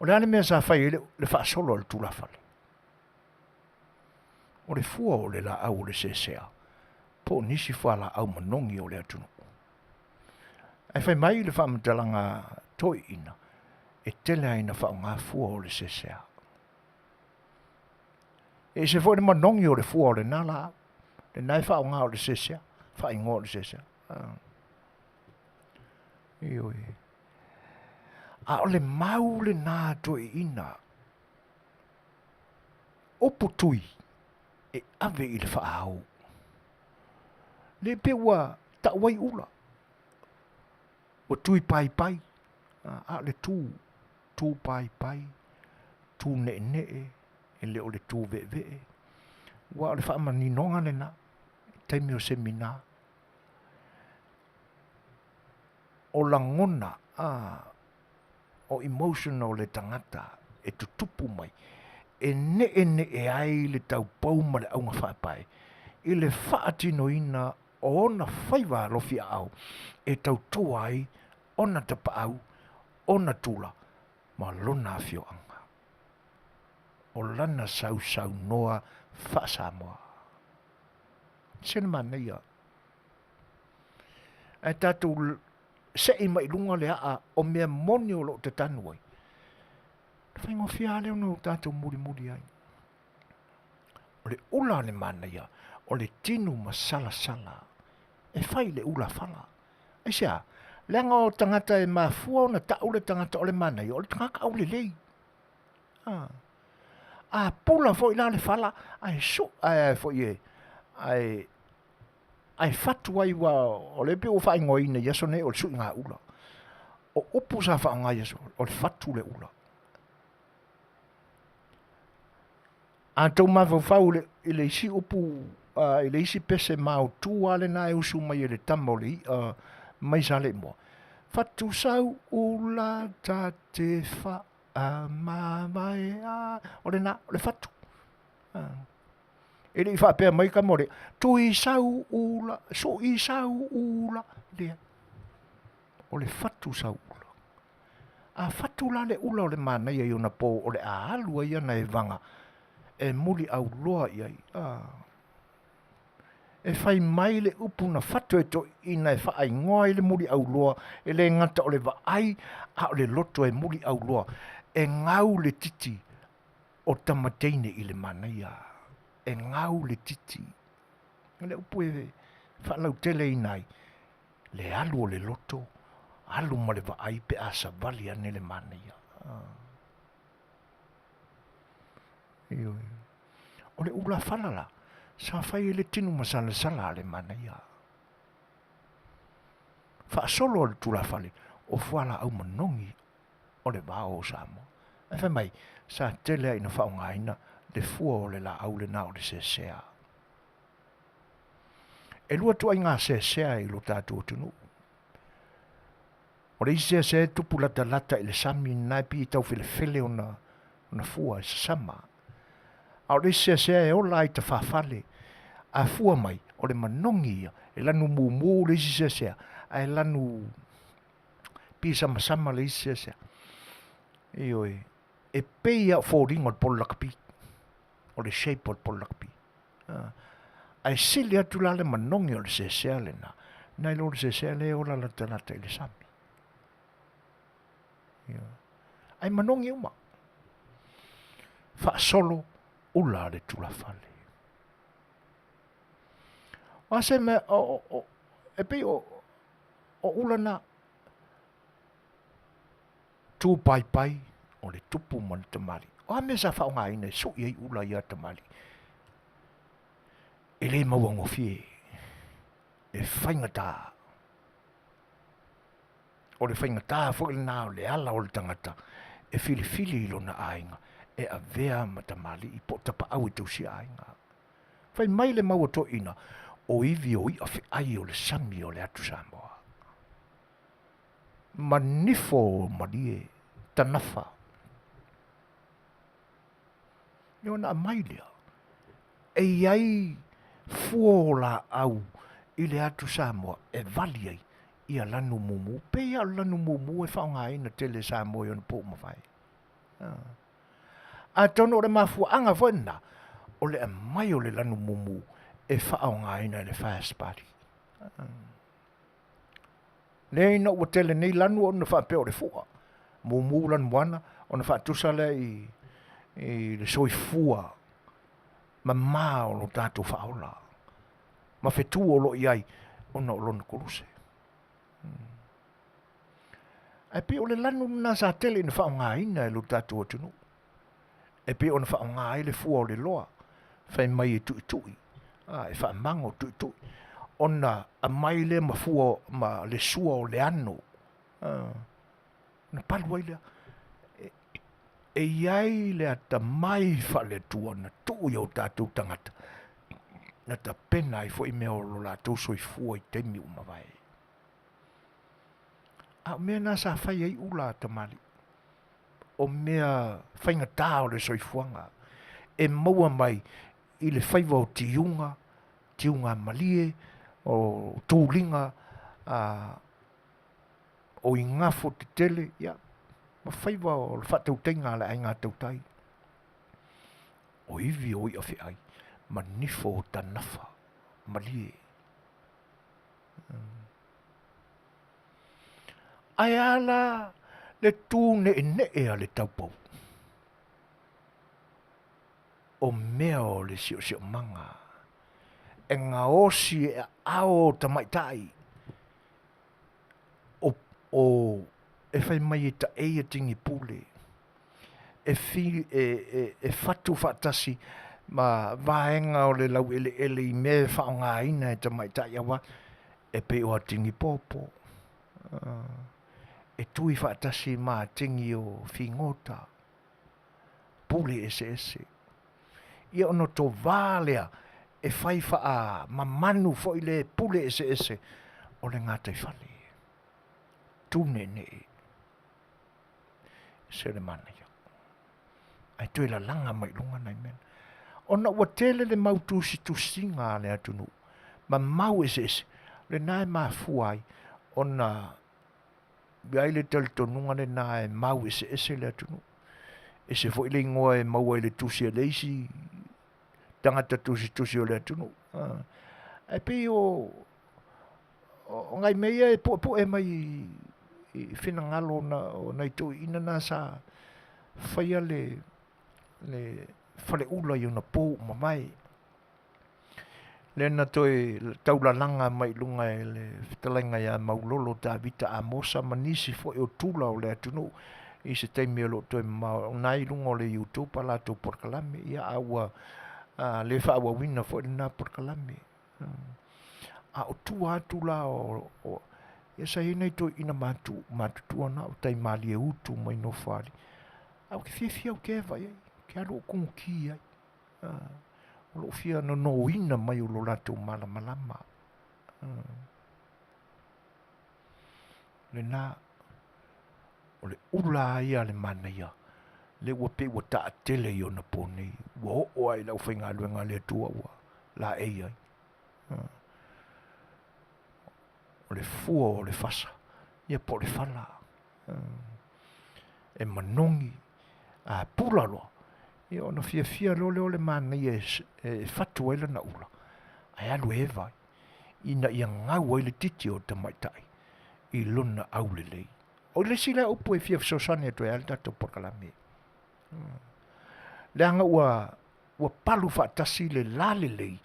O le a le mea sa fai ai le faasolo a le tulafale? O le fua o le laau o le sesea, po o nisi fualaau manogi o le atunuu. Ae fai mai le faamatalaga a toeaiina, e tele lava ina faaaoga fua o le sesea. E ese foi le manogi o le fua o lena laau, lena e faaaoga o le sesea, faaigoa o le sesea. Ioe. A o le mau lena a toeaiina, upu tui e ave i le faaao. Lea pei ua tau ai ula, ua tui paipai, a o le tu, tu paipai, tu ne'ene'e, e le o le tu ve'eve'e. Aua o le faamaninoga lena i taimi o semina. O lagona, a, o emotion o le tagata e tutupu mai, e ne'ene'e ai le taupou ma le augafaapae i le faatinoina o ona faiva alofiaao e tautua ai ona tapaau, ona tula ma lona afioaga. O lana sausaunoa faa-Samoa. Se le manaia. Ae tatou sei mai luga le aa o mea moni o lo o tatanu ai. Faigofie lava lea ona o tatou mulimuli ai. O le ula o le manaia, o le tinu masalasala e fai le ula fala. Aisea? Leaga o tagata e mafua ona tau le tagata o le manaia, o le tagata aulelei. A, a pula foi la le fala, ae su, ae foi e, ae, ae fatu ai ua, o lea pei ua faaigoaina i aso nei o le suiga ula. O upu sa faaaoga i aso, o le fatu le ula. A tou mafaufau i le isi upu, i le isi pese maotu lava lena e usu mai e le tama o le i'a mai Saleimoa, Fatusau ula ta te faamavae a, o lena, o le fatu. E le i faapea mai tama o le i'a, Tuisau ula, suisau ula, leai. O le fatu sauula. A fatu la le ula o le manaia i ona pou o le a alu ai ana evaga e muliauloa i ai. A. E fai mai le upu na fatu e toeaiina e faaigoa ai le muliauloa, e le gata o le vaai a o le loto e muliauloa, e gau le titi o tamateine i le manaia. E gau le titi. O le upu e faalauteleina ai, le alu o le loto, alu ma le vaai pe a savali ane le manaia. Ioe. O le ulafala la, sa fai e le tino masalasala a le manaia. Faasolo a le tulafale, o fualaau manogi o le vao o Samoa. Ae fai mai, sa tele lava ina faaaogaina le fua o le laau lena o le sesea. E lua ituaiga sesea i lo tatou atunuu. O le isi sesea e tupu latalata i le sami lena e pei e tau felefele ona, ona fua e sasama. A o le isi sesea e ola ai tafafale. A fua mai, o le manogi ia, e lanu mumu le isi sesea, ae lanu pei e samasama le isi sesea. Ioe, e pei lava o foliga o le polo lakapi, o le shape o le polo lakapi. Ae sili atu la le manogi o le sesea lena, nai lo le sesea lea e ola latalata i le sami. Ioe. Ae manogi uma. Faasolo ula a le tulafale. O a se mea, o, o, e pei o, o ula na tu paipai o le tupu ma le tamalii. O a mea sa faaaogaina e sui ai ula ia tamalii? E le mauagofie, e faigata. O le faigata foi lena o le ala o le tagata e filifili i lona aiga e avea ma tamalii po o tapaau e tausia aiga. Fai mai le mau a toeaiina, o ivi o i'a feai o le sami o le atu Samoa. Ma nifo malie, tanafa. Ia ona aumai lea, e i ai fua o laau i le atu Samoa e vali ai ia lanu mumu. Pei lava o le lanu mumu e faaaogaina tele e Samoa i ona pou mavae. Atonu o le mafuaaga foi lena o le aumai o le lanu mumu e faaaogaina e le First Party. Lea ina ua tele nei lanu ona faapea o le fua, mumu lanumoana ona faatusa lea i, i le soifua mamā o lo tatou faaola ma fetu o lo o i ai ona o lona koluse. Ae pei o le lanu lena sa tele ina faaaogaina e lo tatou atunuu. E pei ona faaaoga ai le fua o le loa, fai mai e tuitui, a, e faamago tuitui. ona aumai lea ma fua ma le sua o le ano, ona palu ai lea. E i ai le atamai faale-Atua na tuu i o tatou tagata, na tapena ai foi mea o lo latou soifua i taimi ua mavae. A o mea na sa fai ai ula a tamalii, o mea faigata o le soifuaga e maua mai i le faiva o tiuga, tiuga malie, o tuliga o igafo tetele, ia, ma faiva o le faatautaiga a le aiga tautai. O ivi o i'a feai ma nifo o tanafa malie. Ae a la le tu ne'ene'e a le taupou? O mea o le siosiomaga e gaosi e aao o tamaitai o, o e fai mai e taei e tigipule e, fi, e, e, e fatu faatasi ma vaega o le laueleele i mea e faaaogaina e tamaitai aua e pei o Atigipopo, e tui faatasi ma atigi o figota, pule eseese. Ia ona tovā lea e fai faamamanu foi le pule eseese o le gataifale. Tūneenee. Se le manaia. Ae toe lalaga mai luga nai mea. Ona ua tele le mau tusitusiga a le atunuu ma mau eseese, lena e mafua ai ona i ai le talitonuga lena e mau eseese le atunuu. Ese foi le igoa e maua i le tusi a le isi tagata tusitusi o le atunuu. Ae pei o o nai mea ia e puepue mai i finagalo o nai toeaiina na sa faia le le faleula i ona po ua mavae. Lea na toe taulalaga mai i luga e le fetalaiga ia Maulolo Tavita Amosa ma nisi foi o tula o le atunuu i se taimi o lo o toe mamao o na i luga o le YouTube a latou polokalame ia a ua le faaauauina foi lena polokalame. A o tua atu la o, o ia sa i ai nai toeaiina matu, matutua na o tai malie utu mai Nofoalii. Ae ou te fiafia ou te eva i ai, ke alu ou kogoki ai. O lou fia nonoina mai o lo latou malamalama. Lena, o le ula lava ia a le manaia, lea ua pei ua taatele i ona po nei, ua oo lava i le aufaigaluega a le Atua ua laei ai. O le fua o le fasa, ia po o le fala, e manogi, a pula loa, ia ona fiafia loa lea o le manaia e fatu ai lana ula, ae alu e eva ai, ina ia gau ai le titi o le tamaitai i lona aulelei. O le isi lea upu e fia fesoasoani atu ai le tatou polokalame. Leaga ua ua palu faatasi le lalelei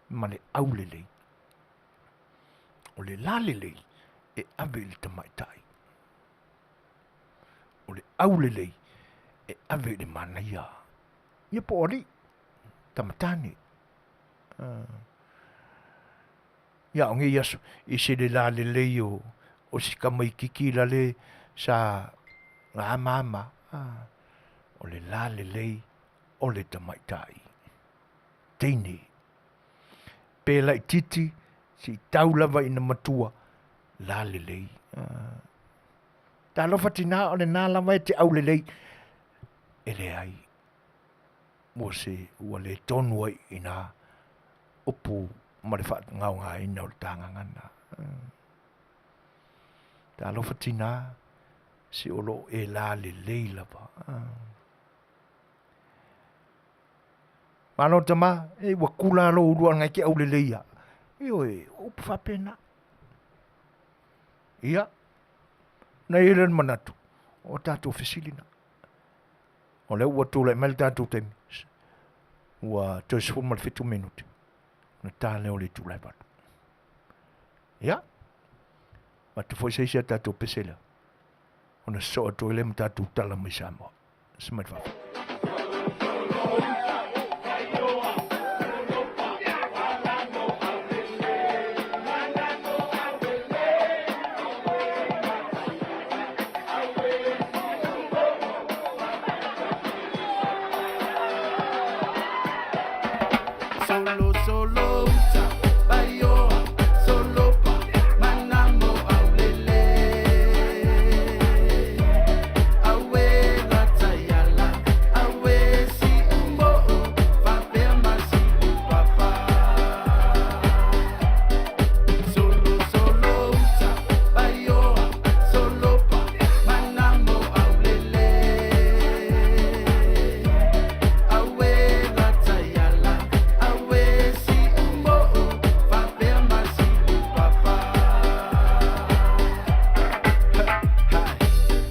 ma le aulelei. O le lalelei e ave i le tamaitai. O le aulelei e ave i le manaia. Ia po o alii, tamatane. Ia o nei aso, i se le lalelei o, o si tamaititi lale sa amaama. O le lalelei o le tamaitai. Teine. Pe laititi, se i tau lava ina matua, lalelei. Talofa tina o lena lava e te aulelei. E leai, ua se ua le tonu ai i ina upu ma le faagaogaina o le ta gagana. Talofa tina, se o lo o e lalelei lava. Malo tama, e ua kula lou ulua ngai ke aulelei ia. Ioe, o upu faapena. Ia, na i ai lea o le manatu, o tatou fesili na. O lea ua tulai mai le tatou taimi, ua toe 17 minute, ona ta lea o le itula e 8. Ia, avatu foi se isi a tatou pese lea, ona sosoo atu ai lea ma tatou tala mai Samoa. Se mai fafo. Solo solo uta vaioa solopa manamo aulele Aue lataiala aue siumoo faapea ma siupapa Solo solo uta vaioa solopa manamo aulele Aue lataiala aue siumoo faapea ma siupapa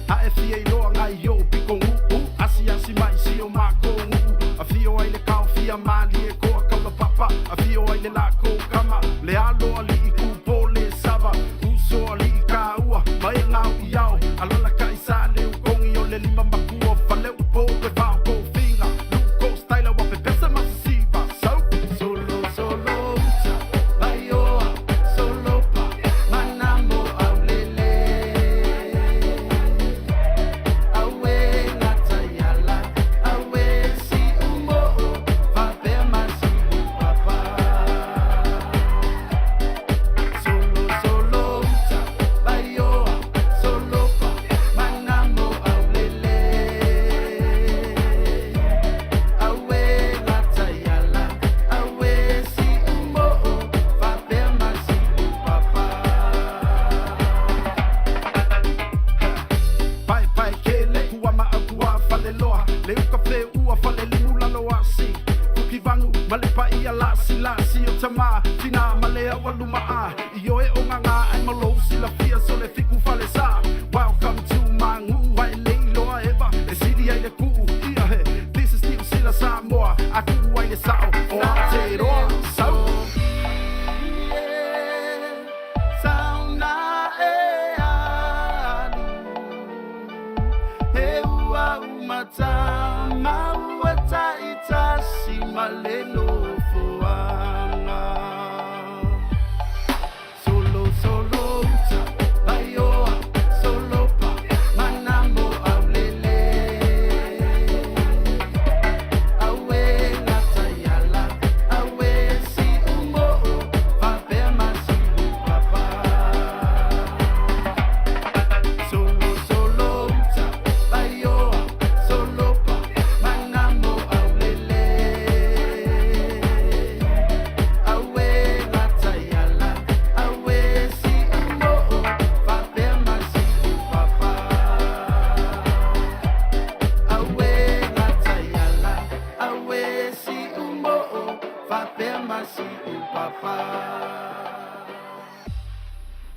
Ae fia iloa ngai o piko uu Asiasi mai si o mako nguu Afio ai le kao fia mali e koa kaula papa Afio ai le lako kama Le alo ali i kupo le sava Uso ali i kaua Mai ngau i ao Alala kai sa le ukongi o le lima makua Fale upo pe whao ko finga Luko styla wa pepesa masisiva So Solo solo uta vaioa solopa manamo aulele Aue lataiala aue siumoo faapea ma siupapa Solo solo uta vaioa solopa manamo aulele Aue lataiala aue siumoo faapea ma siupapa Pae pae kele kua ma au kua fale loa Le uka fe ua fale limu lalo asi Fuki vangu ma le paia lasi lasi o tama Tina ma le au aluma a I oe o ngā ngā ai malo sila fia so le fiku fale sa Welcome to my ngu ai le iloa eva E sili ai le kuu ia he This is Niu Sila Samoa A kuu ai le sao o Aotearoa So Sauna e alu He ua umata maua taitasi ma le nofoaga Solo solo uta vaioa solopa manamo aulele Aue lataiala aue siumoo faapea ma siupapa Solo solo uta vaioa solopa manamo aulele Aue lataiala aue siumoo faapea ma siupapa Aue lataiala aue siumoo faapea ma siupapa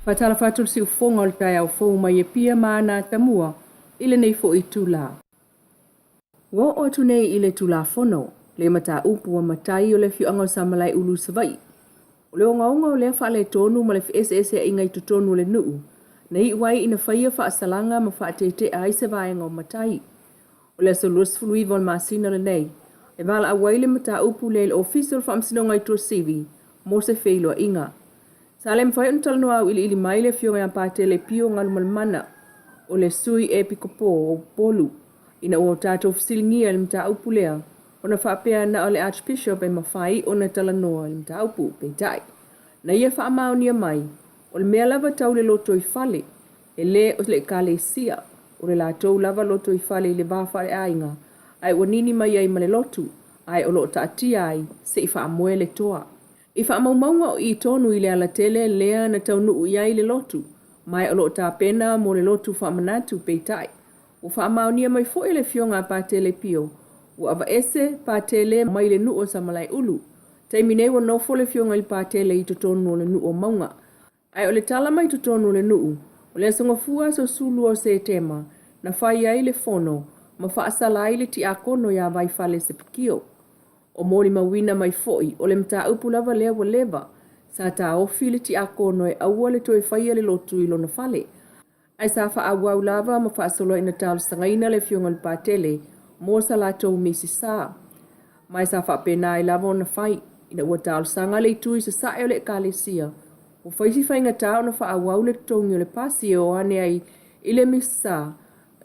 Faatalofa atu le siufofoga o le taeao fou mai Apia ma ana atamua i lenei foi itula. Ua oo atu nei i le Tulafono, le mataupu a matai o le afioaga o Samalaeulu i Savaii. O le ogaoga o lea faaletonu ma le feeseeseaiga i totonu o le nuu, na iu ai ina faia faasalaga ma faateetea ai se vaega o matai. O le aso 29 o le masina lenei, e valaau ai le mataupu lea i le Ofisa o le Faamasinoga i Tuasivi mo se feiloaiga. Sa le mafai ona talanoa auiliili mai le Afioga ia Patele Pio Galumalemana, o le Sui Epikopo o Upolu, ina ua tatou fesiligia i le mataupu lea, ona faapea na o le Archbishop e mafai ona talanoa i le mataupu. Peitai, na ia faamaonia mai, o le mea lava tau le lotoifale, e le o le Ekalesia, o le latou lava lotoifale i le va faaleaiga, ae ua nini mai ai ma le lotu, ae o lo o taatia ai se i faamoe le toa. I faamaumauga o i tonu i le alatele lea na taunuu i ai le lotu, ma o lo o tapena mo le lotu faamanatu, peitai, ua faamaonia mai foi e le Afioga a Patele Pio, ua aveese Patele mai le nuu o Samalaeulu. Taimi nei ua nofo le Afioga i le Patele i totonu o le nuu o Mauga. Ae o le tala mai totonu o le nuu, o le Aso Gafua aso 12 o Setema, na fai ai le fono ma faasala ai le tiakono ia Vaifale Sepikio. O molimauina mai foi, o le mataupu lava lea ua leva, sa taofi le tiakono e aua le toe faia le lotu i lona fale. Ae sa faaauau lava ma faasolo ina talosagaina le Afioga i le Patele mo sa latou misi sa. Ma e sa faapena ai lava ona fai, ina ua talosaga le itu i sasae o le Ekalesia, ua fai si faigata ona faaauau le totogi o le pasi e o ane ai i le misi sa,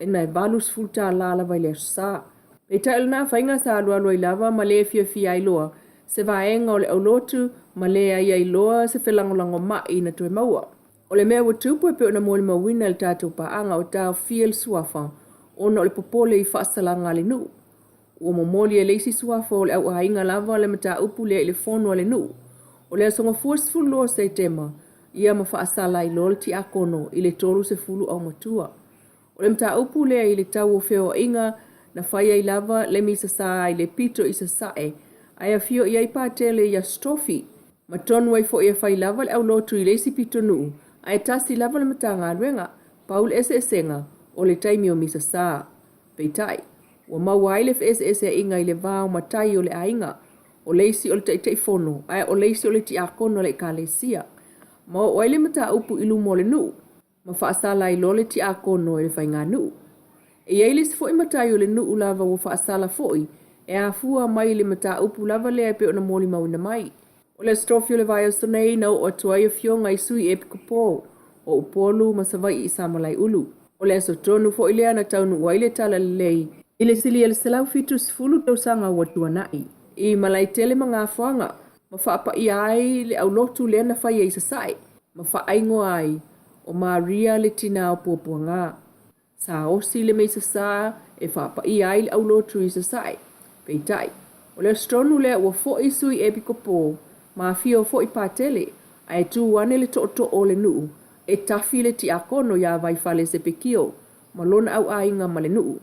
ina e $80 lava i le aso sa. Peitai o lena faiga sa alualu ai lava ma le fiafia ai loa se vaega o le aulotu ma leai ai loa se felagolagomai na toe maua. O le mea ua tupu e pei ona molimauina e le tatou paaga o taofia le suafa ona o le popole i faasalaga a le nuu. Ua momoli e le isi suafa o le au aiga lava le mataupu lea i le fono a le nuu. O le aso Gafua 12 o Setema, ia ma faasala ai loa le tiakono i le 30 aumatua. O le mataupu lea i le tau o feoaiga na fai ai lava le misa sa i le pito i Sasae ae afio i ai Patele i Aso Tofi. Ma tonu ai foi e fai lava le aulotu i le isi pitonuu ae tasi lava le Matagaluega, pau le eseesega o le taimi o misa sa. Peitai, ua maua ai le feeseeseaiga i le va o matai o le aiga, o le isi o le Taitaifono ae o le isi o le tiakono a le Ekalesia. Ma oo ai le mataupu i luma o le nuu, ma faasala ai loa le tiakono e le faiganuu. E i ai le isi foi matai o le nuu lava ua faasala foi e afua mai i le mataupu lava lea e pei ona molimauina mai. O le Aso Tofi o le vaiaso nei na oo atu ai afioga i sui epikopo o Upolu ma Savaii i Samalaeulu. O le aso tonu foi lea na taunuu ai le Talalelei i le silia i le 170 tausaga ua tuanai i Malaetele ma Gafoaga ma faapaia ai le aulotu lea na faia i Sasae ma faaigoa ai o Maria le Tina o Puapuaga. Sa osi le meisa sa e faapaia ai le aulotu i Sasae. Peitai, o le aso tonu lea ua foi sui epikopo ma afio foi Patele ae tu ane le tootoo o le nuu e tafi le tiakono iā Vaifale Sepekio ma lona auaiga ma le nuu.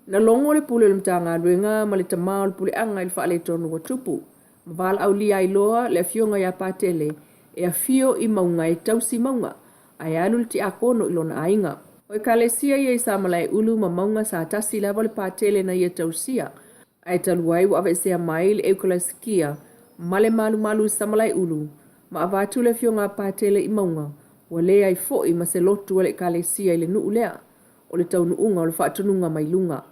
Na logo le pule o le Matagaluega ma le tama o le puleaga i le faaletonu ua tupu, ma valaaulia ai loa le afioga iā Patele e afio i mauga e tausi mauga, ae alu le tiakono i lona aiga. O Ekalesia ia i Samalaeulu ma mauga sa tasi lava le Patele na ia tausia, ae talu ai ua aveesea mai le Eukalasikia ma le malumalu i Samalaeulu ma avatu le afioga a Patele i mauga, ua leai foi ma se lotu a le Ekalesia i le nuu lea. O le taunuuga o le faatonuga mai luga.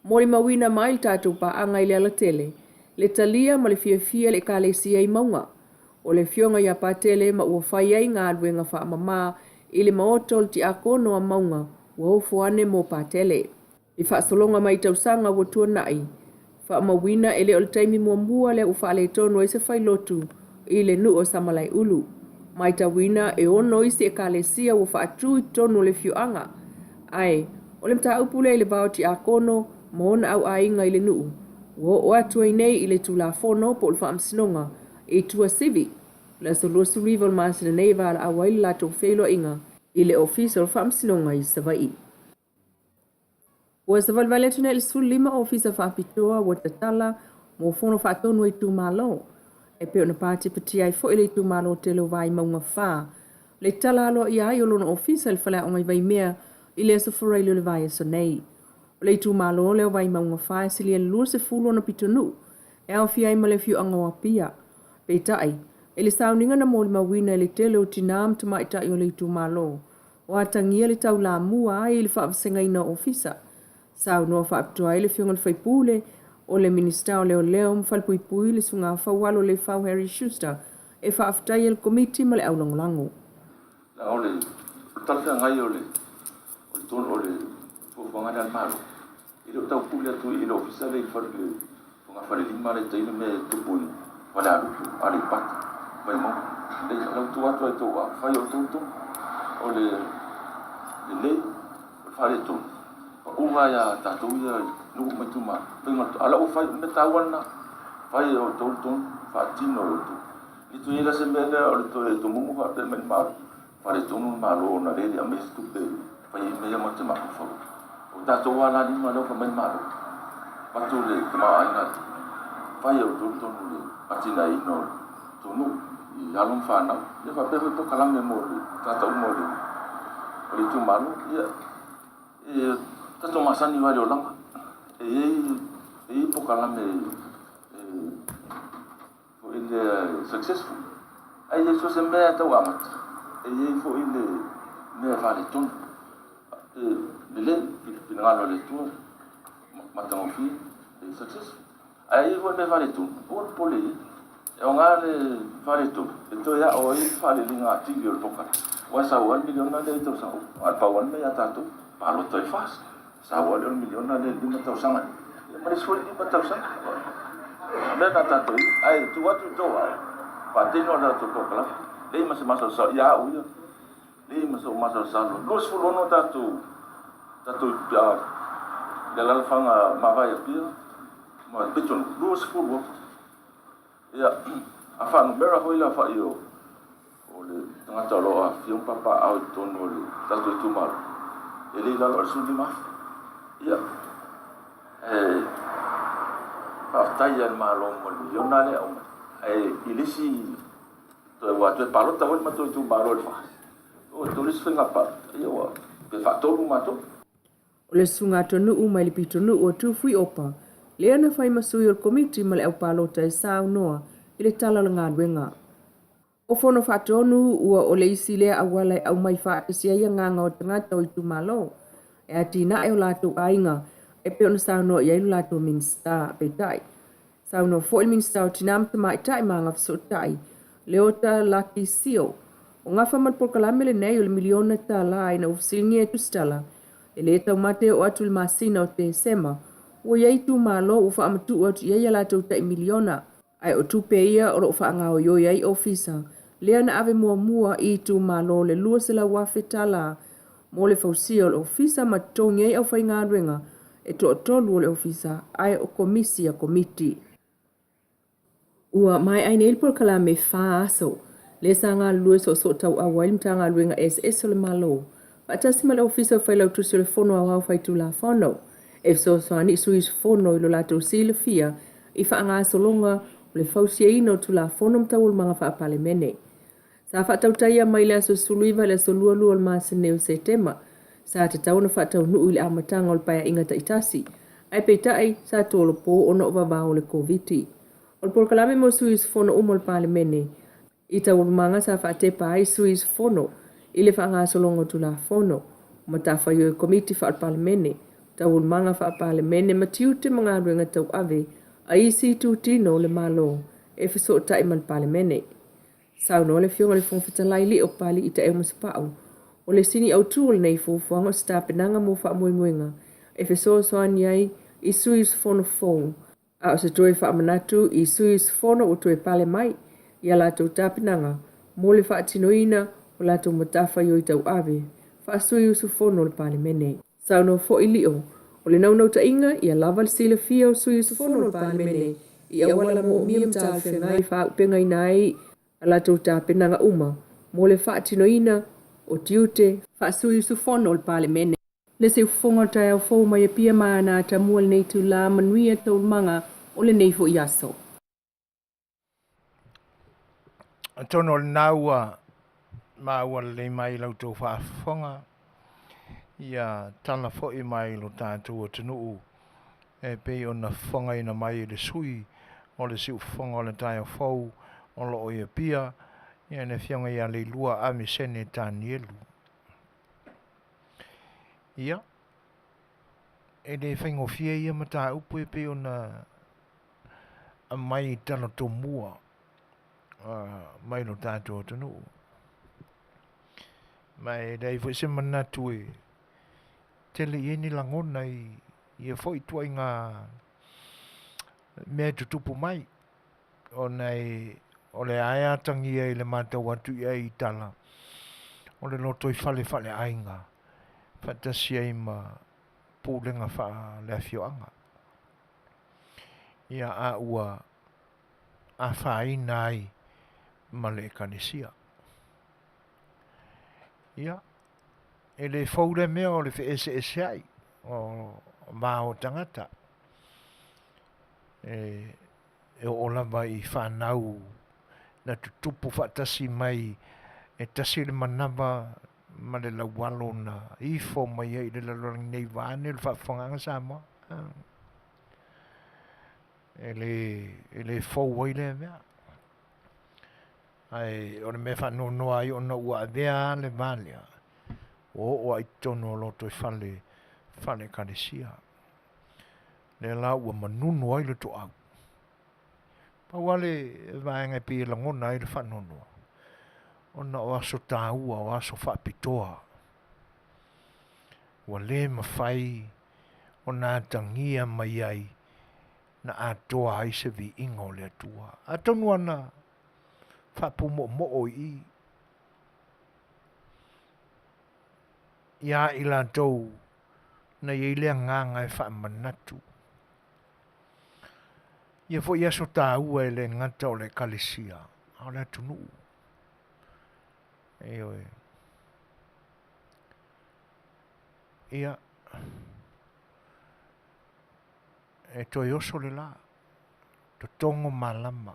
Molimauina mai le tatou paaga i Lealatele, le talia ma le fiafia le Ekalesia i mauga. O le afioga ia Patele ma ua fai ai galuega faamama i le maota o le tiakono a mauga ua ofo ane mo Patele. I faasologa mai tausaga ua tuanai, faamauina e le o le taimi muamua lea ua faaletonu ai se failotu i le nuu o Samalaeulu. Matauina e ono isi ekalesia ua faatu i totonu o le afioaga. Ae, o le mataupu lea i le va o tiakono ma ona auaiga i le nuu, ua oo atu ai nei i le Tulafono po o le Faamasinoga i Tuasivi, o le aso 29 o le masina nei e valaau ai le latou feiloaiga i le Ofisa o le Faamasinoga i Savaii. Ua savalivali atu nei i le 15 ofisa faapitoa ua tatala mo fono faatonu a itumalo, e pei ona patipatia ai foi le itumalo tele o Vaimauga 4 le tala aloaia ai o lona ofisa i le faleaoga i Vaimea i le aso Faraile o le vaiaso nei. O le itumalo lea o Vaimauga 4 e silia i le 20 ona pitonuu e aofia ai ma le afioaga o Apia. Peitai, i le sauniga na molimauina e le tele o tinā ma tamaitai o le itumalo, o atagia le taulamua ai i le faavasegaina o ofisa. Saunoa faapitoa ai le Afioga i le Faipule o le Minisita o Leoleo ma Falepuipui le Susuga Faualo Lefau Harry Schuster e faafetai ai le Komiti ma le aulagolago. Leaga o le talafeagai o le o le fuafuaga lea a le Malo, e le o tau pule atu i le ofisa lea i le Fogafalelima lea i tai le mea e tupu i Falealupo, Aleipata, Vaimauga. Lea o la ua tuu atu lava i tou aao, fai e outou le tonu. O le lelei, o le faaletonu, pau lava ia tatou ia i nuu ma itumalo, faiga o le tonu. A o la ua fai, o le mea taua lena, fai e outou le tonu, faatino e outou. E le toe i ai la se mea lea o le toe tomumu faapea mai le Malo, faaletonu le Malo ona lea e le aumai se tupe e fai ai mea ia ma te mafaufau. O tatou lava la lima lea ua fai mai le Malo, avatu le tamaoaiga e fai e outou le tonu i le atinaeina o le atunuu i alo ma fanau. Ia faapea foi polokalame mo le tagata uma o le itumalo. Ia, e tatou masani lava i le olaga, e i ai polokalame foi lea successful. Ae le so o se mea e tau amata, e i ai foi le mea e faaletonu. E lelei finagalo o le Atua, matagofie, e successful. Ae i ai foi le mea faaletonu, aua le popole i ai. E aoga le faaletonu e toe ao ai le faaleleiga atili o le polokalame. Aua e sau lava le miliona lea i tausaga uma, a o le pau lava le mea ia tatou, palota ai FAST. Sau lava lea o le miliona lea i le 5 tausaga ia ma le isi foi 5 tausaga. O mea na tatou i ae tuu atu i tou aao faatino le tatou polokalame. Leai ma se masalosalo ia au ia. Leai ma sou masalosalo. 26 tatou tatou i alalafaga mavae Apia ma Pitonuu, 26. Ia, a faanumera foi le aofai o o le tagata o lo o afifio ma papaaao i totonu o le tatou itumalo, e le i lalo o le 15,000. Ia, e faafetai lava i le Malo mo le miliona lea e aumai. Ae i le isi toe ua toe palota foi le matou itumalo i le FAST, ua toe isi faiga palota, ia ua pe faatolu matou. O le susuga Tonuu mai le pitonuu o Tufuiopa, lea na fai ma sui o le Komiti ma le Au Palota e saunoa i le Tala o le Galuega. O Fono Faatonu ua o le isi lea auala e aumai faatasi ai agaga o tagata o itumalo e atinae o latou aiga e pei ona saunoa i ai lo latou Minisita. Peitai, saunoa foi le Minisita o Tina ma Tamaitai ma Agafesootai, Leota Laki Sio, o gafa ma le polokalame lenei o le miliona tala ina ua fesiligia e Tusitala e le taumate e oo atu i le masina o Tesema ua i ai itumalo ua faamatuu atu i ai a latou tai miliona Ae o tupe ia o lo o faagaoioi ai ofisa lea na ave muamua i itumalo le $200,000 mo le fausia o le ofisa ma totogi ai aufaigaluega e toatolu o le ofisa ae o komisi a komiti. Ua maea ai nei le polokalame fa aso lea sa galulue soosootauau ai le Matagaluega eseese o le Malo faatasi ma le Ofisa o Failautusi o le Fono Aoao Faitulafono e fesoasoani i sui usufono i lo latou silafia i faagasologa o le fausiaina o Tulafono ma Taualumaga Faa-Palemene. Sa faatautaia mai le aso 19 i le aso 22 o le masina nei o Setema. Sa tatau ona faataunuu i le amataga o le paeaiga taitasi, ae peitai, sa tolopo ona o vavao o le Koviti. O le polokalame mo sui usufono uma o le Palemene, I taualumaga sa faatepa ai sui usufono i le faagasologa o Tulafono, o matafaioi Komiti Faa-Palemene, taualumaga Faa-Palemene ma tiute ma galuega tauave a isi itutino o le Malo e fesootai ma le Palemene. Saunoa le Afioga i le Fofoga Fetalai Lio Papalii Taeu Masepau, o le sini autu o lenei fuafuaga o se tapenaga mo faamoemoega e fesoasoani ai i sui usufono fou A o se toe faamanatu i sui usufono ua toe pale mai i a latou tapenaga mo le faatinoina o latou matafaioi tauave faa-sui usufono o le Palemene. Saunoa foi Lio, o le naunautaiga ia lava le silafia o sui usufono o le Palemene i auala moomia ma talafeagai e faaaupegaina ai a latou tapenaga uma mo le faatinoina o tiute faa-sui usufono o le Palemene. Le siufofoga o le taeao fou mai Apia ma ana atamua i lenei itula, manuia taualumaga o lenei foi aso. Atonu o lena ua maua lelei mai i la outou faafofoga ia tala foi mai lo tatou atunuu e pei ona fofogaina mai e le sui o le siufofoga o le taeao fou o lo o i Apia, ia le Afioga ia Leilua Amisene Tanielu. Ia, e le faigofie ia mataupu e pei ona aumai i tala tomua mai lo tatou atunuu. Ma e leai foi se manatu e tele i ai ni lagona i ia foi ituaiga mea e tutupu mai, ona e o lea e atagia i le matau atu i ai i tala o le lotoifale faaleaiga faatasi ai ma pulega faaleafioaga. Ia, a ua afaina ai ma le Ekalesia. Ia, e le fou lea mea o le feeseeseai o va o tagata. E e oo lava i fanau na tutupu faatasi mai e tasi le manava ma le laualo na ifo mai ai i le lalolagi nei vaeane le faafofogaaga Samoa. E le, e le fou ai lea mea. Ae o le mea faanoanoa ai ona ua avea le va lea, ua oo lava i totonu o lotoifale faale-Ekalesia. Lea la ua manunu ai le toau. Pau lava le vaega e pei e lagona ai le faanoanoa, ona o aso taua, o aso faapitoa, ua le mafai ona atagia mai ai. na atoa ai se viiga o le Atua. Atonu ana faapumoomoo i i iā i latou na i ai le agaga e faamanatu. Ia foi aso taua e le gata o le Ekalesia, a o le atunuu. Ioe. Ia, e toe oso le la, totogo malama.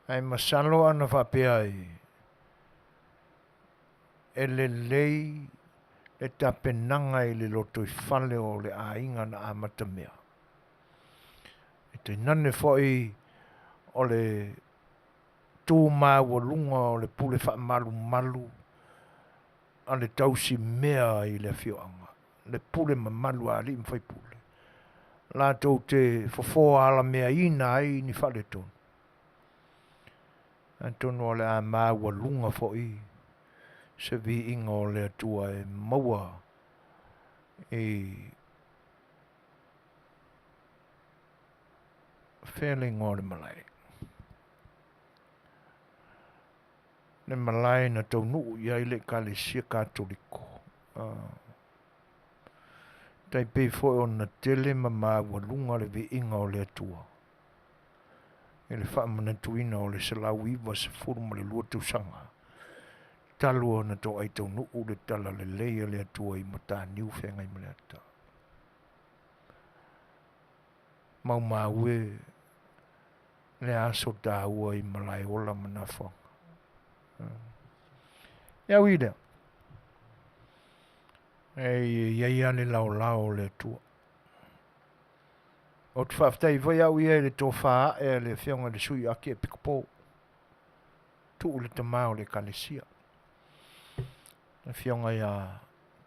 Ae masalo ana faapea ai, e lelei le tapenaga i le lotoifale o le aiga na amatamea. E tainane foi o le tu maualuga o le pule faamalumalu a le tausimea i le afioaga, le pule mamalu a alii ma faipule, latou te fofoa alameaina ai ni faaletonu. Atonu o le a maualuga foi se viiga o le Atua e maua i fea le igoa o le malae. Le malae na taunuu i ai le Ekalesia Katoliko. Tai pei foi ona tele ma maualuga le viiga o le Atua i le faamanatuina o le 192 tausaga talu ona toai taunuu le talalelei a le Atua i Mataniu Feagaimaleata. Maumau e le aso taua i Malaeola ma Nafoaga. E ui i lea, e i ai lava le laolao o le Atua. Ou te faafetai foi au ia i le tofa ae a le Afioga i le Sui Akiepikopo, tuu le tama o le Ekalesia, le Afioga ia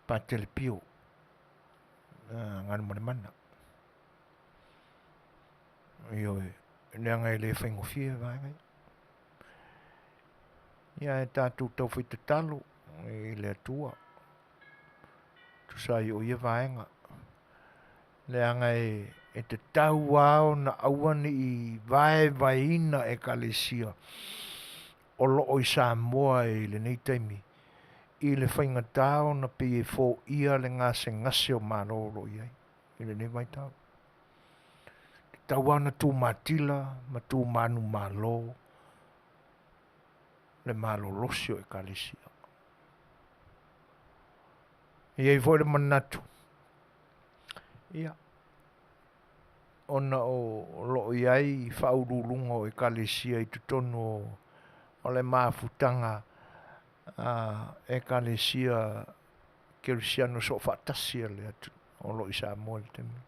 Patele Pio Galumalemana. Ioe, leaga e le faigofie vaega ia. Ia e tatou taufai tatalo i le Atua tusa ai o ia vaega. Leaga e tatau lava ona aua ne i vaevaeina Ekalesia o lo o i Samoa i lenei taimi i le faigata ona pei e foia le gasegase o Malo o lo o i ai i lenei vaitau. E tatau lava ona tumatila ma tumanumalo le malolosi o Ekalesia. E i ai foi le manatu, ia, ona o lo o i ai faauluuluga o Ekalesia i totonu o le mafutaga a Ekalesia Kerisiano Soofaatasi a le atunuu o lo o i Samoa i le taimi lenei.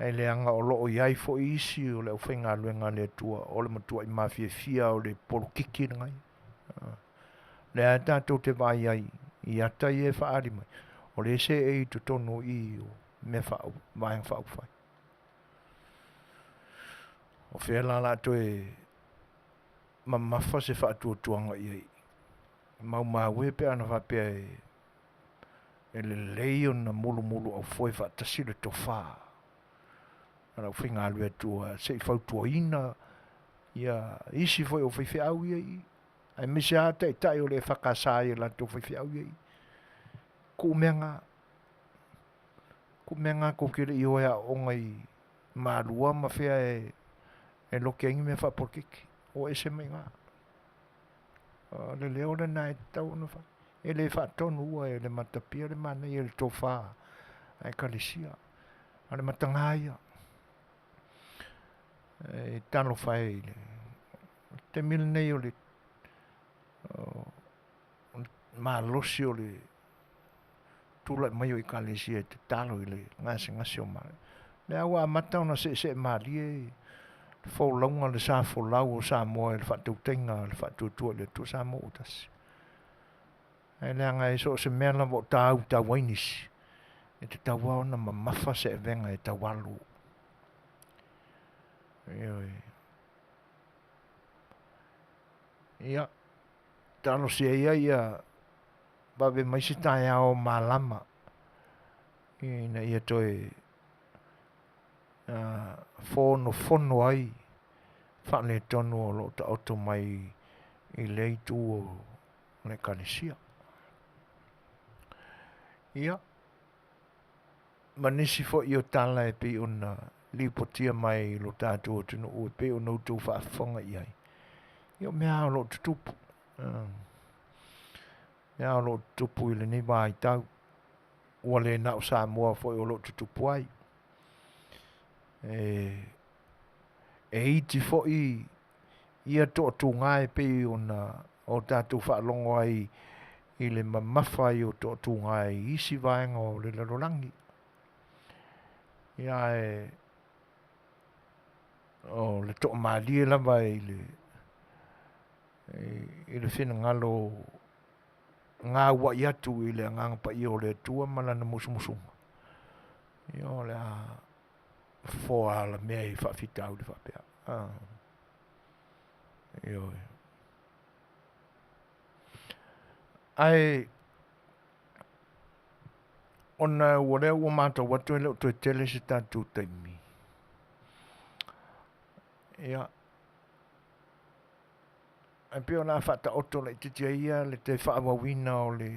Ae leaga o lo o i ai foi isi o le aufaigaluega a le Atua o le matuai mafiafia o le polokiki lenei. Lea tatou te vaai ai i ata ia e faaali mai, o lea e seei i totonu i i o mea faa, vaega faaupufai. O fea la o le a toe mamafa se faatuatuaga i ai? Maumau e pe ana faapea e lelei ona mulumuluaufoe faatasi le tofa a le aufaigaluega Atua se i fautuaina ia isi foi o faifeau ia i i, aemaise lava taitai o le EFKS i a latou faifeau ia i i. Tuu mea na, tuu mea na tou te le i o e aooga i Malua ma fea e lote ai ni mea faapolokiki. O ese mai i ina. O le leo lena e tatau ona fai. E le faatonu ua e le matapia le manaia i le tofa a Ekalesia. A o le mataga ia. E talofa e i le taimi lenei o le malosi o le tulai mai o Ekalesia e tatalo i le gasegase o malo. Lea ua amata ona seesee malie le folauga, le sa folau o Samoa i le faatautaiga a le Faatuatua i le Atua Samoa ua Tasi. Ae leaga e so o se mea lava o tautau ai nisi, e tatau lava ona mamafa se avega e taualu. Ioe. Ia, talosia ia ia vave mai se taeao malama ina ia toe fonofono ai faaletonu o lo o taoto mai i lea itu o le Ekalesia. Ia, ma nisi foi o tala e pei ona lipotia mai i lo tatou atunuu e pei ona outou faafofoga i ai, ia o mea lava o lo o tutupu. Mea o lo o tutupu i lenei vaitau, ua le na o Samoa foi o lo o tutupu ai. E iti foi ia toatuga e pei ona o tatou faalogo ai i le mamafa ai o toatuga i isi vaega o le lalolagi. Ia ae o le toamalie lava i le i le finagalo gauai atu i le Agaga Paia o le Atua ma Lana musumusuga, ia o le a fofoa alamea i faafitauli faapea. Ah. Ioe. Ae ona ua lea ua matau atu e le o toe tele se tatou taimi. Ia, Ae pei o le a faataoto laitiiti ai ia le toe faaauauina o le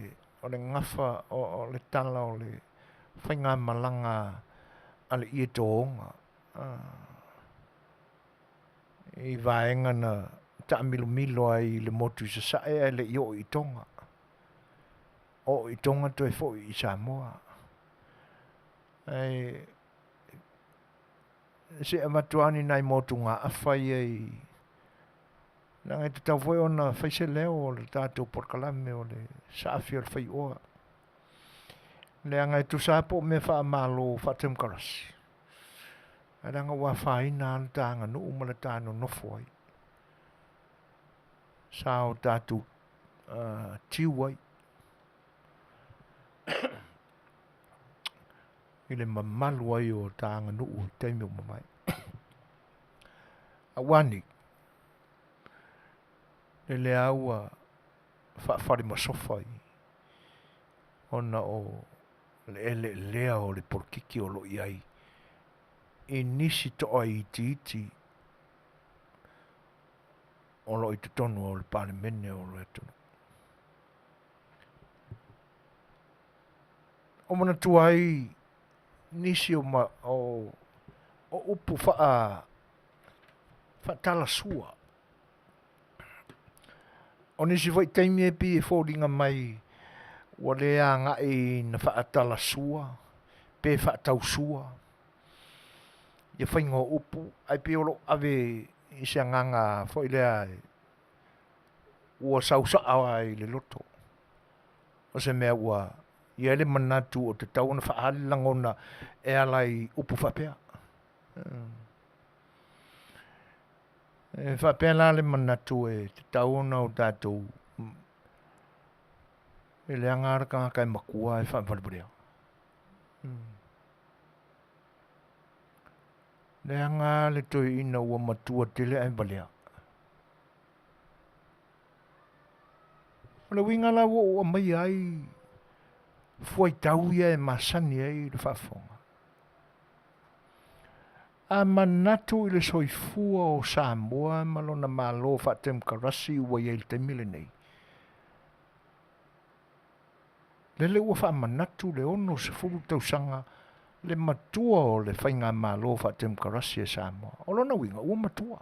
o le gafa o o le tala o le faigamalaga a le ietoga i vaega na taamilomilo ai i le motu i Sasae ae le i oo i Toga. Oo i Toga toe foi i Samoa. Ae se i avatu lava ni nai motugaafa ia i leaga e tatau foi ona fai se leo o le tatou polokalame o le saafi o le faioa. Leaga e tusa lava po o mea faamalo faatemokarasi, ae leaga ua afaina lava le ta aganuu ma le ta nonofo ai. Sa o tatou tiu ai i le mamalu ai o ta aganuu i taimi ua mavae. Aua nei, lele lava ua faafalemasofa i ona o le eleelea o le polokiki o lo o i ai i nisi toa itiiti o lo o i totonu o le Palemene o le atunuu. O manatua ai nisi o, ma, o, o upu faa, faatalasua. O nisi foi taimi e pei e foliga mai ua le agai ina faatalasua pe faatausua ia faiga o upu, ae pei o lo o ave i se agaga foi lea ua sau sao lava i le loto. O se mea ua i ai le manatu o tatau ona faaali lagona e ala i upu faapea. E faapea la le manatu e tatau ona o tatou e leaga lava le tagata e matua ae faavalevalea. Leaga lava le toeaina ua matua tele ae valea. O le uiga la ua ou aumaia ai fuaitau ia e masani ai le faafofoga. A manatu i le soifua o Samoa ma lona Malo faatemokarasi ua i ai i le taimi lenei, lele ua faamanatu le 60 tausaga le matua o le faigamalo faatemokarasi a Samoa. O lona uiga, ua matua.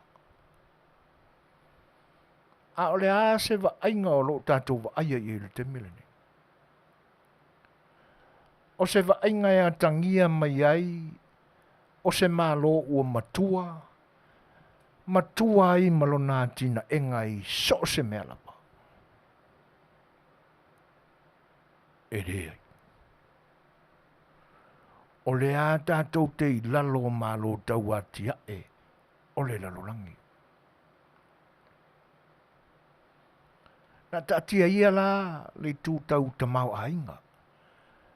A o le a se vaaiga o lo o tatou vaaia i ai i le taimi lenei? O se vaaiga e atagia mai ai o se Malo ua matua, matua ai ma lona atinaega i so o se mea lava. E leai. O lea tatou te i lalo o Malo tauatiae o le lalolagi. Na taatia ia la le itu tau tamaoaiga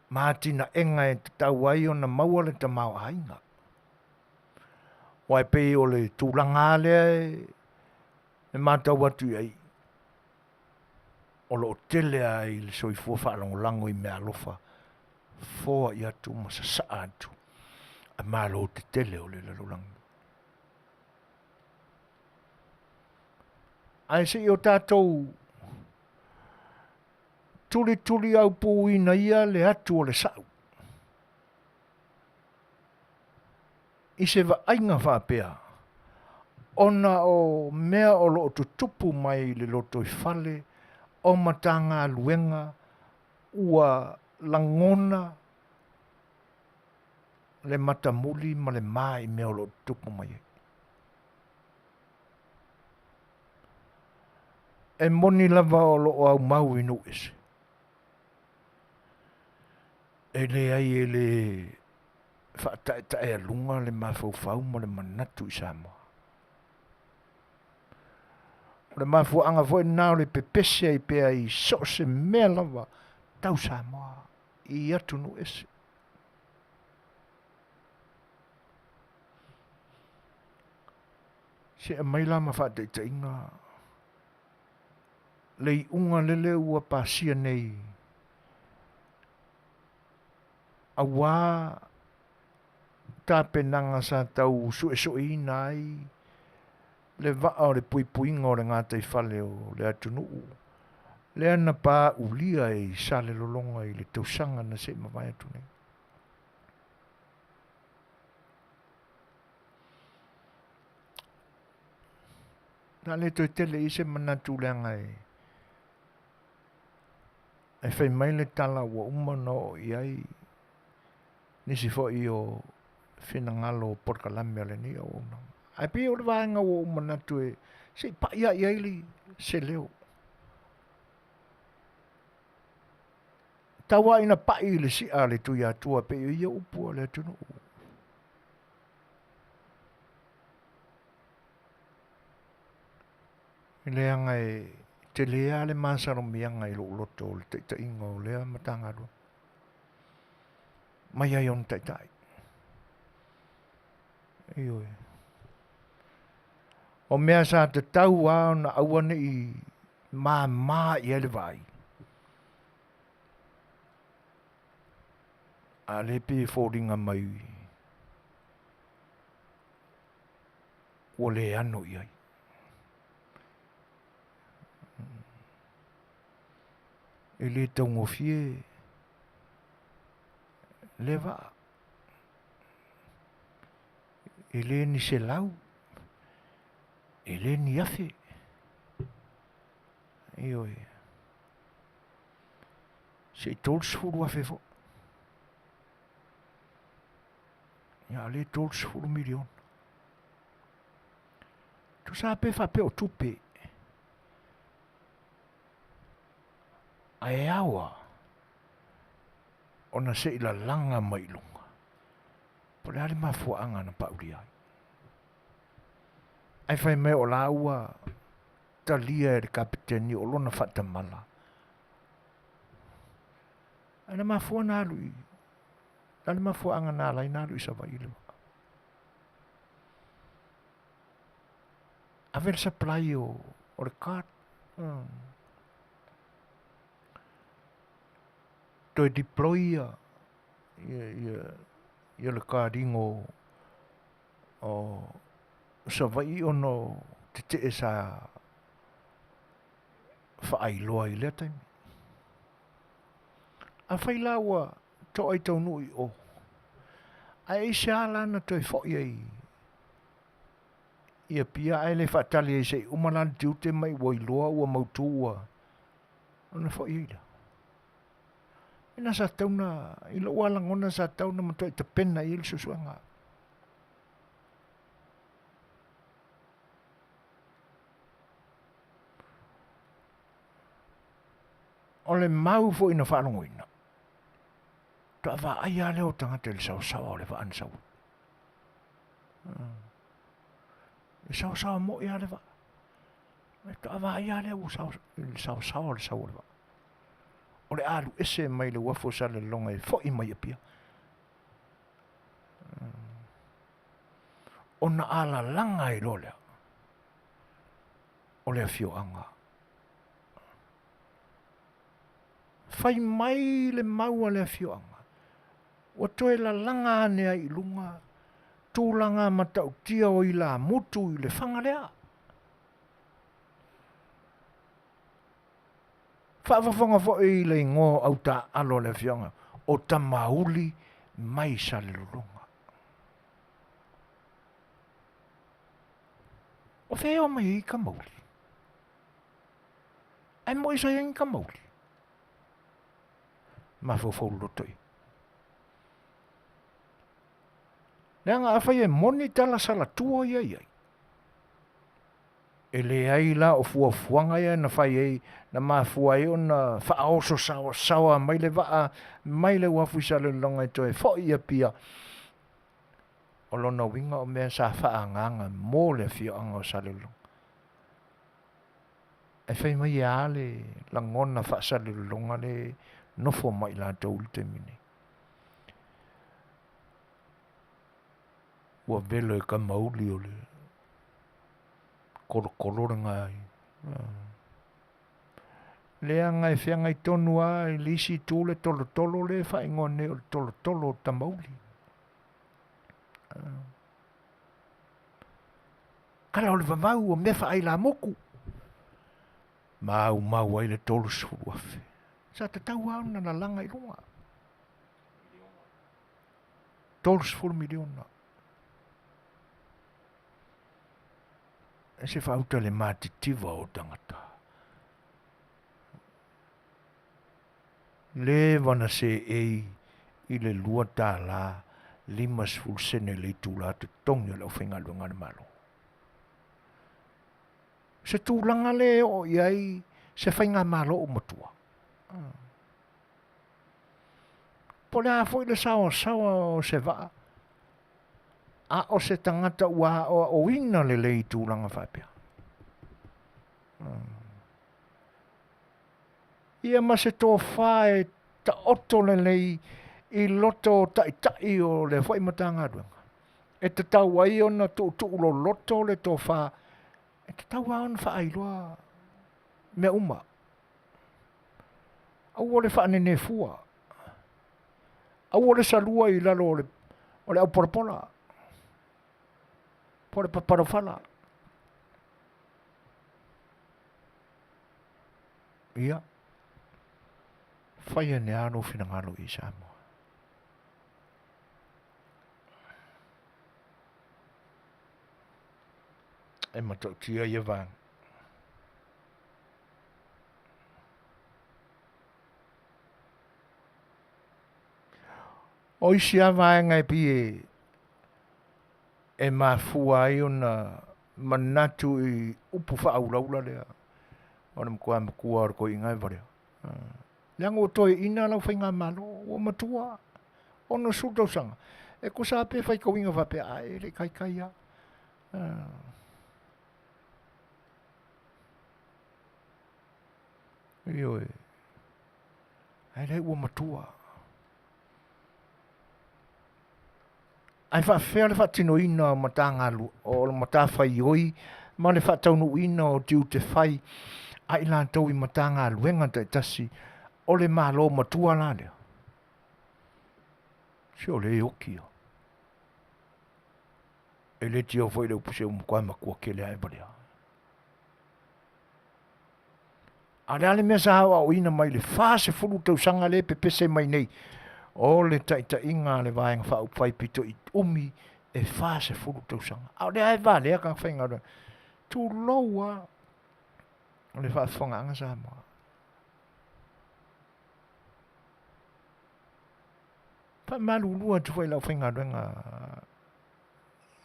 ma atinaega e tatau ai ona maua le tamaoaiga. Aua e pei o le tulaga lava lea e matau atu i ai, o lo o tele lava i le soifua faalagolago i meaalofa, foai atu ma sasaa atu. A malo tetele o le lalolagi. Ae se i o tatou tulituliaupuina ia le atu o le sa'u i se vaaiga faapea, ona o mea o lo o tutupu mai i le lotoifale o Matagaluega ua lagona le matamuli ma le ma i mea o lo o tutupu mai ai. E moni lava o lo o aumau i nuu ese. E leai e le faataetaealuga le mafaufau ma le manatu i Samoa. O le mafuaaga foi lena o le pepese ai pea i so o se mea lava tau Samoa i atunuu ese. Se aumai la ma faataitaiga le iuga lele ua pasia nei auā tapenaga sa tau suesueina ai le vaa o le puipuiga o le gataifale o le atunuu lea na paaulia i Salelologa i le tausaga na se i mavae atu nei. Na le toe tele i se manatu leaga e e fai mai le tala ua uma ona oo i ai nisi foi o finagalo o polokalame a lenei auaunaga. Ae pei o le vaega ua ou manatu e se i pai lava i ai le, se leo. Tau lava ina pai i le si'a a le Tuiatua pei o ia upu a le atunuu. Leaga e tele lava le masalomiaga i lou loto o le taitaiga o lea Matagaluega mai ai ona taitai. Ioe. O mea sa tatau lava ona aua ne i mama i ai le vaai, a o lea e pei e foliga mai ua le ano i ai. E le taugofie le vaa. E le ni selau, e le ni afe. Ioe. Se i 30,000 foi. Ia, a o lea e 30 miliona. Tusa pe faapea o tupe. Ae ao lava ona se i lalaga mai i luga po o le a le mafuaaga na paulia ai. Ae fai mai o la ua talia e le Kapeteni o lona faatamala. Ae na mafua na alu i, na le mafuaaga na ala ai na alu i Savaii le vaa. Ave le supply o, o le card. Toe deploy ia, ia, ia, ia le carding o, o Savaii ona o tetee sa faailoa i lea taimi. Afai la ua to'a i taunuu i o, ae aisea la na toe fo'i ai i Apia ae le faatali ai se i uma la le tiute ma ua iloa ua mautu ua ona fo'i ai lea? Ina sa tatau na, i lou lava lagona sa tatau ona matuai tapena i ai le suesuega. O le mau foi na faalogoina, faatoa vaai lava lea o tagata i le saosaoa o le vaa na sau ai. E saosaoa moi lava le vaa. Faatoa vaai lava lea ua i le saosaoa o le sau o le vaa. O le alu ese mai le uafu o Salelologa e foi mai Apia. Ona alalaga ai loa lea o le afioaga. Fai mai le mau a le afioaga. Ua toe lalaga ane ai i luga tulaga matautia o ilamutu i le faga lea. Faafofoga foi i le igoa o autaaalo a le afioaga o Tamauli mai Salelologa. O fea e omai ai Kamauli? Ae moi sa i ai ni Kamauli? Mafaufau loloto ia. Leaga afai e moni tala salatua ia i ai, e leai la o fuafuaga ia na fai ai na mafua ai ona faaoso saoasaoa mai le vaa mai le uafu i Salelologa e toe foi i Apia. O lona uiga o mea sa faaagaaga mo le afioaga o Salelologa. Ae fai mai e a le lagona faasalelologa le nofo ma i latou i le taimi nei. Ua velo e kamauli o le kolokolo le gai. Leaga e feagai tonu lava i le isi itu le tolotolo lea e faaigoa nei o le tolotolo o Tamauli. Kala o le vavau o mea faailamutu maumau ai le 30,000. Sa tatau lava ona lalaga i luga. 30 miliona. E se faauta le matitiva o tagata. Leva na seei i le $2.50 sene le itula totogi o le aufaigaluega a le Malo. Se tulaga lea e oo i ai se faigamalo ua matua. Po o le a foi le saoasaoa o se vaa, a o se tagata ua aoaoina lelei i tulaga faapea. Ia ma se tofa e taoto lelei i loto o taitai o lea foi Matagaluega, e tatau ai ona tuutuu loloto le tofa, e tatau lava ona faailoa mea uma. Aua le faanenefua, aua le salua i lalo o le aupolapola po o le papalafala. Ia, fai ane lava lou finagalo i Samoa. E matautia ia vaega. O isi lava vaega e pei e mafua ai ona manatu i upu faaulaula lea o le matua matua o le toeaina e valea. Leaga ua toeaina lau faigamalo, ua matua, 60 tausaga. E tusa lava pe faitauina faapea, ae e le i taitai lava. Ioe. Ae lea ua matua. Ae faafefea le faatinoina o matagalu o matafaioi ma le faataunuuina o tiute fai a i latou i Matagaluega taitasi o le Malo matua la lea? Se o lea e oti ia. E le tio foi le upu se ua matua matua tele ae valea. A o le a le mea sa aoaoina mai le 40 tausaga lea e pepese mai nei o le taitaiga a le Vaega Faaupufai pito i umi e 40 tausaga. A o lea e valea tagata faigaluega. Tulou lava o le faafofogaaga Samoa. Faamalulu atu foi i le aufaigaluega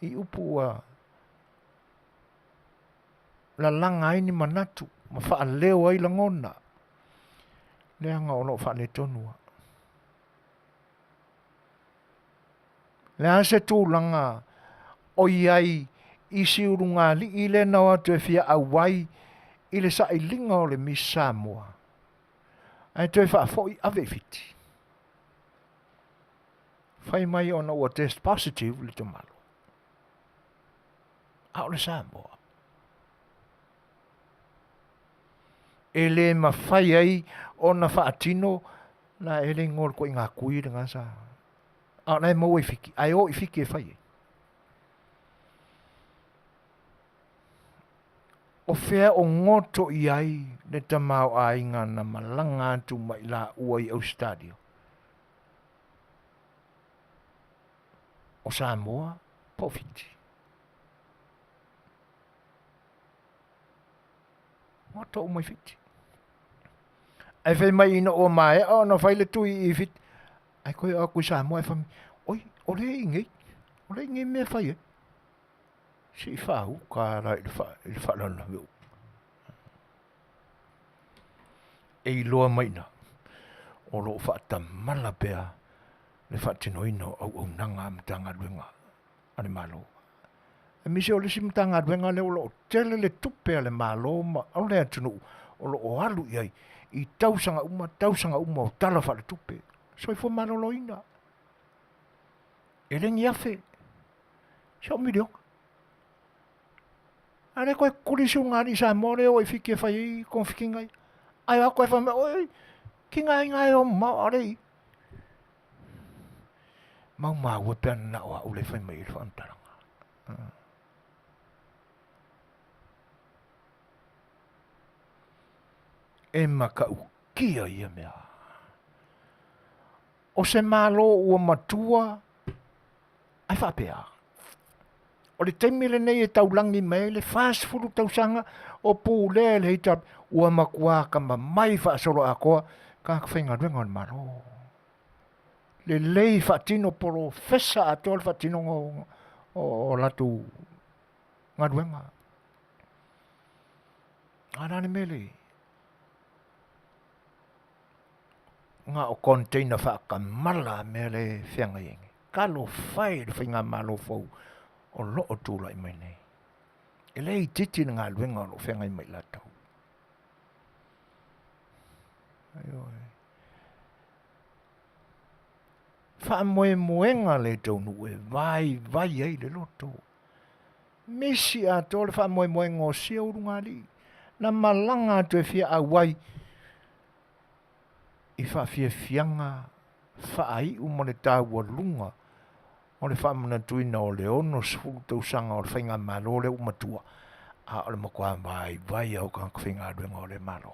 i upu ua lalaga ai ni manatu ma faaleo ai lagona, leaga o lo o faaletonu lava. Le a se tulaga o i ai i si ulugalii lea na o atu e fia auai i le sailiga o le Miss Samoa, ae toe faafoi ave i Fiti. Fai mai ona ua test positive le tamalo. A o le Samoa. E le mafai ai ona faatino la e le igoa o le toaiga tui lena sa. A o la e maua i Fiti, ae o i Fiti e fai ai. O fea o goto i ai le tamaoaiga na malaga atu ma i laua i Ausetalia? O Samoa po o Fiti? Goto uma i Fiti. Ae fai mai ina ua maea ona fai le tui i Fiti, ae koe o atu i Samoa e fai mai, oi, o le i nei, o le i nei mea e fai ai. Se i faauka la i le faalavelave upu. E iloa mai ina, o lo o faatamala pea le faatinoina o auaunaga a Matagaluega a le Malo. Aemaise o le isi Matagaluega lea o lo o tele le tupe a le Malo ma o le atunuu o lo o alu i ai i tausaga uma tausaga uma o Tala Faaletupe. Soifua maloloina. E le ni afe, se o miliona. A le koe kuli si ugalii Samoa lea o i Fiti e fai ai togafitiga ia. Ae o atu e fai mai, oi, ki ngā inga e o mamao a le i. Maumau e pe ana na o au le fai mai i le faamatalaga. E matautia ia mea. O se Malo ua matua ae faapea, o le taimi lenei e taulagi mai ai le 40 tausaga o pulea e le HRPP, ua matua atamamai faasoloatoa tagata faigaluega o le Malo. Lelei faatino polofesa atoa le faatinoga o latou galuega. A o le a le mea lea i ai? Na o container faatamala a mea lea e feagai ai nei. Talofa e i le faigamalo fou o lo o tulai mai nei. E le itiiti le galuega o lo o feagai ma i latou. Ioe. Faamoemoega le taunuu e vaivai ai le loto. Misi atoa le faamoemoega o sia ulugalii na malaga atu e fia auai i faafiafiaga faaiu ma le taualuga o le faamanatuina o le 60 tausaga o le faigamalo lea ua matua, a o le matua vaivai lava o tagata faigaluega o le Malo.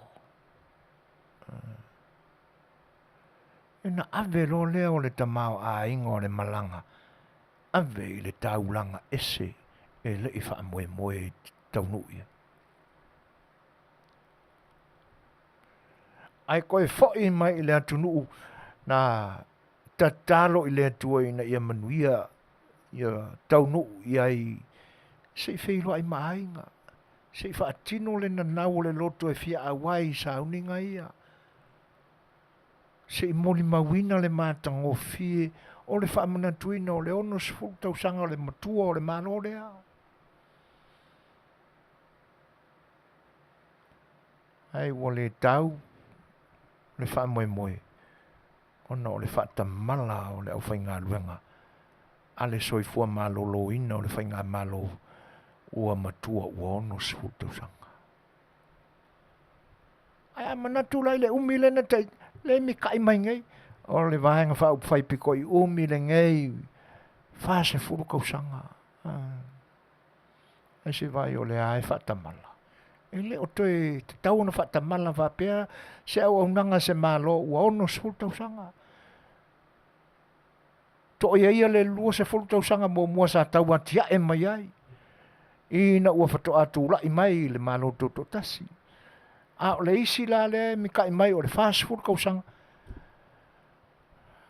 Ona ave loa lea o le tamaoaiga o le malaga, ave i le taulaga ese e le i faamoemoe e taunuu i ai. Ae toe foi mai i le atunuu na tatalo i le Atua ina ia manuia ia taunuu i ai se i feiloai ma aiga, se i faatino le nanau o le loto e fia auai i sauniga ia, se i molimauina le matagofie o le faamanatuina o le 60 tausaga o le matua o le Malo lea. Ae ua le tau le faamoemoe ona o le faatamala o le aufaigaluega a le soifua maloloina o le faigamalo ua matua ua 60 tausaga. Ae a manatu la i le umi lea na tai, le mika'i mai nei, o le Vaega Faaupufai pito i umi lenei, 40 tausaga. Ae se vaai o lea e faatamala. E le o toe tatau ona faatamala faapea se auaunaga a se Malo ua 60 tausaga. Toia ia le 20 tausaga muamua sa tauatiae mai ai ina ua faatoa tulai mai le Malo Tutoatasi. A o le isi la lea e mika'i mai o le 40 tausaga,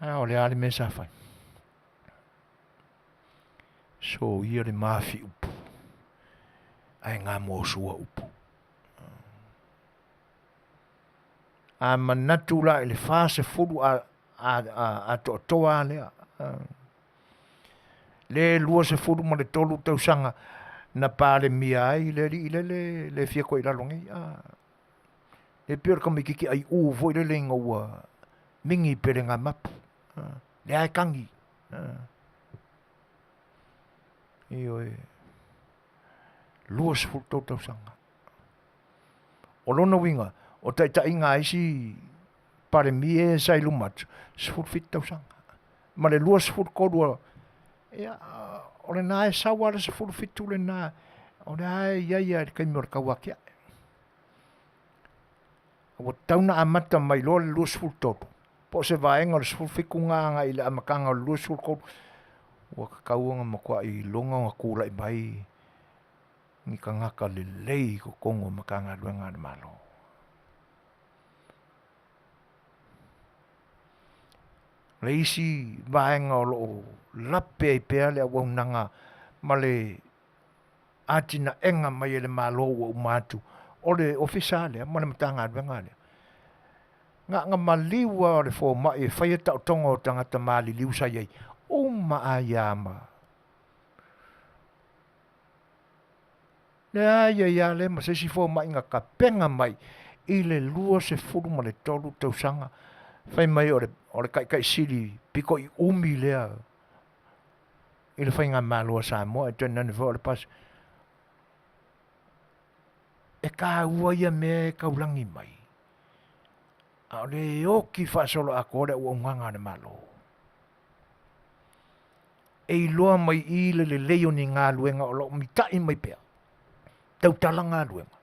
a o le a le mea sa fai? Soia le mafi upu, ae gamuasua upu. A manatu la i le 40 atoatoa lea, le 23 tausaga na palemia ai le alii lele le fia koe i lalo nei. E pei o le tamaititi aiu foi lele ina ua mingi pelegamapu, lea e tagi. Ioe, 23 tausaga. O lona uiga, o taitaiga a isi Palemia sa i luma atu, 17 tausaga. ma le 23 o ia o lena e sau lava le 17 lena o lea e i ai lava i le taimi o le tauatiae. Ua tatau ona amata mai loa le 23 po o se vaega o le 17 na agai i le amataga o le 23 ua tatau ona matuai iloga ona tulai mai ni tagata lelei i totonu o Matagaluega a le Malo. O le isi vaega o lo o lape ai pea le auaunaga ma le atinaega mai e le Malo ua uma atu, o le Ofisa lea ma le Matagaluega lea, na ona maliu lava o le fomai e faia taotoga o tagata maliliu sa i ai, uma aia ma leai ai lava lea ma se isi fomai na tapena mai i le 23 tausaga fai mai o le taitaisili pito i umi lea i le faigamalo a Samoa ae tainane foi o le pasi. E taua ia mea e taulagi mai, a o lea e oti faasoloatoa le auaunaga a le Malo. E iloa mai i i le lelei o ni galuega o lo o mitai mai pea, tautala galuega.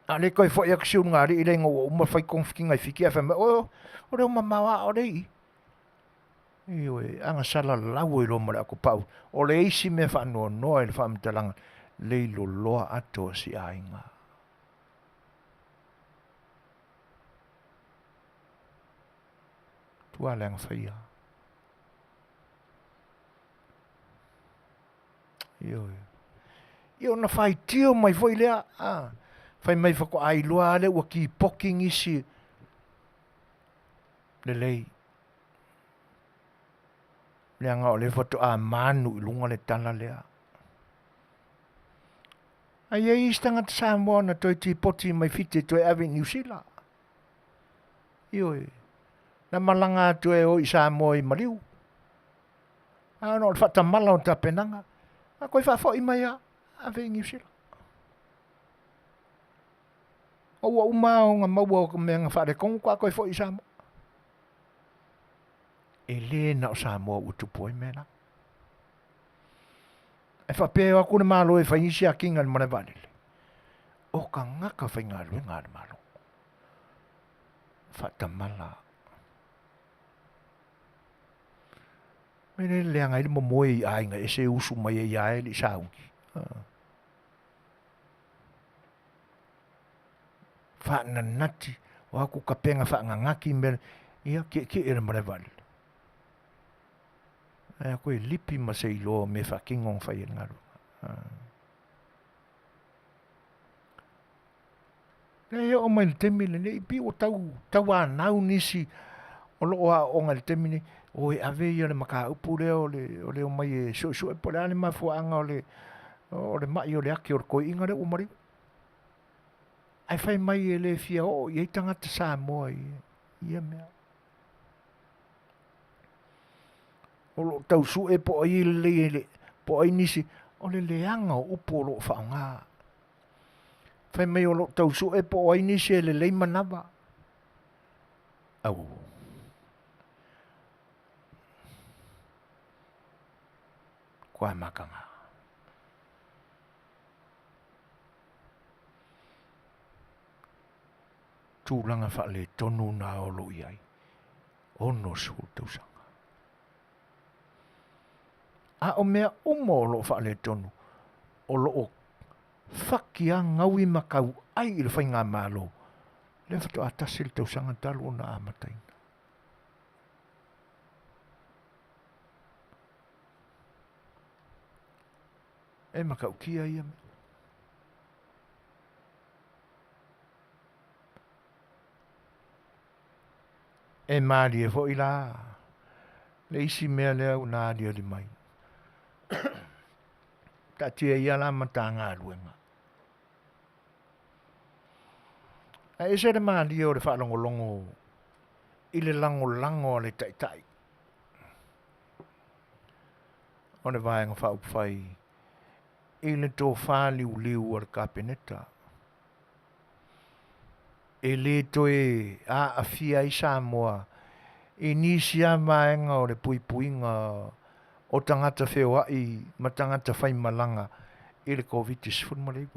A o lea e toe foi atu si ulugalii lea ina ua uma fai togafitiga i Fiti ae fai mai, o lea ua mamao lava a o lea e i i. Ioe, agasalalau ai loa ma le atopau. O le isi mea faanoanoa i le faamatalaga, leiloloa ato a si aiga. Tua leaga faia. Ioe. Ia ona faitio mai foi lea, a, fai mai faatoa iloa lava lea ua tipoti nisi lelei. Leaga o lea faatoa manu i luga le tala lea. Ae i ai isi tagata Samoa na toe tipoti mai Fiti e toe ave i Niu Sila. Ioe, na malaga atu e o i Samoa i maliu. A ona o le faatamala o tapenaga, a toe faafoi mai lava, ave i Niu Sila. Ua uma ona maua o mea na faaletonu faatoa toe foi i Samoa. E le na o Samoa ua tupu ai mea la. E faapea e o atu le Malo e fai ni siakiga i le malae vaalele. O tagata faigaluega a le Malo. Faatamala. Mea lea e leaga ai le momoe i aiga ese e usu mai ai lava e le i sauni. Faananati, o atu tapena faananati mea, ia tietie i le malae vaalele. Ae a toe lipi ma se iloa o mea e faatino ona fai ai le galuega. E oo mai i le taimi lenei, pei ua tau tauanau nisi o lo o aooga i le taimi lenei, o e ave ia le mataupu lea o le omai e suesue po o le a le mafuaaga o le mai o le ati o le toeaina lea ua maliu. Ae fai mai e le fia oo i ai tagata Samoa i ia mea. O lo o tau sue po o ai e lelei po o ai nisi, o le leaga o upu o lo o faaaoga. Fai mai o lo o tau sue po o ai nisi e lelei manava. Au. Kua makaga. Tulaga faaletonu na o lo o i ai. 60 tausaga. A o mea uma o lo o faaletonu, o lo o faki a gaui ma tauai i le faigamalo, lea faatoa tasi le tausaga talu ona amataina. E matautia ia mea. E malie foi la le isi mea lea ua na aliali mai. Taatia ia la Matagaluega. Ae ese le malie o le faalogologo i le lagolago a le Taitai o le Vaega Faaupufai i le tofa liuliu a le Kapeneta. E le toe aafia ai Samoa. i nisi lava vaega o le puipuiga o tagata feoai ma tagata faimalaga i le Koviti-19.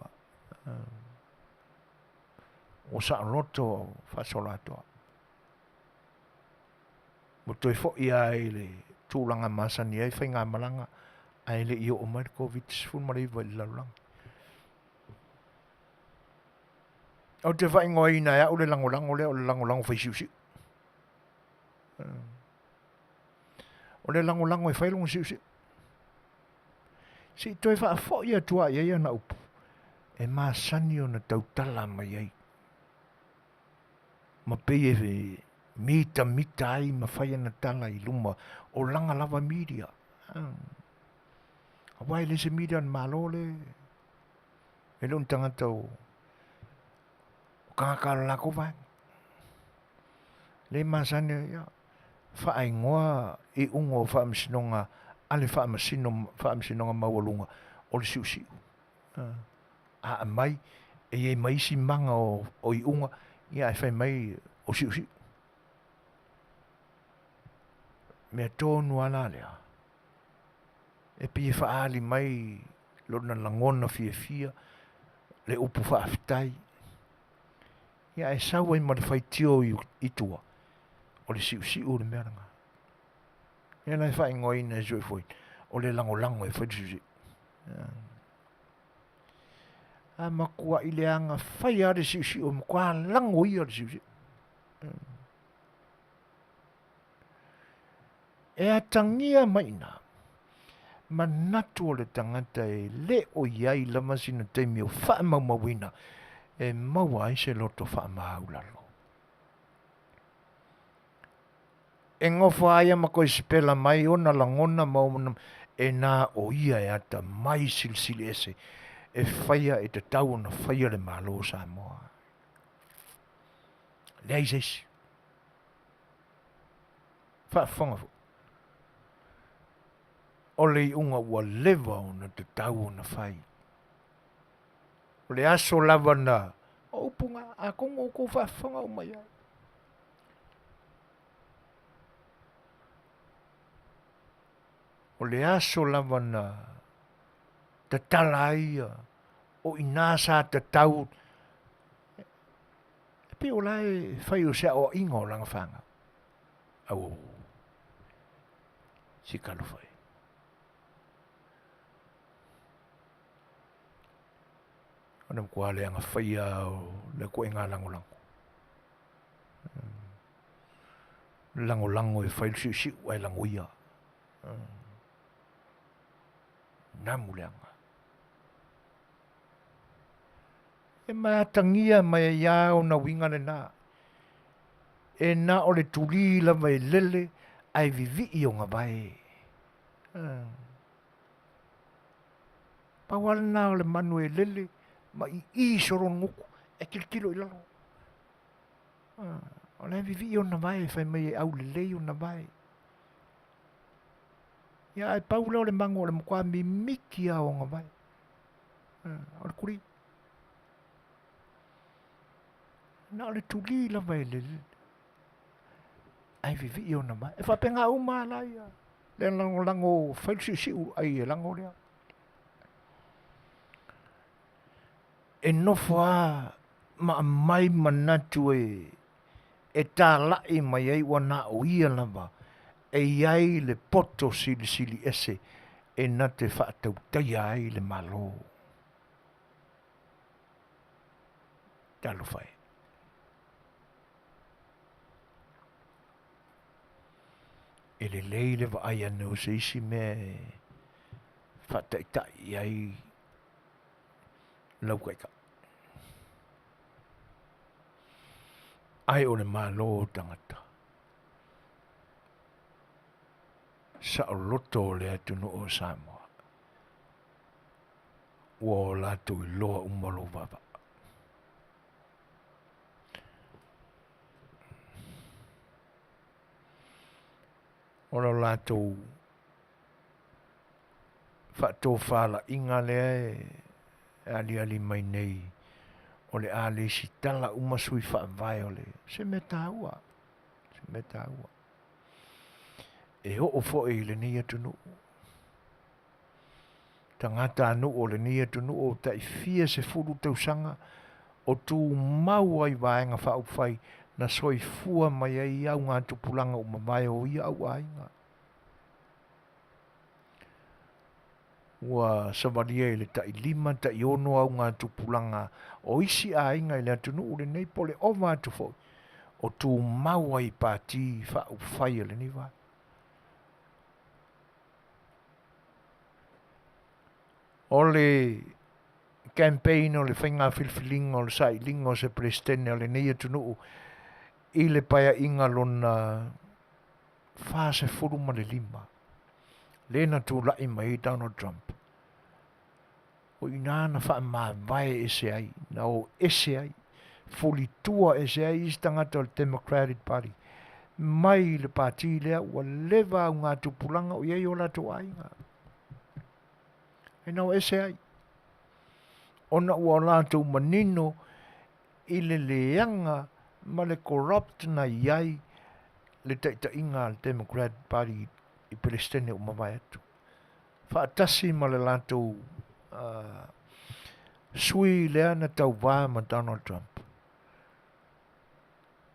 Ua saoloto faasoloatoa. Ua toe foi lava i le tulaga masani ai faigamalaga ae le i oo mai le Koviti-19 i le lalolagi. Ou te faaigoaina e au le lagolago lea o le lagolago fai siusiu. O le lagolago e fai lona siusiu. Se i toe faafoi atu lava i ai ana upu e masani ona tautala mai ai ma pei e mitamita ai ma fai ana tala i luma o lana lava media. Aua e le se media a le Malo le e le o ni tagata o tagata o le latou vaega. Le masani ia faaigoa iuga o faamasinoga a le faamasino faamasinoga maualuga o le siusiu. A aumai e i ai ma isi maga o, o iuga ia ae fai mai o siusiu. Mea tonu lava la lea e pei e faaali mai lona lagona fiafia le upu faafetai ia ae sau ai ma le faitio i tua o le siusiu le mea lena. Lea la e faaigoaina e Soifua o le lagolago e fai le siusiu. A matuai leaga fai lava le siusiu, e matua lago ia le siusiu. E atagia mai i ina manatu o le tagata e le o i ai lava sina taimi o faamaumauina e maua ai se loto faamaulalo. E nofo lava ia ma toe sipela mai ona lagona ma ona e na o ia e atamai silisili ese e faia e tatau ona faia le Malo o Samoa. Leai se isi. Faafofoga foi. O le iuga ua leva ona tatau ona fai. O le aso lava na o upu na, atonu o outou faafofoga uma i ai. O le aso lava na tatala ai ia, o i ina sa tatau, e pei o la e fai o se aoaiga o lana fanau. Auau, si talofa e. O le matua leaga faia o le ituaiga lagolago. Lagolago e fai le siusiu ae lagoia. Namu leaga. E ma atagia mai ai lava ona uiga lena. E na o le tulī lava e lele ae vivii ona vae. Pau lava lena o le manu e lele ma ii solo le gutu e tilotilo i lalo. O la e vivii ona vae fai mai e aulelei ona vae. Ia ae pau lea o le manu o le matua mimiti lava o ona vae. O le tuli. Na o le tuli lava e lele ae vivii ona vae. E faapena uma lava la ia le lagolago fai le siusiu ai e lago lea. E nofo lava ma aumai manatu e e talai mai ai ua na o ia lava e i ai le poto silisili ese e na te faatautaia ai le Malo. Talofa e. E lelei le vaai ane o se isi mea e faataitai i ai lau taitai. Ae o le Malo o tagata saoloto o le atunuu o Samoa, ua o latou iloa uma lou vaavaa. O lo latou faatofalaiga lea e aliali mai nei o le a lesitala uma sui faavae o le se mea taua, se mea taua. E oo foi i lenei atunuu. Tagatanuu o lenei atunuu o tai fia sefulu tausaga o tumau ai Vaega Faaupufai na soifua mai ai augatupulaga ua mavae o ia auaiga. Ua savalia i le tai lima tai ono augatupulaga o isi aiga i le atunuu lenei po o le ova atu foi o tumau ai i Pati Faaupufai a lenei Vaega. O le campaign o le faiga filifiliga o le sailiga o se Peresetene o lenei atunuu i le Paeaiga lona 45, lea na tulai mai ai Donald Trump. O i ina na faamavae ese ai, na o ese ai, fulitua ese ai isi tagata o le Democratic Party mai le pati lea ua leva augatupulaga o i ai o latou aiga. E na o ese ai, ona ua latou manino i le leaga ma le corrupt na i ai le taitaiga a le Democratic Party i Peresetene ua mavae atu, faatasi ma le latou sui lea na tauva ma Donald Trump.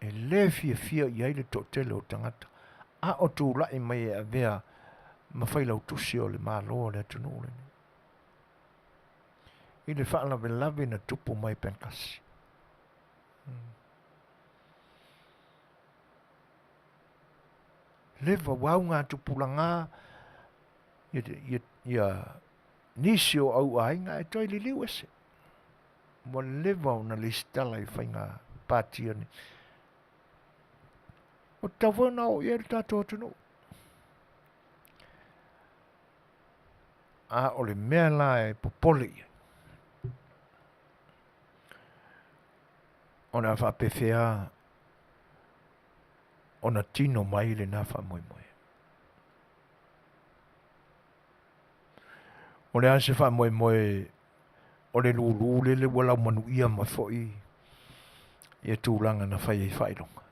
E le fiafia i ai le toatele o tagata a o tulai mai e avea ma failautusi o le Malo o le atunuu lenei i le faalavelave na tupu mai Benghazi. Leva ua augatupulaga ia nisi o auaiga ae toe liliu ese. Ua leva ona lesitala i faiga pati nei. Ua tatau foi ona oo i ai le tatou atunuu. A o le mea la e popole i ai, o le a faapefea ona tino mai lena faamoemoe. O le a se faamoemoe o le lūlū lele ua laumanuia mai foi ia tulaga na fai ai faailoga.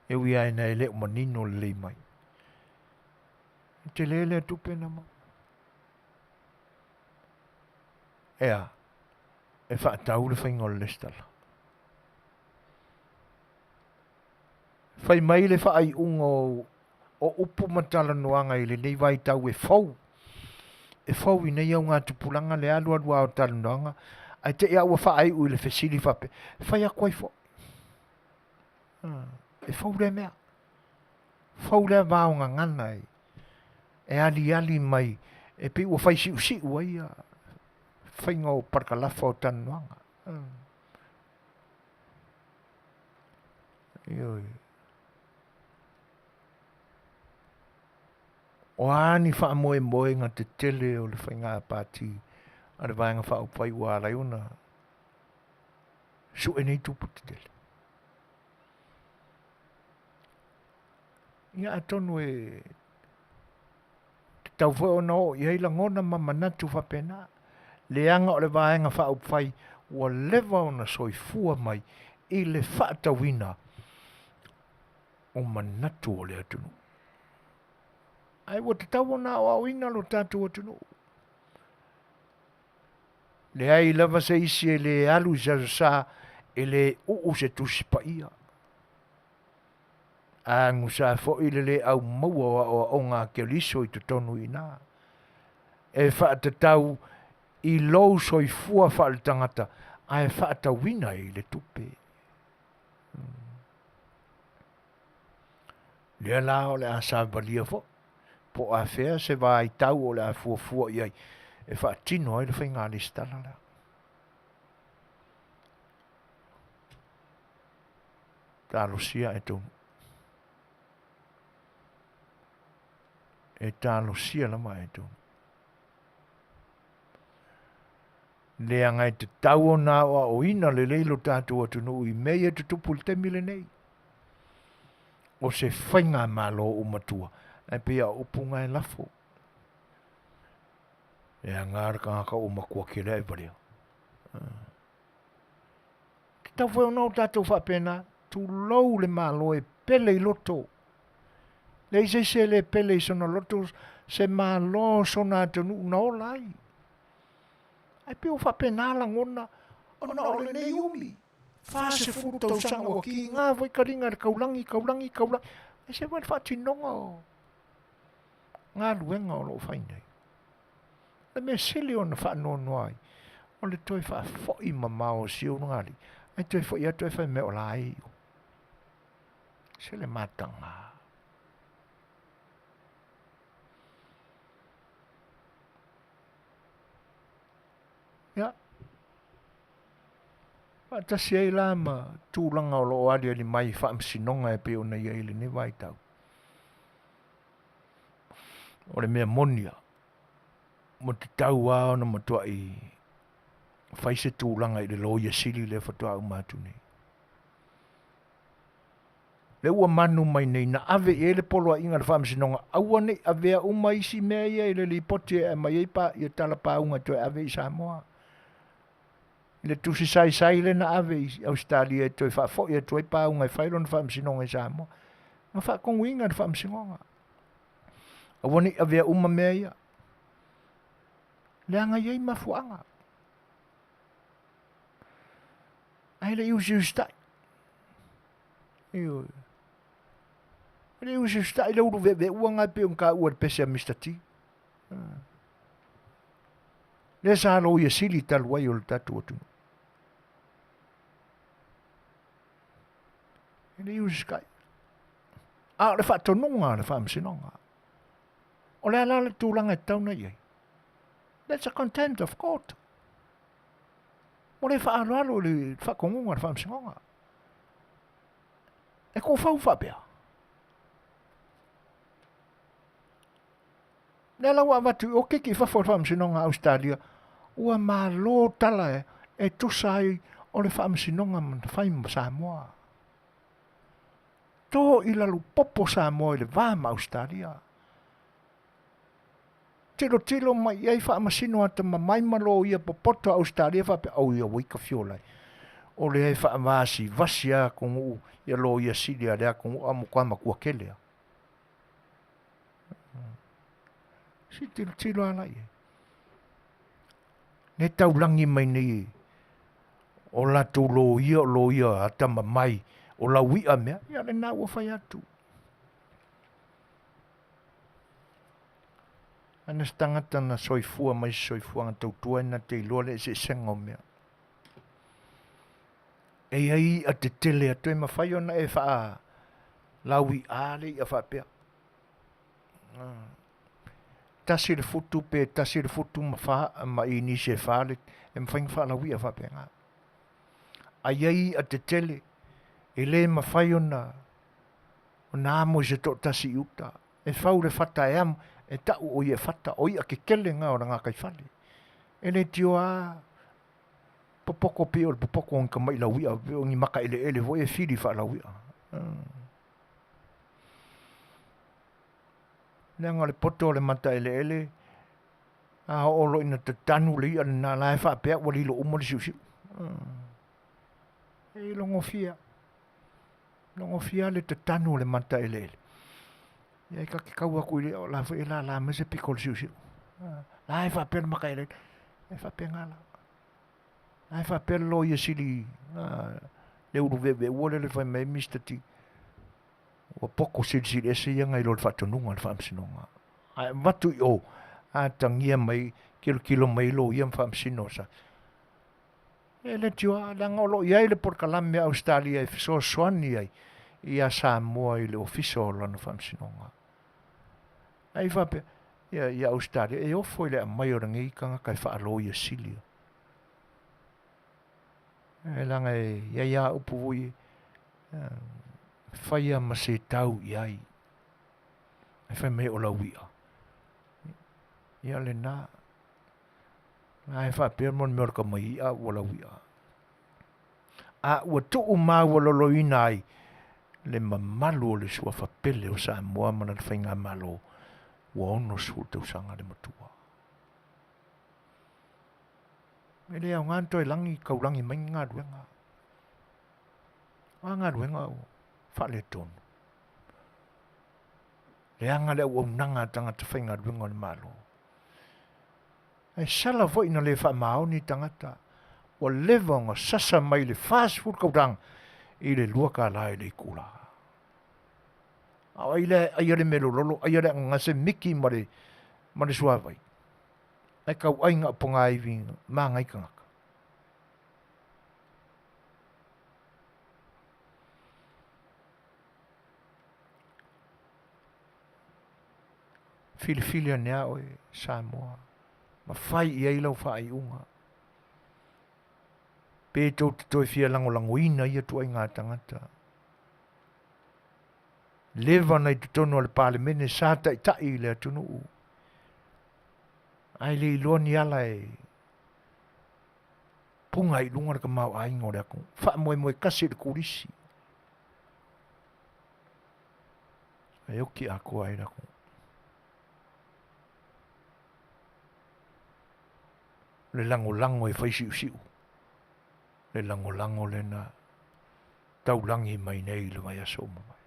E ui lava ina e le o manino lelei mai. E tele lea tupe na maua. E a? E faatau le faiga o le lesitala. Fai mai le faaiuga o upu ma talanoaga i lenei vaitau e fou, e fou i nei augatupulaga le alualu lava o talanoaga, ae te i lava ua faaiu i le fesili faapea, e fai atu ai foi. E fou lea mea. Fou lea vaogagana e aliali mai e pei ua fai siusiu ai ia faiga o parakalafa o talanoaga. Ioe. O a ni faamoemoega tetele o le faiga pati a le Vaega Faaupufai ua ala ai ona sue nei tupe tetele. Ia atonu e tatau foi ona oo i ai lagona ma manatu faapena, leaga o le Vaega Faaupufai ua leva ona soifua mai i le faatauina o manatu o le atunuu. Ae ua tatau ona aoaoina lo tatou atunuu. Leai lava se isi e le alu i se aso sa e le uu se tusi paia. Agusa foi le le aumaua o aoaoga a Keriso i totonu i ina. E faatatau i lou soifua faaletagata ae faatauina i le tupe. Lea la o le a savalia foi po o afea se vaitau o le a fuafua i ai e faatino ai le faiga lesitala lea. Talosia e taunuu. E talosia lava e taunuu. Leaga e tatau ona aoaoina lelei lo tatou atunuu i mea ia e tutupu i le taimi lenei. O se faigamalo ua matua, ae pei a o upu na e lafo. Leaga le tagata ua matua tele ae valea. Tatau foi ona o tatou faapena, tulou le Malo e pele i loto. Leai se isi e le pele i sona loto se Malo o sona atunuu na ola ai. Ae pei ua faapena lagona ona o lenei umi, 40 tausaga ua kiga foi kaliga i le kaulagi, kaulagi, kaulagi, ae se foi le faatinoga o galuega o lo o fai nei. O le mea sili ona faanoanoa ai, o le toe faafoi mamao o si ou lugalii, ae toe foi atu ae fai mai o la e i o. Se le mataga. Ia, faatasi ai la ma tulaga o lo o aliali mai i faamasinoga e pei ona i ai i lenei vaitau. O le mea moni lava, ua tatau lava ona matuai fai se tulaga i le Loia Sili lea faatoa uma atu nei. Lea ua manu mai nei na ave i ai le poloaiga a le Faamasinoga aua ne i avea uma isi mea ia i le lipoti e aumai ai pa, ia tala pauga e toe ave i Samoa. I le tusi saisai lea na ave i Ausetalia e toe faafoi atu ai pauga e fai lona faamasinoga i Samoa. Na faatonuina e le Faamasinoga. Aua ne i avea uma mea ia. Leaga e i ai mafuaaga. Ae le i usiusitai. Ioe. E le i usiusitai le ulu veeveeua na e pei ona taua i le pese a Mister T. Lea sa loia sili talu ai o le tatou atunuu. E le i usiusitai. A o le faatonuga a le Faamasinoga, o le a la le tulaga e tatau ona i ai? That's a contempt of court. Ua le faaaloalo i le faatonuga a le Faamasinoga. E kofau faapea. Lea la ua avatu i o kiki i fafo o le Faamasinoga a Ausetalia, ua malo tala e, e tusa ai o le Faamasinoga na fai ma Samoa. To i lalo popo Samoa i le va ma Ausetalia. Tilotilo mai i ai faamasino atamamai ma loia popoto a Ausetalia faapea, au ia ua ika fiolai. O lea e faavasivasi a atunuu ia loia sili a lea atunuu a matua matua tele a. Si tilotilo a la i ai. Le taulagi mai nei o latou loia o loia atamamai o laui'a mea, ia lena ua fai atu. Ana se tagata na soifua mai se soifuaga tautua e na te iloa le eseesega o mea. E i ai i'a tetele atu e mafai ona e faalaui'a le i'a faapea. Tasi le futu pe tasi le futu ma fa ma inisi e fa le e mafai ona faalaui'a faapena. A i ai i'a tetele e le mafai ona ona amo i se toatasi i uta. E fau le fata e amo, e tau o ia e fata, o i'a kekele na o le gataifale. E le tioa a popoko pei o le popoko o ni tama'i laui'a, pei o ni maka eleele foi e fili faalaui'a. Leaga o le poto o le mata eleele, a oo loa ina tatanu le i'a lena, la e faapea ua lilo uma le siusiu. E logofia. Logofia le tatanu o le mata eleele. Ia e ta te tau atu i le o la foi e lala mai se pito o le siusiu. La e faapea le mata eleele. E faapena la. La e faapea le loia sili le ulu veeveeua lea le fai mai Mr T. Ua poto silisili ese ia nai lo le faatonuga o le faamasinoga. Ae avatu i o, atagia mai, kilokilo mai loia ma faamasino sa. E le tioa, leaga o lo o i ai le polokalame a Ausetalia e fesoasoani ai ia Samoa i le Ofisa o lana Faamasinoga. Ae i faapea, ia, ia Ausetalia, e ofo i le aumai o lenei tagata e faaloia sili. E leaga e i ai lava upu foi e faia ma se tau i ai. E fai mai o lau i'a. Ia lena. Ae faapea mo le mea o le tama i'a ua lau i'a. A ua tuu maualaloina ai le mamalu o le suafa pele o Samoa ma lana faigamalo ua 60 tausaga le matua. E le aoga ona toe lagi taulagi mai ni galuega. O a galuega ua faaletonu. Leaga le auaunaga a tagata faigaluega o le Malo. Ae sala foi ina le faamaoni tagata ua leva ona sasa mai le 40 tausaga i le $2 i le itula. A o ai lea e aia le melololo, aia le anogase miki ma le ma le suavai. Ae tauai na o pogaivi magai tagata. Filifili ane a oe Samoa ma fai i ai lau faaiuga. Pe tou te toe fia lagolagoina ia ituaiga tagata. Leva ona i totonu o le Palemene sa taitai i le atunuu, ae le iloa ni ala e puga ai i luga le tamaoaiga o le atunuu. Faamoemoe tasi i le turisi, ae oti atoa ai le atunuu. O le lagolago e fai siusiu, le lagolago lena taulagi mai nei i le vaiaso ua mavae.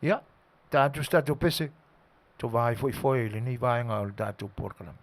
Ia, ta atu se tatou pese, tova ai foi foe i lenei vaega o le tatou polokalame.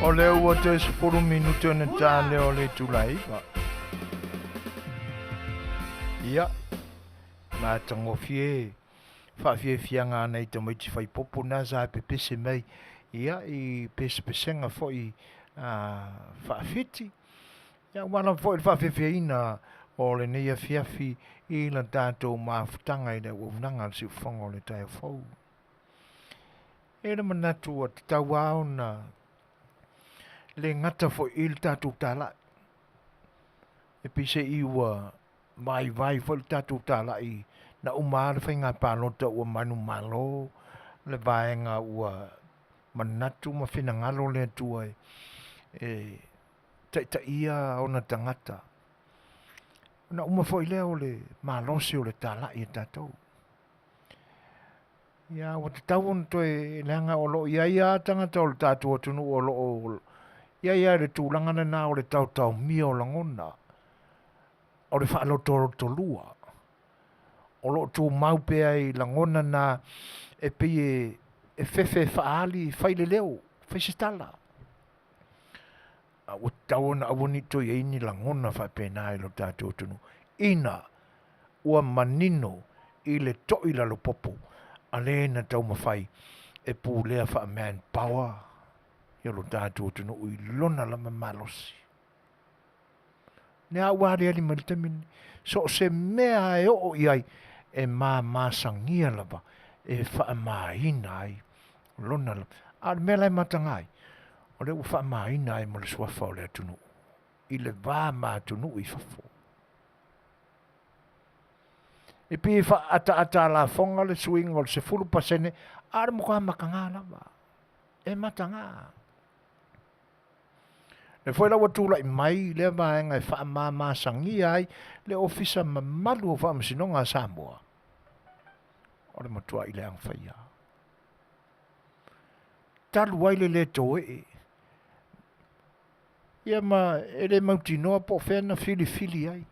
O lea ua toe 10 minute ona ta lea o le itula e 9. Ia, matagofie faafiafiaga a nai tamaiti faipopo na sa pepese mai ia i pesepesega foi faafiti. Ia, aua lava foi le faafiafiaina o lenei afiafi i la tatou mafutaga i le auaunaga a le siufofoga o le taeao fou. E le manatu ua tatau lava ona le gata foi i le tatou talai. E peiseai ua vaivai foi le tatou talai na uma lava le faiga palota ua manumalo le vaega ua manatu ma finagalo le Atua e taitaia ona tagata. Ona uma foi lea o le malosi o le talai e tatou. Ia, ua tatau ona toe, leaga o lo o i ai lava tagata o le tatou atunuu o lo o i ai lava i le tulaga lena o le taotaomia o lagona, o le faalotolotolua, o lo o tumau pea i lagona na e pei e fefe e faaali, fai le leo, fai se tala. A ua tatau ona aua ne i toe i ai ni lagona faapena i lo tatou atunuu, ina ua manino i le to'i lalopopo a le na taumafai e pulea faa-manpower ia lo tatou atunuu i lona lava malosi. Lea ua aliali mai le taimi lenei, so o se mea e oo i ai, e mamasagia lava e faamaina ai lona lava. A o le mea la e mataga ai, o lea ua faamaina ai ma le suafa o le atunuu i le va ma atunuu i fafo. E pei e faaataata a lafoga le suiga o le 10%, a o le matua mataga lava. E mataga. Lea foi la ua tulai mai lea vaega e faamamasagia ai le Ofisa mamalu o Faamasinoga a Samoa, o le matuai leaga faia. Talu ai le lē toe'e, ia ma e le mautinoa po o fea na filifili ai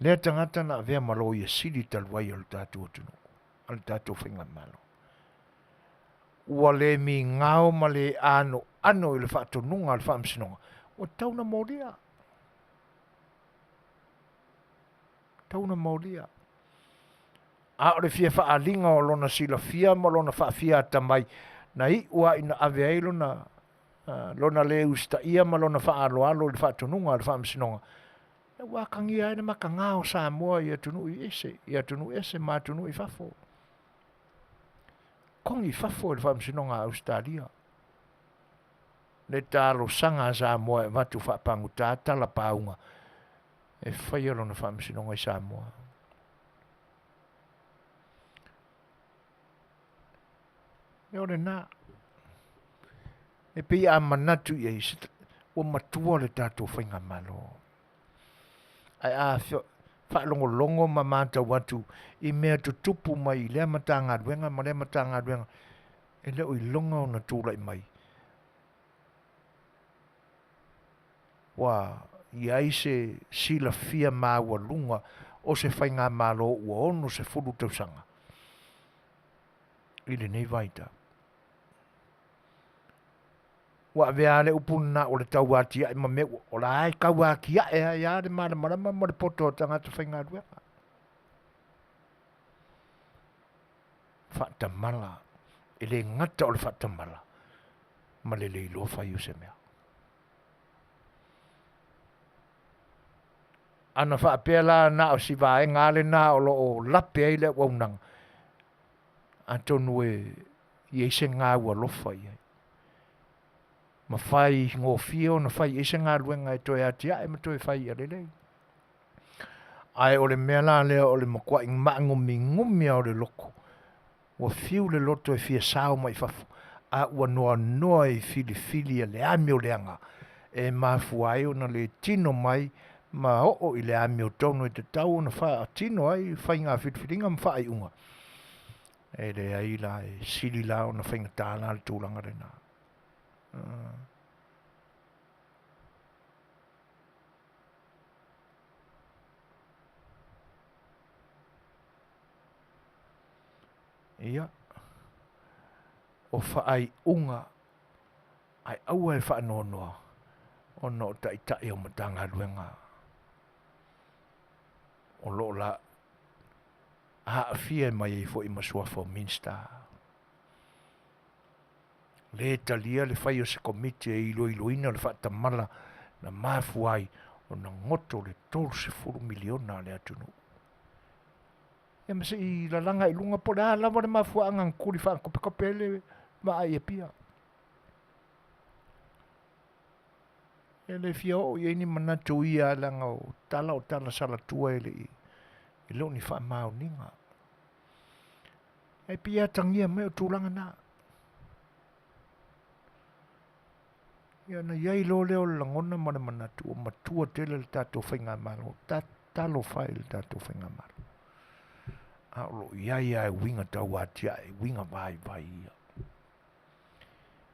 lea tagata na avea ma Loia Sili talu ai o le tatou atunuu, a le tatou faigamalo. Ua le migao ma le anoano i le faatonuga a le Faamasinoga, ua tatau ona molia. Tatau ona molia. A o le fia faaaliga o lona silafia ma lona faafia atamai, na iu lava ina ave ai lona, lona le usitaia ma lona faaaloalo i le faatonuga a le Faamasinoga, ua atagia ai le mataga o Samoa i atunuu ese, i atunuu ese ma atunuu i fafo. Kogi i fafo e le Faamasinoga a Ausetalia le talosaga a Samoa e avatu faapagota talapauga e faia lona faamasinoga i Samoa. E o lena. E pei a manatu i ai, ua matua le tatou faigamalo. Ae a faalogologo ma matau atu i mea tutupu mai i lea Matagaluega ma lea Matagaluega, e le o iloga ona tulai mai. Ua i ai se silafia maualuga o se faigamalo ua 60 tausaga i lenei vaitau. Ua avea le upu lena o le tauatiae ma mea ua, o la e tauatiae ai lava le malamalama ma le poto o tagata faigaluega. Faatamala, e le gata o le faatamala ma le le iloa fai o se mea. Ana faapea la na o si vaega lava lena o lo o lape ai le auaunaga, atonu e i ai se gau alofa i ai. Ma faigofie ona fai ai se galuega e toe atiae ma toe fai ia lelei. Ae o le mea la lea o le matuai maagumigumi lava o le loto, ua fiu le loto e fia sao mai fafo, a ua noanoa i filifili a le amioleaga e mafua ai ona le tino mai ma oo i le amiotonu e tatau ona faatino ai faiga filifiliga ma faaiuga. E leai la, e sili la ona faigata la le tulaga lena. Ia, o faaiuga. Ae aua e faanoanoa ona o taitai o Matagaluega o lo o la aafia mai ai foi ma suafa o Minisita. Le talia le fai o se Komiti e iloiloina le faatamala na mafua ai ona goto le $30 miliona a le atunuu. Ia ma se i lalaga i luga po o le a lava le mafuaaga na tuli faakopekape ai le vaa i Apia. E le fia oo i ai ni manatu ia leaga o tala o tala salatua e le i e le o ni faamaoniga. Ae pei e atagia mai o tulaga na. Ia ona i ai loa lea o le lagona ma le manatu ua matua tele le tatou faigamalo. Talofa e i le tatou faigamalo. A o lo o i ai lava uiga tauatiae, uiga vaivai ia.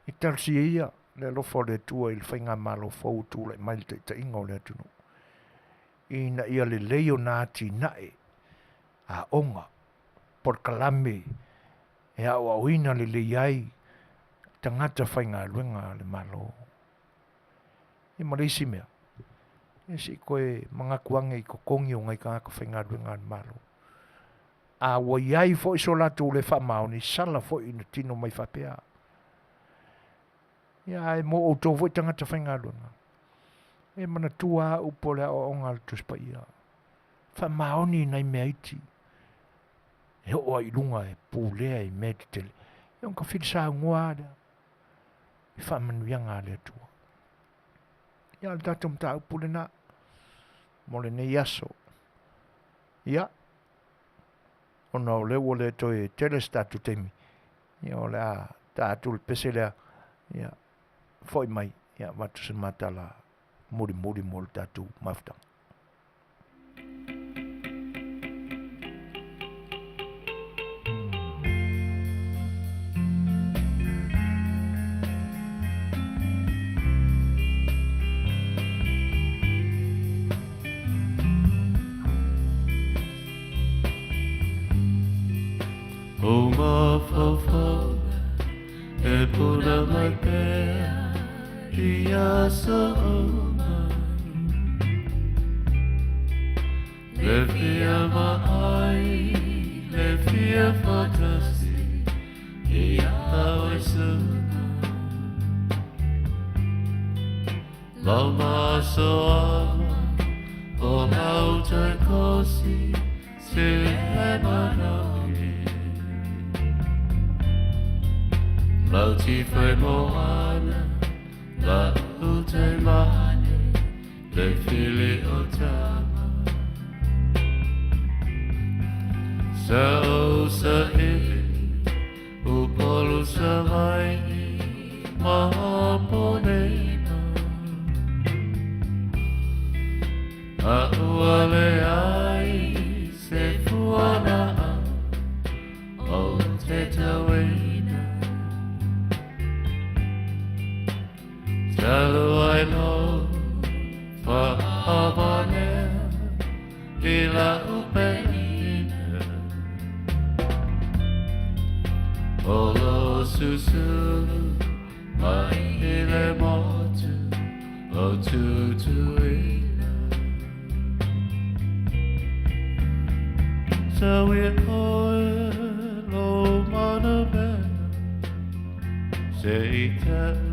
E talosia ia le alofa o le Atua i le faigamalo fou ua tulai mai i le taitaiga o le atunuu, ina ia lelei ona atinae aoga, polokalame e aoaoina lelei ai tagata faigaluega a le Malo. Ia ma le isi mea, ia se i toe manatu ane i totogi o nai tagata faigaluega a le Malo. A ua i ai foi so latou le faamaoni, sala foi ina tino mai faapea. Ia ae mo outou foi tagata faigaluega, e manatua lava upu o le aoaoga a le Tusi Paia. Faamaoni i nai mea iti, e oo ai i luga e pulea i mea tetele. Ia ona tafili saunoa lava lea i faamanuiaga a le Atua. Ia o le tatou mataupu lena mo lenei aso. Ia, ona o lea ua le toe tele se tatou taimi, ia o le a ta atu le pese lea, ia foi mai, ia avatu se matala mulimuli mo le tatou mafutaga. O mafaufauga e puna mai pea i aso uma. Le fia vaai, le fia faatasi ia oe suka. Lau masoaga o lau tai kosi se le manaoi. Lau tifai moana, la utai mane, le fili o tama. Sa o sa ili, Upolu Savaii ma Ponena. A ua leai se fualaau o te tauina. Talu ai lou faavanea i lau penina. O lo susulu mai i le motu o Tutuila. Sau ia oe lo manamea se i tau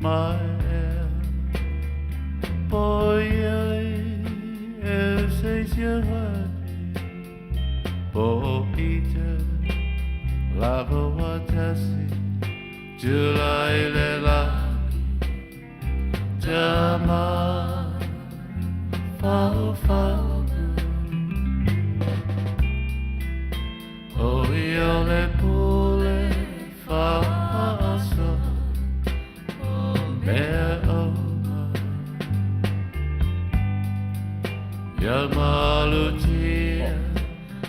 mai ea. Po iai e se sia hapi, po i te lava watasi, July le lagi, tama fau fau. O ia le pule faaso, o mea uma. Ia malutia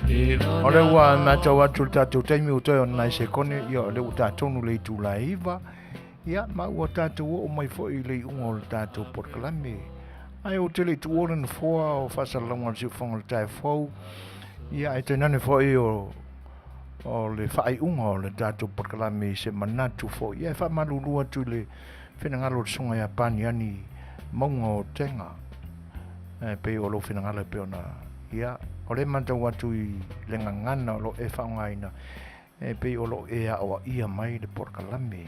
i O lea ua matau atu le tatou taimi ua toe o nai sekone, ia o lea ua tatonu le itula e 9, ia ma ua tatou oo mai foi i le iuga o le tatou polokalame. Ae ou te le i tuua le nofoa o faasalalauga o le siufofoga o le taeao fou, ia ae tainane foi o o le faaiuga o le tatou polokalame i se manatu foi. Ia e faamalulu atu i le finagalo o le Susuga ia Paniani Mauga o Tega, e pei o lou finagalo e pei ona, ia, o lea e matau atu i le gagana o lo o e faaaogaina, e pei o lo o e aoaia mai le polokalame.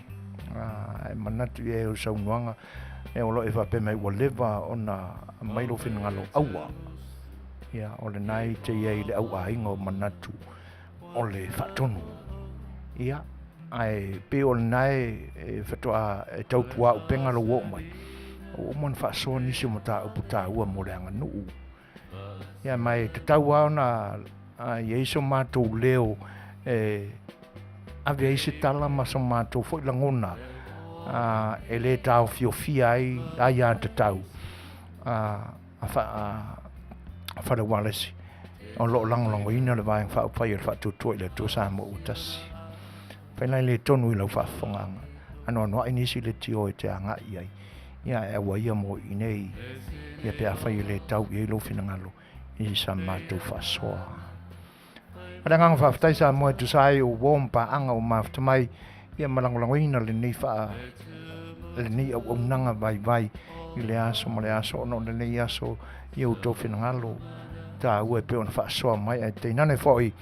E manatu i ai o saunoaga, e o lo o e faapea mai ua leva ona aumai lou finagalo aua. Ia, o lena e te i ai i le auaiga o manatu o le faatonu. Ia, ae pei o lena e faatoa e tautuaupega lou oo mai, ua uma ona faasoa nisi o mataupu taua mo le aganuu. Ia, ma e tatau lava ona i ai so matou leo e ave ai se tala ma so matou foi lagona e le taofiofia ai aiatatau a Fale Ualesi o lo o lagolagoina le Vaega Faaupufai o le Faatuatua i le Atua Samoa ua Tasi. Fai la le tonu i lau faafofogaaga, anoanoai nisi leitio e te agai i ai, ia ae aua ia mo i inei, ia pe afai e le tau i ai lou finagalo i sa matou faasoa. Ma le agaga faafetai Samoa e tusa ai o uo ma paaga ua mafuta mai ia ma lagolagoina lenei faa lenei auaunaga vaivai i le aso ma le aso ona o lenei aso i outou finagalo taua e pei ona faasoa mai ae tainane foi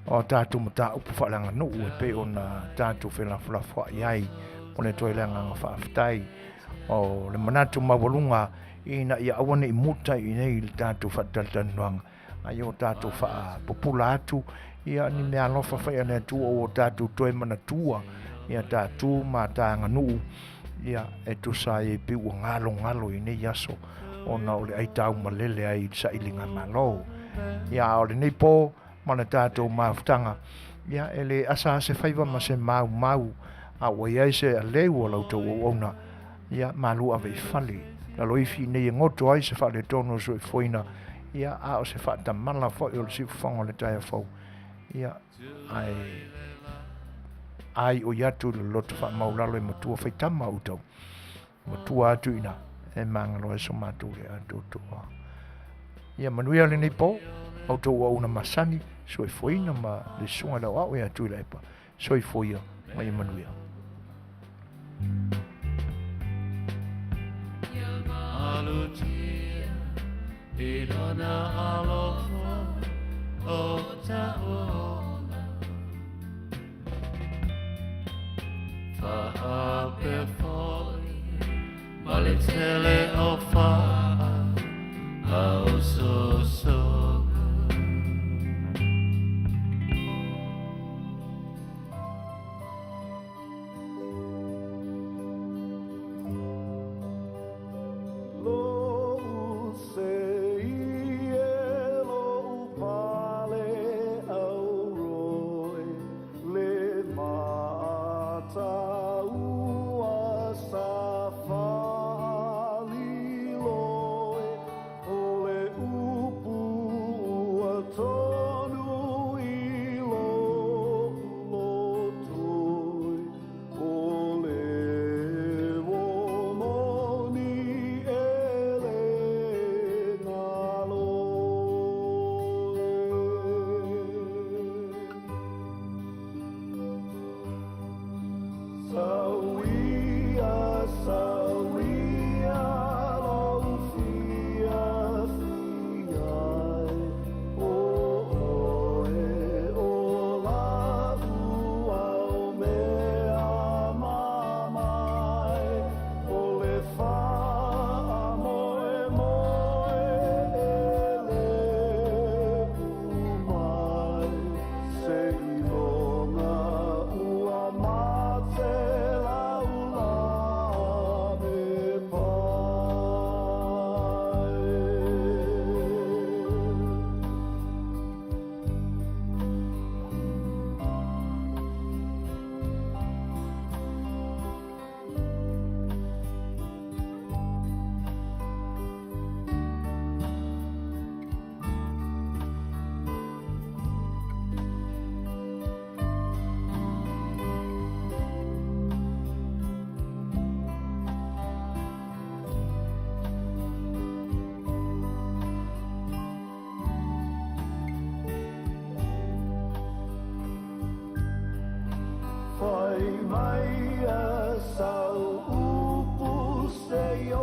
o tatou mataupu faaleaganuu e pei ona tatou felafolafoai ai. Momoli atu ai le agaga faafetai o le manatu maualuga ina ia aua ne i muta i inei i le tatou faatalatalanoaga a ia o tatou faapupula atu ia ni mea alofa fai a le Atua ua tatou toe manatua ia tatou ma ta aganuu ia e tusa ai e pei ua galogalo i nei aso ona o le aitau malele ai i le sailiga malo. Ia a o lenei po ma le tatou mafutaga ia e le asa se faiva ma se maumau a ua i ai se aleu o la outou auauna ia malu ave i fale laloifi nei e goto ai se faaletonu o le soifuaina ia a o se faatamala foi o le siufofoga o le taeao fou ia ae ai oi atu le loto faamaulalo e matua faitama outou matua atu ina e magalo ai so matou le atoatoa. Ia manuia lenei po, outou auauna masani, soifuaina ma le susuga i le aoao ia Tuilaepa. Soifua ia ma ia manuia.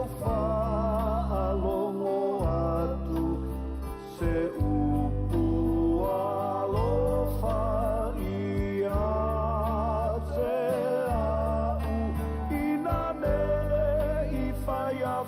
lau faalogo atu se upu alofa ia te a'u ina ne i fai a